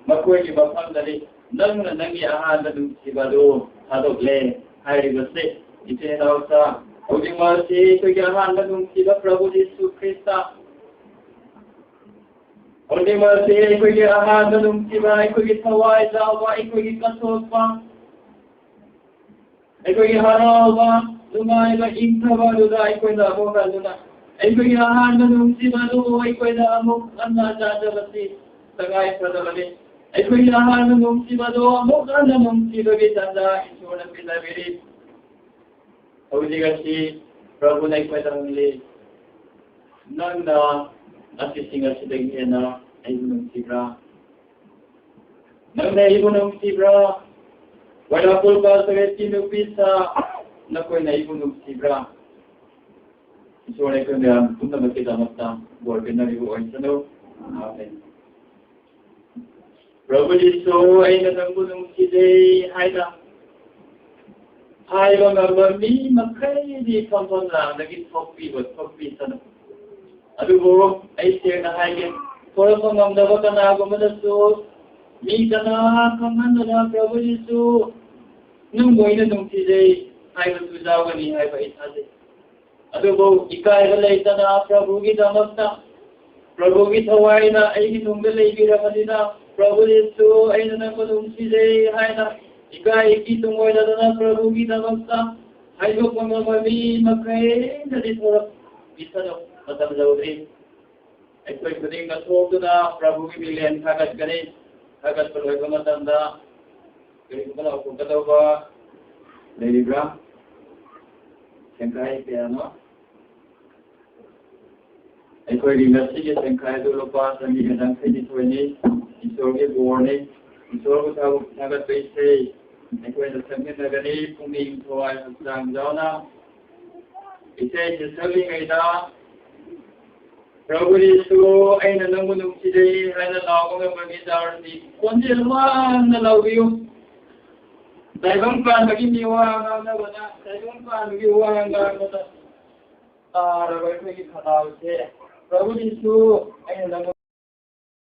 ꯃꯈꯣꯏꯒꯤ ꯃꯐꯝꯗꯗꯤ ꯅꯪꯅ ꯅꯪꯒꯤ ꯑꯍꯥꯟꯕ ꯅꯨꯡꯁꯤꯕꯗꯨ ꯊꯥꯗꯣꯛꯂꯦ ꯍꯥꯏꯔꯤꯕꯁꯦ꯫ ꯏꯆꯤꯟ ꯏꯅꯥꯎꯁꯥ, ꯍꯧꯖꯤꯛꯃꯛꯁꯤ ꯑꯩꯈꯣꯏꯒꯤ ꯑꯍꯥꯟꯕ ꯅꯨꯡꯁꯤꯕ ꯄ꯭ꯔꯚꯨ ꯌꯤꯁꯨ ꯈ꯭ꯔꯤꯁꯇ, ꯍꯧꯖꯤꯛꯃꯛꯁꯤ ꯑꯩꯈꯣꯏꯒꯤ ꯑꯍꯥꯟꯕ ꯅꯨꯡꯁꯤꯕ, ꯑꯩꯈꯣꯏꯒꯤ ꯊꯋꯥꯏ ꯌꯥꯎꯕ, ꯑꯩꯈꯣꯏꯒꯤ ꯀꯠꯊꯣꯛꯄ, ꯑꯩꯈꯣꯏꯒꯤ ꯍꯔꯥꯎꯕ, ꯅꯨꯡꯉꯥꯏꯕ, ꯏꯪꯊꯕ ꯑꯗꯨꯗ ꯑꯩꯈꯣꯏꯅ ꯑꯃꯨꯛ ꯍꯟꯗꯨꯅ ꯑꯩꯈꯣꯏꯒꯤ ꯑꯍꯥꯟꯕ ꯅꯨꯡꯁꯤꯕ ꯑꯗꯨꯕꯨ ꯑꯩꯈꯣꯏꯅ ꯑꯃꯨꯛ ꯍꯟꯅ ꯆꯥꯖꯕꯁꯤ ꯇꯉꯥꯏ ꯐꯗꯕꯅꯤ꯫ ꯑꯩꯈꯣꯏꯒꯤ ꯑꯍꯥꯟꯕ ꯅꯨꯡꯁꯤꯕ ꯑꯗꯨ ꯑꯃꯨꯛ ꯍꯟꯅ ꯅꯨꯡꯁꯤꯕꯒꯤ ꯇꯟꯖꯥ ꯏꯁꯣꯔꯅ ꯄꯤꯖꯕꯤꯔꯤ꯫ ꯍꯧꯖꯤꯛ ꯑꯁꯤ ꯄ꯭ꯔꯚꯨꯅ ꯑꯩꯈꯣꯏꯗ ꯍꯪꯂꯤ, "ꯅꯪꯅ ꯑꯁꯤꯁꯤꯡ ꯑꯁꯤꯗꯒꯤ ꯍꯦꯟꯅ ꯑꯩꯕꯨ ꯅꯨꯡꯁꯤꯕ꯭ꯔꯥ? ꯅꯪꯅ ꯑꯩꯕꯨ ꯅꯨꯡꯁꯤꯕ꯭ꯔꯥ? ꯋꯥꯏꯔꯥꯛꯄꯨꯔ ꯄꯥꯁꯇꯔꯦꯠꯀꯤ ꯅꯨꯄꯤ ꯁꯥ, ꯅꯈꯣꯏꯅ ꯑꯩꯕꯨ ꯅꯨꯡꯁꯤꯕ꯭ꯔꯥ?" ꯏꯁꯣꯔꯅ ꯑꯩꯈꯣꯏ ꯃꯌꯥꯝ ꯄꯨꯝꯅꯃꯛꯀꯤꯗꯃꯛꯇ ꯕꯣꯔ ꯄꯤꯅꯕꯤꯕ ꯑꯣꯏꯁꯅꯨ꯫ ꯑꯥꯃꯦꯟ꯫ ꯄ꯭ꯔꯚꯨ ꯖꯤꯁꯨ, "ꯑꯩꯅ ꯅꯪꯕꯨ ꯅꯨꯡꯁꯤꯖꯩ" ꯍꯥꯏꯅ ꯍꯥꯏꯕ ꯉꯝꯕ ꯃꯤ ꯃꯈꯩꯗꯤ ꯐꯝꯐꯝ ꯂꯥꯡꯗꯒꯤ ꯊꯣꯛꯄꯤꯕ, ꯊꯣꯛꯄꯤꯁꯅꯨ꯫ ꯑꯗꯨꯕꯨ ꯑꯩ ꯁꯦꯡꯅ ꯍꯥꯏꯒꯦ, ꯊꯣꯔꯛꯄ ꯉꯝꯗꯕ ꯀꯅꯥꯒꯨꯝꯕꯗꯁꯨ ꯃꯤ ꯀꯅꯥ ꯈꯪꯍꯟꯗꯅ ꯄ꯭ꯔꯚꯨ ꯖꯤꯁꯨ, "ꯅꯪꯕꯨ ꯑꯩꯅ ꯅꯨꯡꯁꯤꯖꯩ" ꯍꯥꯏꯕꯁꯨ ꯌꯥꯎꯒꯅꯤ ꯍꯥꯏꯕ ꯑꯩ ꯊꯥꯖꯩ꯫ ꯑꯗꯨꯕꯨ ꯏꯀꯥꯏꯕ ꯂꯩꯇꯅ ꯄ꯭ꯔꯚꯨꯒꯤꯗꯃꯛꯇ, ꯄ꯭ꯔꯚꯨꯒꯤ ꯊꯋꯥꯏꯅ ꯑꯩꯒꯤ ꯅꯨꯡꯗ ꯂꯩꯕꯤꯔꯕꯅꯤꯅ, ꯄ꯭ꯔꯚꯨ ꯌꯦꯁꯨ, ꯑꯩꯅ ꯅꯪꯕꯨ ꯅꯨꯡꯁꯤꯖꯩ ꯍꯥꯏꯅ ꯏꯀꯥꯏ ꯏꯀꯤ ꯇꯨꯡꯑꯣꯏꯅꯗꯅ ꯄ꯭ꯔꯚꯨꯒꯤꯗꯃꯛꯇ ꯍꯥꯏꯗꯣꯛꯄ ꯉꯝꯕ ꯃꯤ ꯃꯈꯩꯅꯗꯤ ꯊꯣꯔꯛꯄꯤꯁꯅꯨ꯫ ꯃꯇꯝ ꯂꯧꯗ꯭ꯔꯤ꯫ ꯑꯩꯈꯣꯏ ꯈꯨꯗꯤꯡꯃꯛ ꯊꯣꯛꯇꯨꯅ ꯄ꯭ꯔꯚꯨꯒꯤ ꯃꯤꯡꯂꯦꯟ ꯊꯥꯒꯠꯀꯅꯤ꯫ ꯊꯥꯒꯠꯄ ꯂꯣꯏꯕ ꯃꯇꯝꯗ ꯀꯔꯤꯒꯨꯝꯕ ꯂꯥꯎꯊꯣꯛꯀꯗꯧꯕ ꯂꯩꯔꯤꯕ꯭ꯔꯥ? ꯁꯦꯡꯈꯥꯏ ꯀꯌꯥꯅꯣ? ꯑꯩꯈꯣꯏꯒꯤ ꯉꯁꯤꯒꯤ ꯁꯦꯡꯈꯥꯏ ꯑꯗꯨ ꯂꯨꯄꯥ ꯆꯅꯤꯒ ꯌꯥꯡꯈꯩ ꯅꯤꯊꯣꯏꯅꯤ꯫ ꯏꯁꯣꯔꯒꯤ ꯕꯣꯔꯅꯤ꯫ ꯏꯁꯣꯔꯕꯨ ꯊꯥꯒꯠꯄ ꯏꯁꯩ ꯑꯩꯈꯣꯏꯅ ꯁꯛꯃꯤꯟꯅꯒꯅꯤ, ꯄꯨꯛꯅꯤꯡ, ꯊꯋꯥꯏ, ꯍꯛꯆꯥꯡ ꯌꯥꯎꯅ꯫ ꯏꯁꯩꯁꯤ ꯁꯛꯂꯤꯉꯩꯗ "ꯄ꯭ꯔꯚꯨ ꯌꯦꯁꯨ, ꯑꯩꯅ ꯅꯪꯕꯨ ꯅꯨꯡꯁꯤꯖꯩ" ꯍꯥꯏꯅ ꯂꯥꯎꯕ ꯉꯝꯕ ꯒꯤꯇꯥꯔꯁꯤ ꯈꯣꯟꯖꯦꯜ ꯋꯥꯡꯅ ꯂꯥꯎꯕꯤꯌꯨ꯫ ꯇꯥꯏꯕꯪ ꯄꯥꯟꯕꯒꯤ ꯃꯤꯋꯥ ꯉꯥꯡꯅꯕꯅ, ꯇꯥꯏꯕꯪ ꯄꯥꯟꯕꯒꯤ ꯋꯥ ꯉꯥꯡꯕꯗ ꯇꯥꯔꯕ ꯑꯩꯈꯣꯏꯒꯤ ꯈꯅꯥꯎꯁꯦ, "ꯄ꯭ꯔꯚꯨ ꯌꯦꯁꯨ, ꯑꯩꯅ ꯅꯪꯕꯨ"